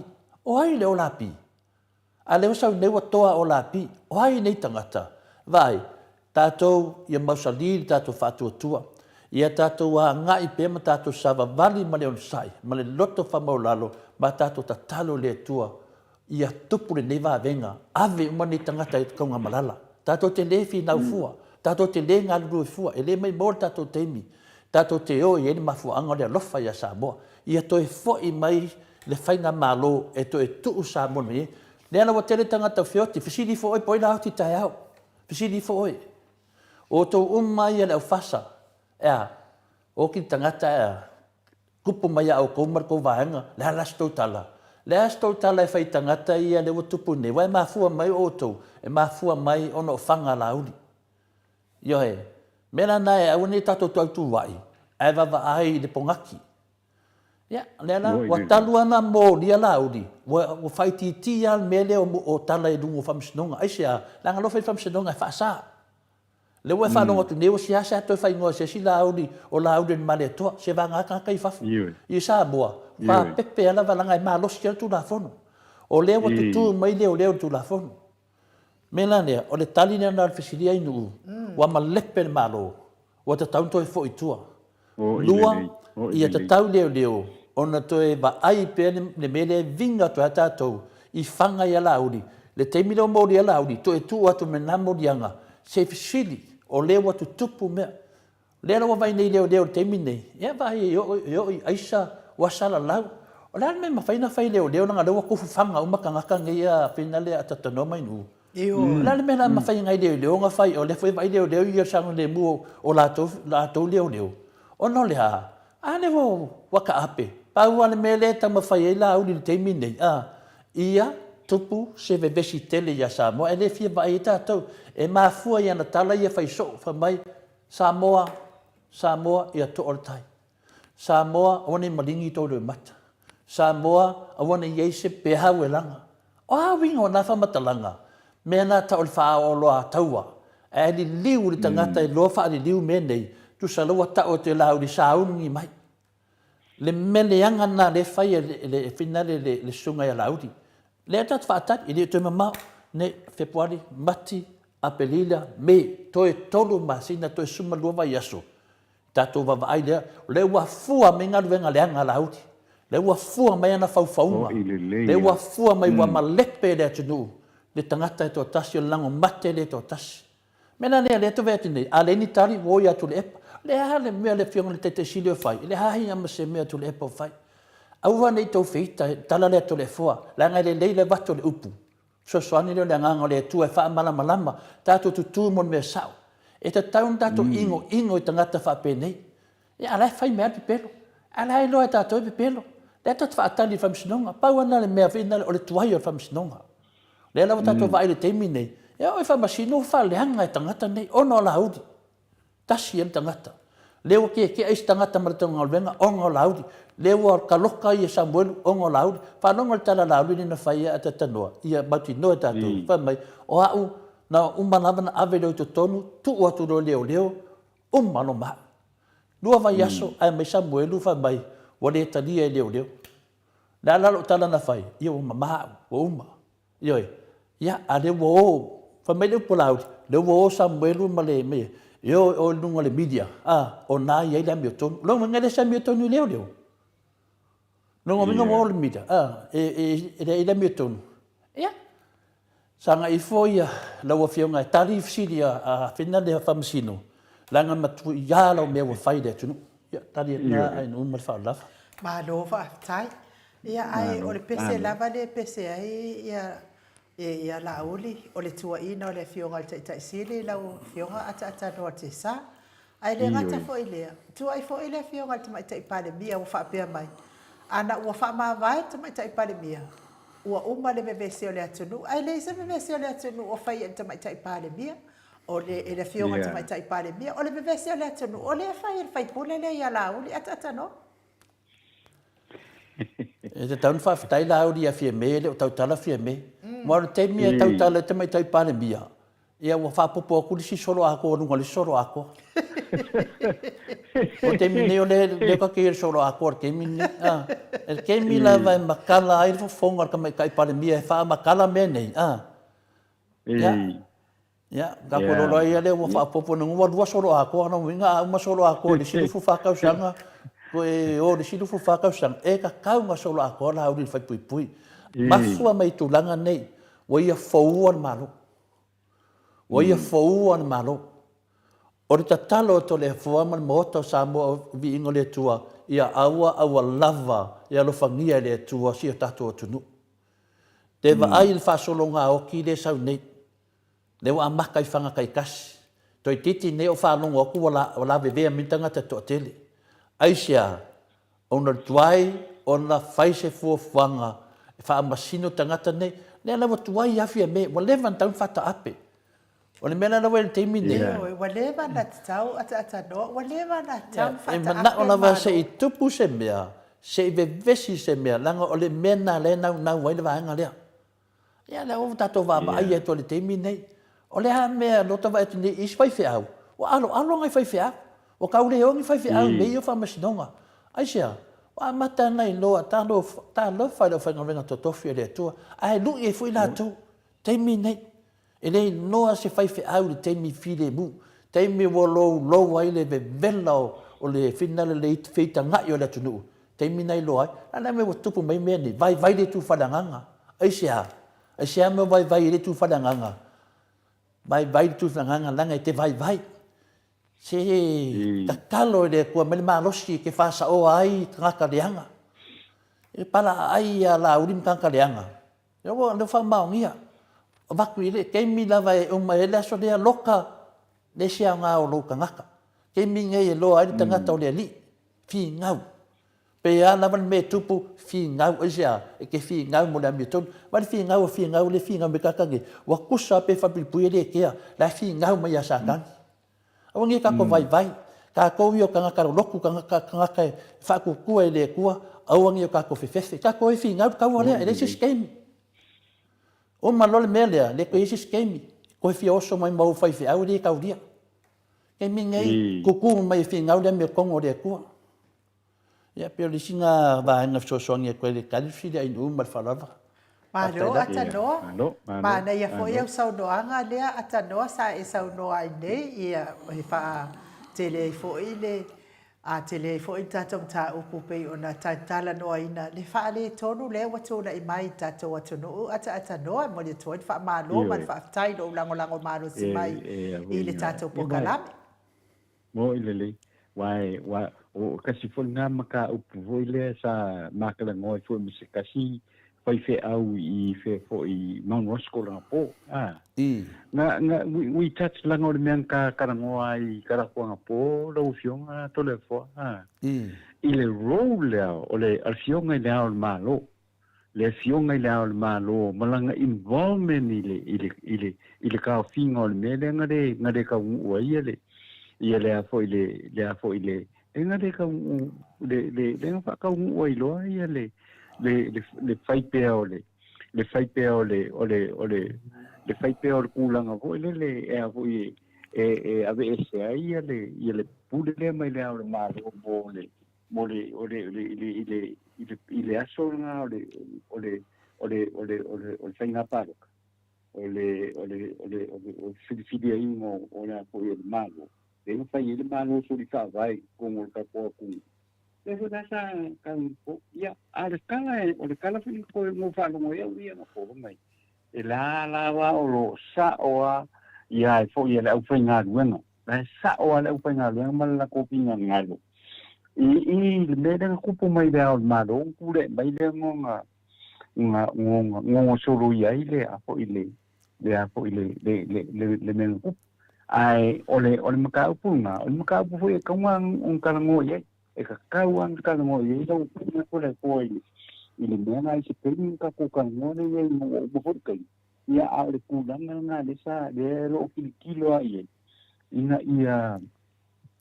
S3: O ai le OLAP? A lea ua sau nei ua toa o lapi. O ai nei tagata? Vaai, tatou ia mausali le tatou faatuatua. Ia tatou agai pea ma tatou savavali ma le onosai, ma le loto faamaualalo ma tatou tatalo i le Atua ia tupu lenei vavega, ave uma nei tagata i Taugamalala. Tatou te le finau fua, tatou te le galulue fua, e le maimoa le tatou taimi tatou te o i ai le mafuaaga o le alofa ia Samoa. Ia toe foi mai le faigamalo e toe tuu Samoa mai ai. Lea la ua tele tagata feoti, fesili ifo oe po o ai la oti taeao. Fesili ifo oe. O outou uma ia le aufasa, e a? Oti le tagata e a? Tupu mai ia outou ma le tou vaega, le a la se tou tala? Le a se tou tala e fai i tagata ia lea ua tupu nei? Aua e mafua mai o outou, e mafua mai ona o faga a Laauli. Ioe, mea la na e aua ne i tatou tautuai, ae vaavaai i le pogaki. Ia, o lea la, ua talu lava ona molia Laauli, ua, ua faaitiitia lava le mea lea o, o tala i luga o Faamasinoga. Aisea? Leaga o lea ua fai le Faamasinoga e faasa. O lea ua e faalogo atu nei ua seasea toe faaigoa e se isi Laauli, o Laauli o le Malietoa. Se vagana tagata i fafo. I Samoa, ua faapepe lava leaga e malosi lava le Tulafono. O lea ua tutū mai leoleo i le Tulafono. Mea la lea, o le tali lea na o le fesili ai Nuu, ua malepe le Malo, ua tatau ona toe foi i tua. Lua, ia tatau leoleo ona toe vaai pea le mea lea e viga atu ai tatou i faga ia Laauli. Le taimi lea ua moli ai Laauli, toe tuu atu ma lena moliaga, se i fesili, o lea ua tutupu mea. Lea la ua vaai nei leoleo i le taimi lenei, ia vaai e oo, e oo i aisa, ua salalau. O le a le mea e mafai ona fai e leoleo leaga o lea ua tofu faga uma tagata nei a fina lea a Tatanoa mai Nuu. O le a le mea la e mafai e nai leoleo ona fai, o lea foi e vaai leoleo ia i le saogalemu o latou, latou leoleo. Ona o le a? A lea ua, ua taape. Pau lava le mea lea e taumafai ai Laauli i le taimi lenei, a, ia tupu se vevesi tele ia Samoa, e le fia vaai ai tatou. E mafua i ana tala ia fai soo, fai mai, Samoa, Samoa, ia to'a le tai. Samoa, aua ne i maligi tou loimata. Samoa, aua ne i i ai se peau e laga. O a uiga o na faamatalaga? Mea na tau o le faaoloataua, ae liliu i le tagata e iloa faaliliu mea nei, tusa la ua tau atu e Laauli sauni mai. Le mea leaga lena lea e fai e le finale le susuga ia Laauli. Lea tatou te faatali, e le o toe mamao, nei, Fepuari, Mati, Aperila, Me, toe tolu masina, toe 12 vaiaso, tatou vaavaai lea, o lea ua fua mai galuega leaga a Laauli, lea ua fua mai ana faufauga, lea ua fua mai ua malepe le atunuu, le tagata e toatasi, o le lago mate lea e toatasi. O le mea la lea, lea e tau atu nei, a leai ni tali, ua oi ia Tuilaepa. O le a le mea a le Afioga i le Taitai Sili o fai? E leai lava ma se mea a Tuilaepa o fai. Aua ne i tou feita i le tala lea a Toleafoa, leaga e lelei le avatu o le upu. Fesoasoani lea o le Agaga o le Atua e faamalamalama, tatou tutū mo le mea sao. E tatau ona tatou igoigo i tagata faapenei. Ia, a o la e fai mai lava le pepelo. A o la e iloa e tatou e pepelo. Lea tatou te faatali i le Faamasinoga. Pau lava lena o le mea foi lena o le tuai o le Faamasinoga. O lea la ua tatou vaai i le taimi lenei, e oo i Faamasino ua faaleaga e tagata nei ona o Laauli. Tasi ai le tagata. Lea ua tietia isi tagata ma le galuega ona o Laauli. Lea ua taloka ia Samuelu ona o Laauli. Faalogo i le tala a Laauli lea na fai a talanoa, ia mautinoa e tatou. Fai mai, o au, na uma lava ona ave loa i totonu, tuu atu loa i leoleo, uma loa ma au. Lua vaiaso ae aumai Samuelu fai mai, ua le talia e leoleo. O le a la lau tala na fai? Ia ua mama au, ua uma. Ioe. Ia, a o lea ua o, fai mai le upu a Laauli, lea ua o Samuelu ma le, ma ia, e o o i luga o le media, a, o na e i ai le amiotonu. O lona uiga e le o se amiotonu i leoleo. O lona uiga ua o i le media, a, e, e, e leai le amiotonu. Ia, saga ifo ia lau Afioga e tali fesili a, a Fina lea Faamasino, leaga matuia lau mea ua fai i le atunuu. Ia, tali atu na ai nuu ma le faaaloalo lava.
S1: Malo faafetai. Ia ae o le pese lava lea e pese ai ia ia Laauli, o le tuuaiina o le Afioga i le Taitai Sili, lau Afioga Ataatanoa Tesa. Ae le gata foi i lea, tuuai foi le Afioga i le Tamaitai Palemia ua faapea mai, ana ua faamavae le Tamaitai Palemia, ua uma le vevesi o le atunuu, ae leai se vevesi o le atunuu o faia e le Tamaitai Palemia. O le, e le Afioga i le Tamaitai Palemia, o le vevesi o le atunuu, o lea e fai e le sui usufono lea ia Laauli. Ataatanoa.
S3: E tatau ona faafetai Laauli ia Fiame, e le o tautala Fiame. Aua o le taimi e tautala ai le Tamaitai Palemia, ia ua faaopoopo atu le isi solo atoa i luga o le isi solo atoa. O le taimi nei o lea tatou te i ai i le solo atoa i le taimi lenei. O le taimi lava e matala ai le fofoga o le Tamaitai Palemia e faamatala mea nei, ia, Ia, tatou iloa loa ia lea ua faaopoopo ina ua lua solo atoa, lona uiga a uma solo atoa i le isi 24 tausaga, toe o i le isi 24 tausaga, e tatau ona solo atoa Laauli i le falepuipui. Mafua mai i tulaga nei, ua ia foua le Malo. Ua ia foua le Malo. O le tatalo a Toleafoa ma le Maota o Samoa o Viiga o le Atua, ia aua aua lava e alofagia e le Atua si o tatou atunuu. Te vaai i le faasologa oti lea e sau nei. Lea ua amata i faga taitasi. Toeitiiti nei o faalogo atu ua lavevea mai tagata e toatele. Aisea? Ona o le tuai ona fai se fuafuaga e faamasino tagata nei. Lea la ua tuai lava Fiame, ua leva ona tatau ona faataape. O le mea la ua i ai i le taimi lenei.
S1: Ioe, ua leva ona tatau ataatanoa, ua leva ona tatau ona
S3: faataape le Malo. E manao lava se i tupu se mea, se i vevesi se mea, leaga o le mea lena o lea e naunau ai le vaega lea. Ia lea ua tatou vaavaai atu i le taimi lenei. O le a mea lea ua vaai atu nei i isi faifeau, ua aloalo nai faifeau. Ua tau le o ni faifeau i mea ia o faamasinoga. Aisea? Ua amata ona iloa, talofa i le aufaigaluega totofi a le Atua, ae lui ai foi latou. Taimi lenei, e le iloa se faifeau i le taimi filemu, taimi ua loulou ai le vevela o le finagalo le feitagai o le atunuu, taimi na iloa ai, a le mea ua tupu mai mea nei, vaivai le itu faaleagaga. Aisea? Aisea mea vaivai ai le itu faaleagaga? Vaivai le itu faaleagaga leaga e te vaivai. Se tatalo i le Atua mai le malosi e te faasaoa ai tagata leaga. E palaaai ia Laauli ma tagata leaga. Lea ua faamaonia. Avatu i le taimi lava e uma ai le aso lea, loka le isi aoga o lou tagata. Taimi nei e loa ai le tagata o le alii, finau. Pe a lava le mea e tupu, finau. Aisea? E te finau mo le amiotonu. Vaai le finau a finau le finau mai tagata nei, ua tusa pe falepuipui e le kea, la e finau mai ia Satani. Aua nei tatou vaivai. Tatou ia o tagata lolotu, tagata, tagata e faatuatua i le Atua, aua nei o tatou fefefe. Tatou e finau le taua lea, e leai se isi taimi. Uma loa le mea lea, le toe i ai se isi taimi. Toe fia oso mai ma ou faifeau e le taulia. Taimi nei, tutu mai e finau le amiotonu o le Atua. Ia, pei o le isi lena vaega e fesoasoani atu ai i le tali fesiliainuu ma le faaaloalo.
S1: Malo Atanoa, manaia foi au saunoaga lea Atanoa sa e saunoa ai nei, ia e faatele ai foi le a tele ai foi le tatou mataupu pei ona talanoaina le faaletonu lea ua tulai mai i le tatou atunuu. Ata Atanoa, e momoli atu ai le faamalo ma le faafetai i lou lagolago malosi mai i le tatou polokalame.
S4: Moni lelei, aua e, ua, o kasi foi lena mataupu foi lea sa ma talanoa ai foi ma se tasi. faifeau i fea foi i Mount Roskill anapo a. Na na we, we touch leaga o le mea na ta talanoa ai i Kalapu anapo lau Afioga Toleafoa a. I le role lea o le Afioga i Le Ao o le Malo, le Afioga i Le Ao o le Malo ma lana involvement i le i le i le i le taofiga o le mea lea na le na le taunuu ai ia le ia le a foi le le a foi le lea na le taunuu le le lea na faataunuu ai loa ia le le le le fai pea o le le fai pea o le o le o le le fai pea o le tulaga foi lele e a foi e e aveese ai ia le ia le pule lea mai Le Ao o le Malo mo le mo le o le le i le i le i le i le aso lena o le o le o le o le o le o le faiga palota o le o le o le o le o le filifiliaina o le a foi o le Malo lea na fai ai le Malo soli faavae i totonu o le tatou atunuu lea foi la sa tau ia a o le tala o le tala foi na ou faalogo ai au ia na po mai e la lava o lo o sa'o a ia ai foi e le aufaigaluega la e sa'o a le aufaigaluega ma le latou finagalo i i le mea lea na tupu mai le Ao o le Malo ona tulai mai lea na na na na soloia ai le a foi le le a foi le le le le le mea na tupu. Ae o le o le mataupu lena, o le mataupu foi e tatau ona talanoa i ai. E tatau lava ona talanoa i ai lau Afioga Toleafoa i le i le mea lena i se taimi ona tatou talanoa lea i ai ina ua uma foi le taimi. Ia a o le tulaga lena lea sa lea o lo o tilotilo lava i ai ina ia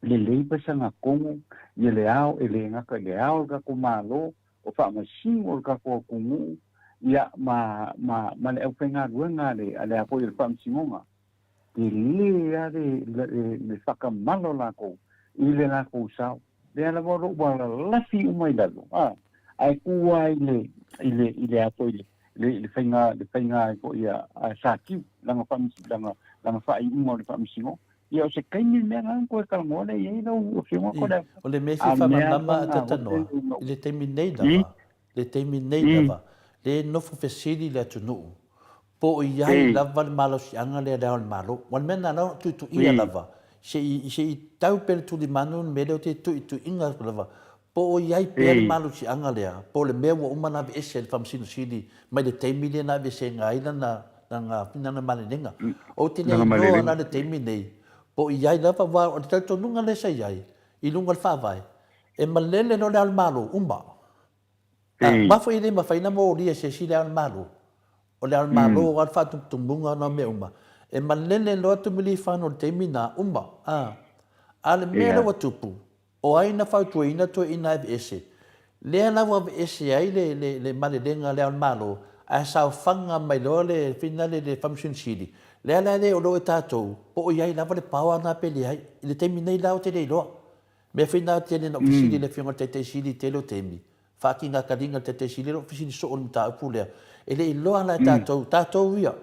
S4: lelei pasagatonu ia le ao e le gata i le ao o le tatou Malo, o faamasino o le tatou atunuu ia ma ma ma le aufaigaluega a le a le a foi o le Faamasinoga. Tele lava le le le fakamalo latou i le latou sao. Lea lava o lo o ua lalafi uma i lalo, a, ae tu lava i le i le i le a foi le le le faiga le faiga ai foi a a Satiu lana faamas lana lana faaiuga o le Faamasinoga. Ia o se taimi le mea lena na toe talanoa lea i ai lau Afioga Koleafoa.
S3: O le mea e fia faamalamalama a Tatanoa, i le taimi nei lava, le taimi nei lava, lea e nofo fesili le atunuu, po o i ai lava le malosiaga lea i le Ao o le Malo. Aua o le mea lena na tuituia lava, se i se i tau pea le tulimanu le mea lea ou te tuituiina atu lava, po o i ai pea le malosiaga lea, po o le mea ua uma ona aveese e le Faamasino Sili mai le taimi lea na aveeseina ai lana lana malelega. Ou te le iloa la le taimi nei, po o i ai lava, aua o le talitonuga lea sa i ai i luga o le Faavae, e malele loa le Ao o le Malo, uma. Aua foi e le mafai ona molia e se isi le Ao o le Malo. O le Ao o le Malo lava le faatumutumuga ona o mea uma. E malele loa Tumiliifano i le taimi lena, uma. A o le mea lea ua tupu, O ai na fautuaina toeaiina aveese? Lea la ua aveese ai le, le, le malelega a Le Ao o le Malo, ae saofaga mai loa le finale le Faamasino Sili. Lea la e le iloa e tatou po o i ai lava le power na pe leai. I le taimi nei la ou te le iloa. Mea foi na tele na ou fesili i le Afioga i le Taitai Sili i le tele o taimi, faakigakaliga le Taitai Sili, lou fesili soo i le mataupu lea. E le iloa la e tatou, tatou ia,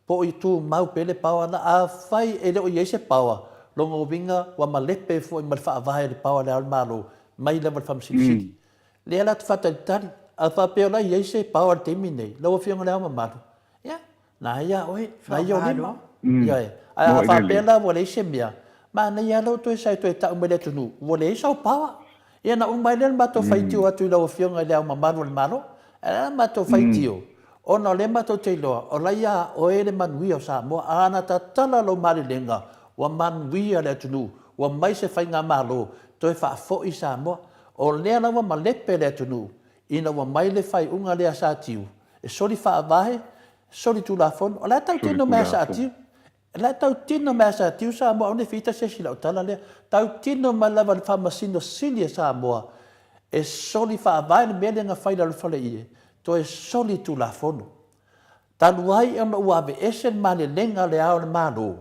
S3: po o i tumau pea le power na. Afai e le o i ai se power, lona uiga ua malepe foi ma le faavae o le power a Le Ao o le Malo mai lava i le Faamasino Sili. Lea la ou te faatalitali, a faapea o la e i ai se power i le taimi lenei, lau Afioga i Le Ao Mamalu, ia, Na ia oe, na ia o lima. Ioe. Ae a faapea la ua leai se mea, manaia lava lou toe sae toe tau mai le atunuu, ua leai sau power. Ia ona uma ai lea o le matou faitio atu i lau Afioga i Le Ao Mamalu o le Malo. Ae o le a le matou faitio? Ona o lea matou te iloa, o la ia oe le manuia o Samoa. A na tatala lou malelega, ua manuia le atunuu, ua mai se faigamalo toe faafoi Samoa. O lea la ua malepe le atunuu, ina ua mai le faaiuga lea a Satiu, e soli faavae, soli tulafono. O la e tautino mai a Satiu, o la e tautino mai a Satiu Samoa, aua ne i fita se isi i lau tala lea. Tautino mai lava i le Faamasino Sili a Samoa, e soli faavae le mea lea na fai i lalo o le faleie, toe soli tulafono. Talu ai ona ua aveese le malelega a le Ao o le Malo,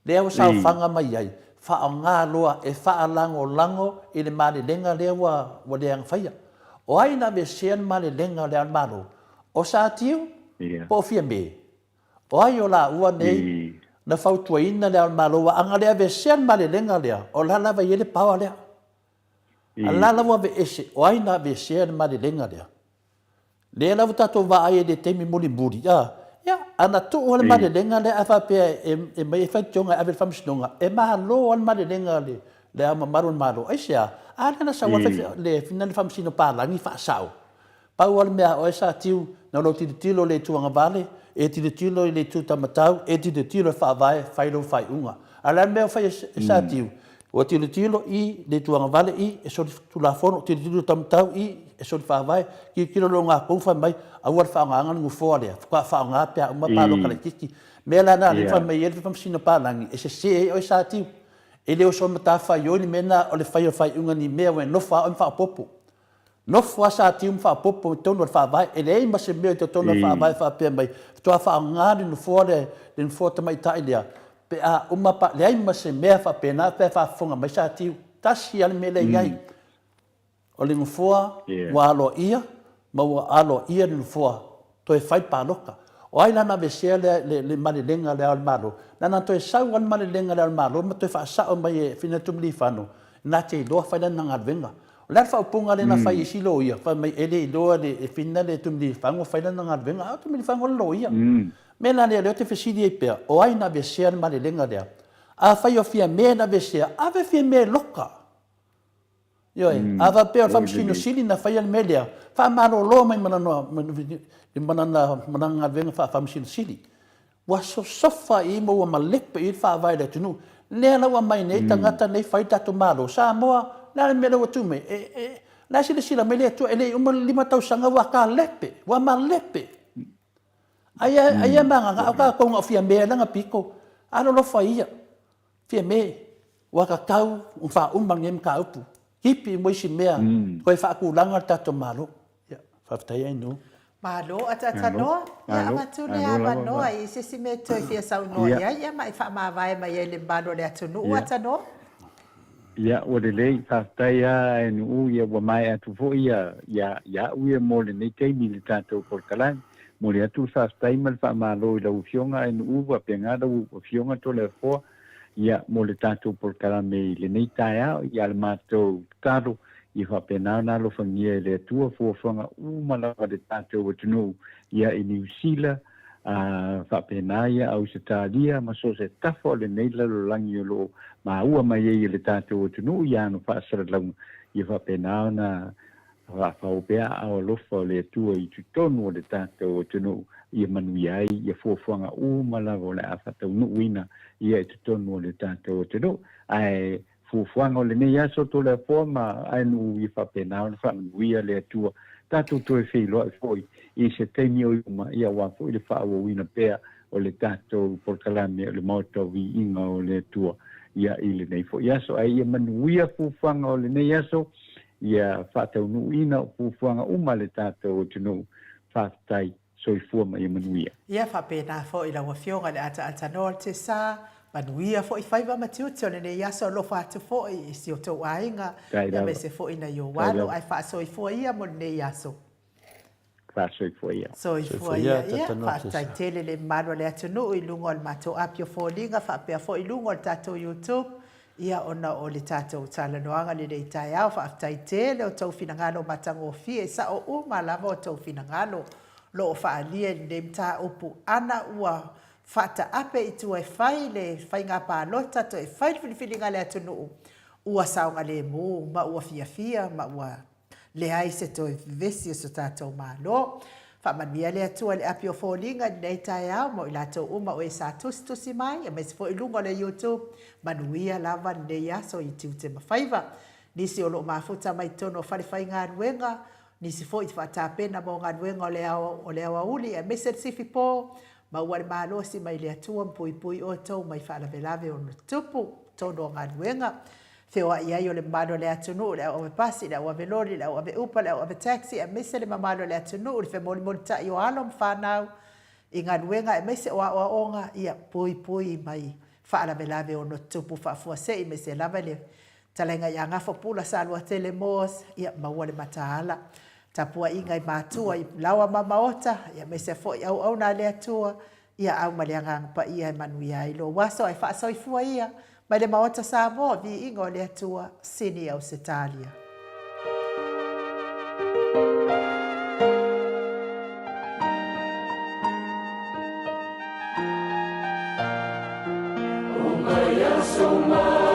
S3: Lea ua saofaga mai ai, faaaoga loa e faalagolago i le malelega lea ua leaga faia. O ai na aveesea le malelega o Le Ao o le Malo? O Satiu po o Fiame? O ai o laua nei na fautuaina Le Ao o le Malo aua ana le aveesea le malelega lea, o la lava e i ai le power lea. A la la ua aveese, o ai na aveesea le malelega lea? Lea la ua tatou vaai ai i le taimi mulimuli, a, ia, ana tuu lava le malelega lea ae faapea e, e mai e faitioga e ave i le faamasinoga, e malo lava le malelega a le, le Ao Mamalu o le Malo. Aisea? A lea na sau lava le, le, le faamasino palagi faasao. Pau lava le mea a oe Satiu, na o lou tilotilo i le itu agavale, e tilotilo i le itu taumatau, e tilotilo i le faavae, fai lou faaiuga. A o le a le mea ua fai e Satiu? Ua tilotilo i le itu agavale i, e soli tulafono, tilotilo i le taumatau i, e soli faavae, tilotilo i le ogapou fai mai, aua le faaaogaina le nofoa lea, faatoa faaaoga pe a uma palota laitiiti. O le mea la lena lea na fai mai ai le Faamasino Palagi, e sese ai oe Satiu. E le o sou matafaioi le mea lena o le fai o le faaiuga i ni mea ua e nofo lava oe ma faaopoopo. Nofo lava Satiu ma faaopoopo i totonu o le Faavae. E leai ma se mea i totonu o le Faavae e faapea mai, faatoa faaaoga le nofoa lea, le nofoa tamaitai lea, pe a uma pa, leai ma se mea faapena pe a faafofoga mai Satiu. Tasi lava le mea lea e i ai, o le nofoa ua aloaia ma ua aloaia le nofoa toe fai le palota. O ai la na aveesea le, le malelega a Le Ao o le Malo? Na ona toe sau lava le malelega a Le Ao o le Malo ma toe faasao mai e Fina Tumilifano, na te iloa fai lana galuega. O le a le faaupuga lea na fai e isi loia, fai mai e le iloa e Fina le Tumilifago fai lana galuega, a o Tumilifago o le loia. O le mea la lea o lea ou te fesili ai pea, o ai na aveesea le malelega lea? Afai o Fiame na aveesea, ave Fiame e loka. Ioe, a faapea o le Faamasino Sili na faia le mea lea, faamalolo mai ma lana galuega faa-Faamasino Sili. Ua sosofa i i ma ua malepe i i le faavae o le atunuu. Lea la ua aumai nei tagata nei fai le tatou Malo. Samoa, o le a le mea lea ua tu mai? E, e, la e silasila mai le Atua, e le i uma le 5 tausaga ua kalepe, ua malepe. Aia, aia magaga, o tatou na o Fiame e lana pito, alolofa ia. Fiame, ua tatau ona faauma lenei mataupu. Tipi mo isi mea, toe faatulaga le tatou Malo. Ia, faafetai Ainuu.
S1: Malo ataatanoa. Ia avatu le avanoa i se isi mea e toe fia saunoa i ai, ia ma e faamavae mai ai le mamalu o le atunuu Atanoa.
S4: Ia, ua lelei, faafetai lava Ainuu, ia ua maea atu foi ia, ia, ia au ia mo lenei taimi i le tatou polokalame. Momoli atu le faafetai ma le faamalo i lau Afioga Ainuu faapena lau Afioga Toleafoa, ia, mo le tatou polokalame i lenei taeao, ia le matou tatalo, ia faapena ona alofagia e le Atua fuafuaga uma lava a le tatou atunuu, ia, i Niu Sila, a, faapena ia Ausetalia ma so o se tafa o lenei lalolagi o lo o maua mai ai e le tatou atunuu ia ana faasalalauga, ia faapena ona Faafao pea aao alofa o le Atua i totonu o le tatou atunuu ia manuia ai ia fuafuaga uma lava o le a faataunuuina ia i totonu o le tatou atunuu. Ae fuafuaga o lenei aso Toleafoa ma Aenuu ia faapena ona faamanuia le Atua tatou toe feiloai foi i se taimi o i luma ia aua foi le faaauauina pea o le tatou polokalame o le Maota o Viiga o le Atua ia i lenei foi aso. Ae ia manuia fuafuaga o lenei aso ia faataunuuina o fuafuaga uma a le tatou atunuu. Faafetai. Soifua ma ia manuia.
S1: Ia faapena foi lau Afioga i le Ataatanoa o le Tesa, manuia foi faiva ma tiute o lenei aso alofa atu foi i si o tou aiga, aemaise foi nai ou alo, ae faasoifua ia mo lenei aso.
S4: Faasoifua ia.
S1: Soifua ia. Ia, faafetai tele le mamalu o le atunuu i luga o le matou api o foliga faapea foi i luga o le tatou YouTube, ia ona o le tatou talanoaga lenei taeao. Faafetai tele o tou finagalo matagofie, e sao uma lava o tou finagalo lo o faaalia i lenei mataupu. Ana ua faataape i tua e fai le faiga palota toe fai le filifiliga a le atunuu, ua saogalemu ma ua fiafia ma ua Leai se toe vevesi o so tatou Malo. Faamanuia le Atua i le api o foliga i lenei taeao mo i latou uma o e sa tusitusi mai aemaise foi i luga o le YouTube. Manuia lava lenei aso i tiute ma faiva. Nisi o lo o mafuta mai totonu o fale faigaluega, nisi foi i te faatapena mo galuega o le ao o le aoauli aemaise le sifi po. Maua le malosi mai le Atua ma puipui outou mai faalavelave ono tupu totonu o galuega. Feoai ai o le mamalu o le atunuu, le au ave pasi, le au ave loli, le au ave upa, le au ave taxi, aemaise le mamalu o le atunuu, le femolimolitai o alo ma fanau i galuega aemaise o aoaoga, ia puipui mai faalavelave ono tutupu faafuasei aemaise lava le talaiga ia Gafo Pula Saluatele Moores, ia maua le mataala. Tapuaiga i matua i laoa ma maota, ia aemaise foi auauna a le Atua, Ia au ma le Agaga Paia e manuia ai lou aso ae faasoifua ia mai le Maota Samoa, viiga o le Atua, Sini Ausetalia.
S2: O mai aso mai.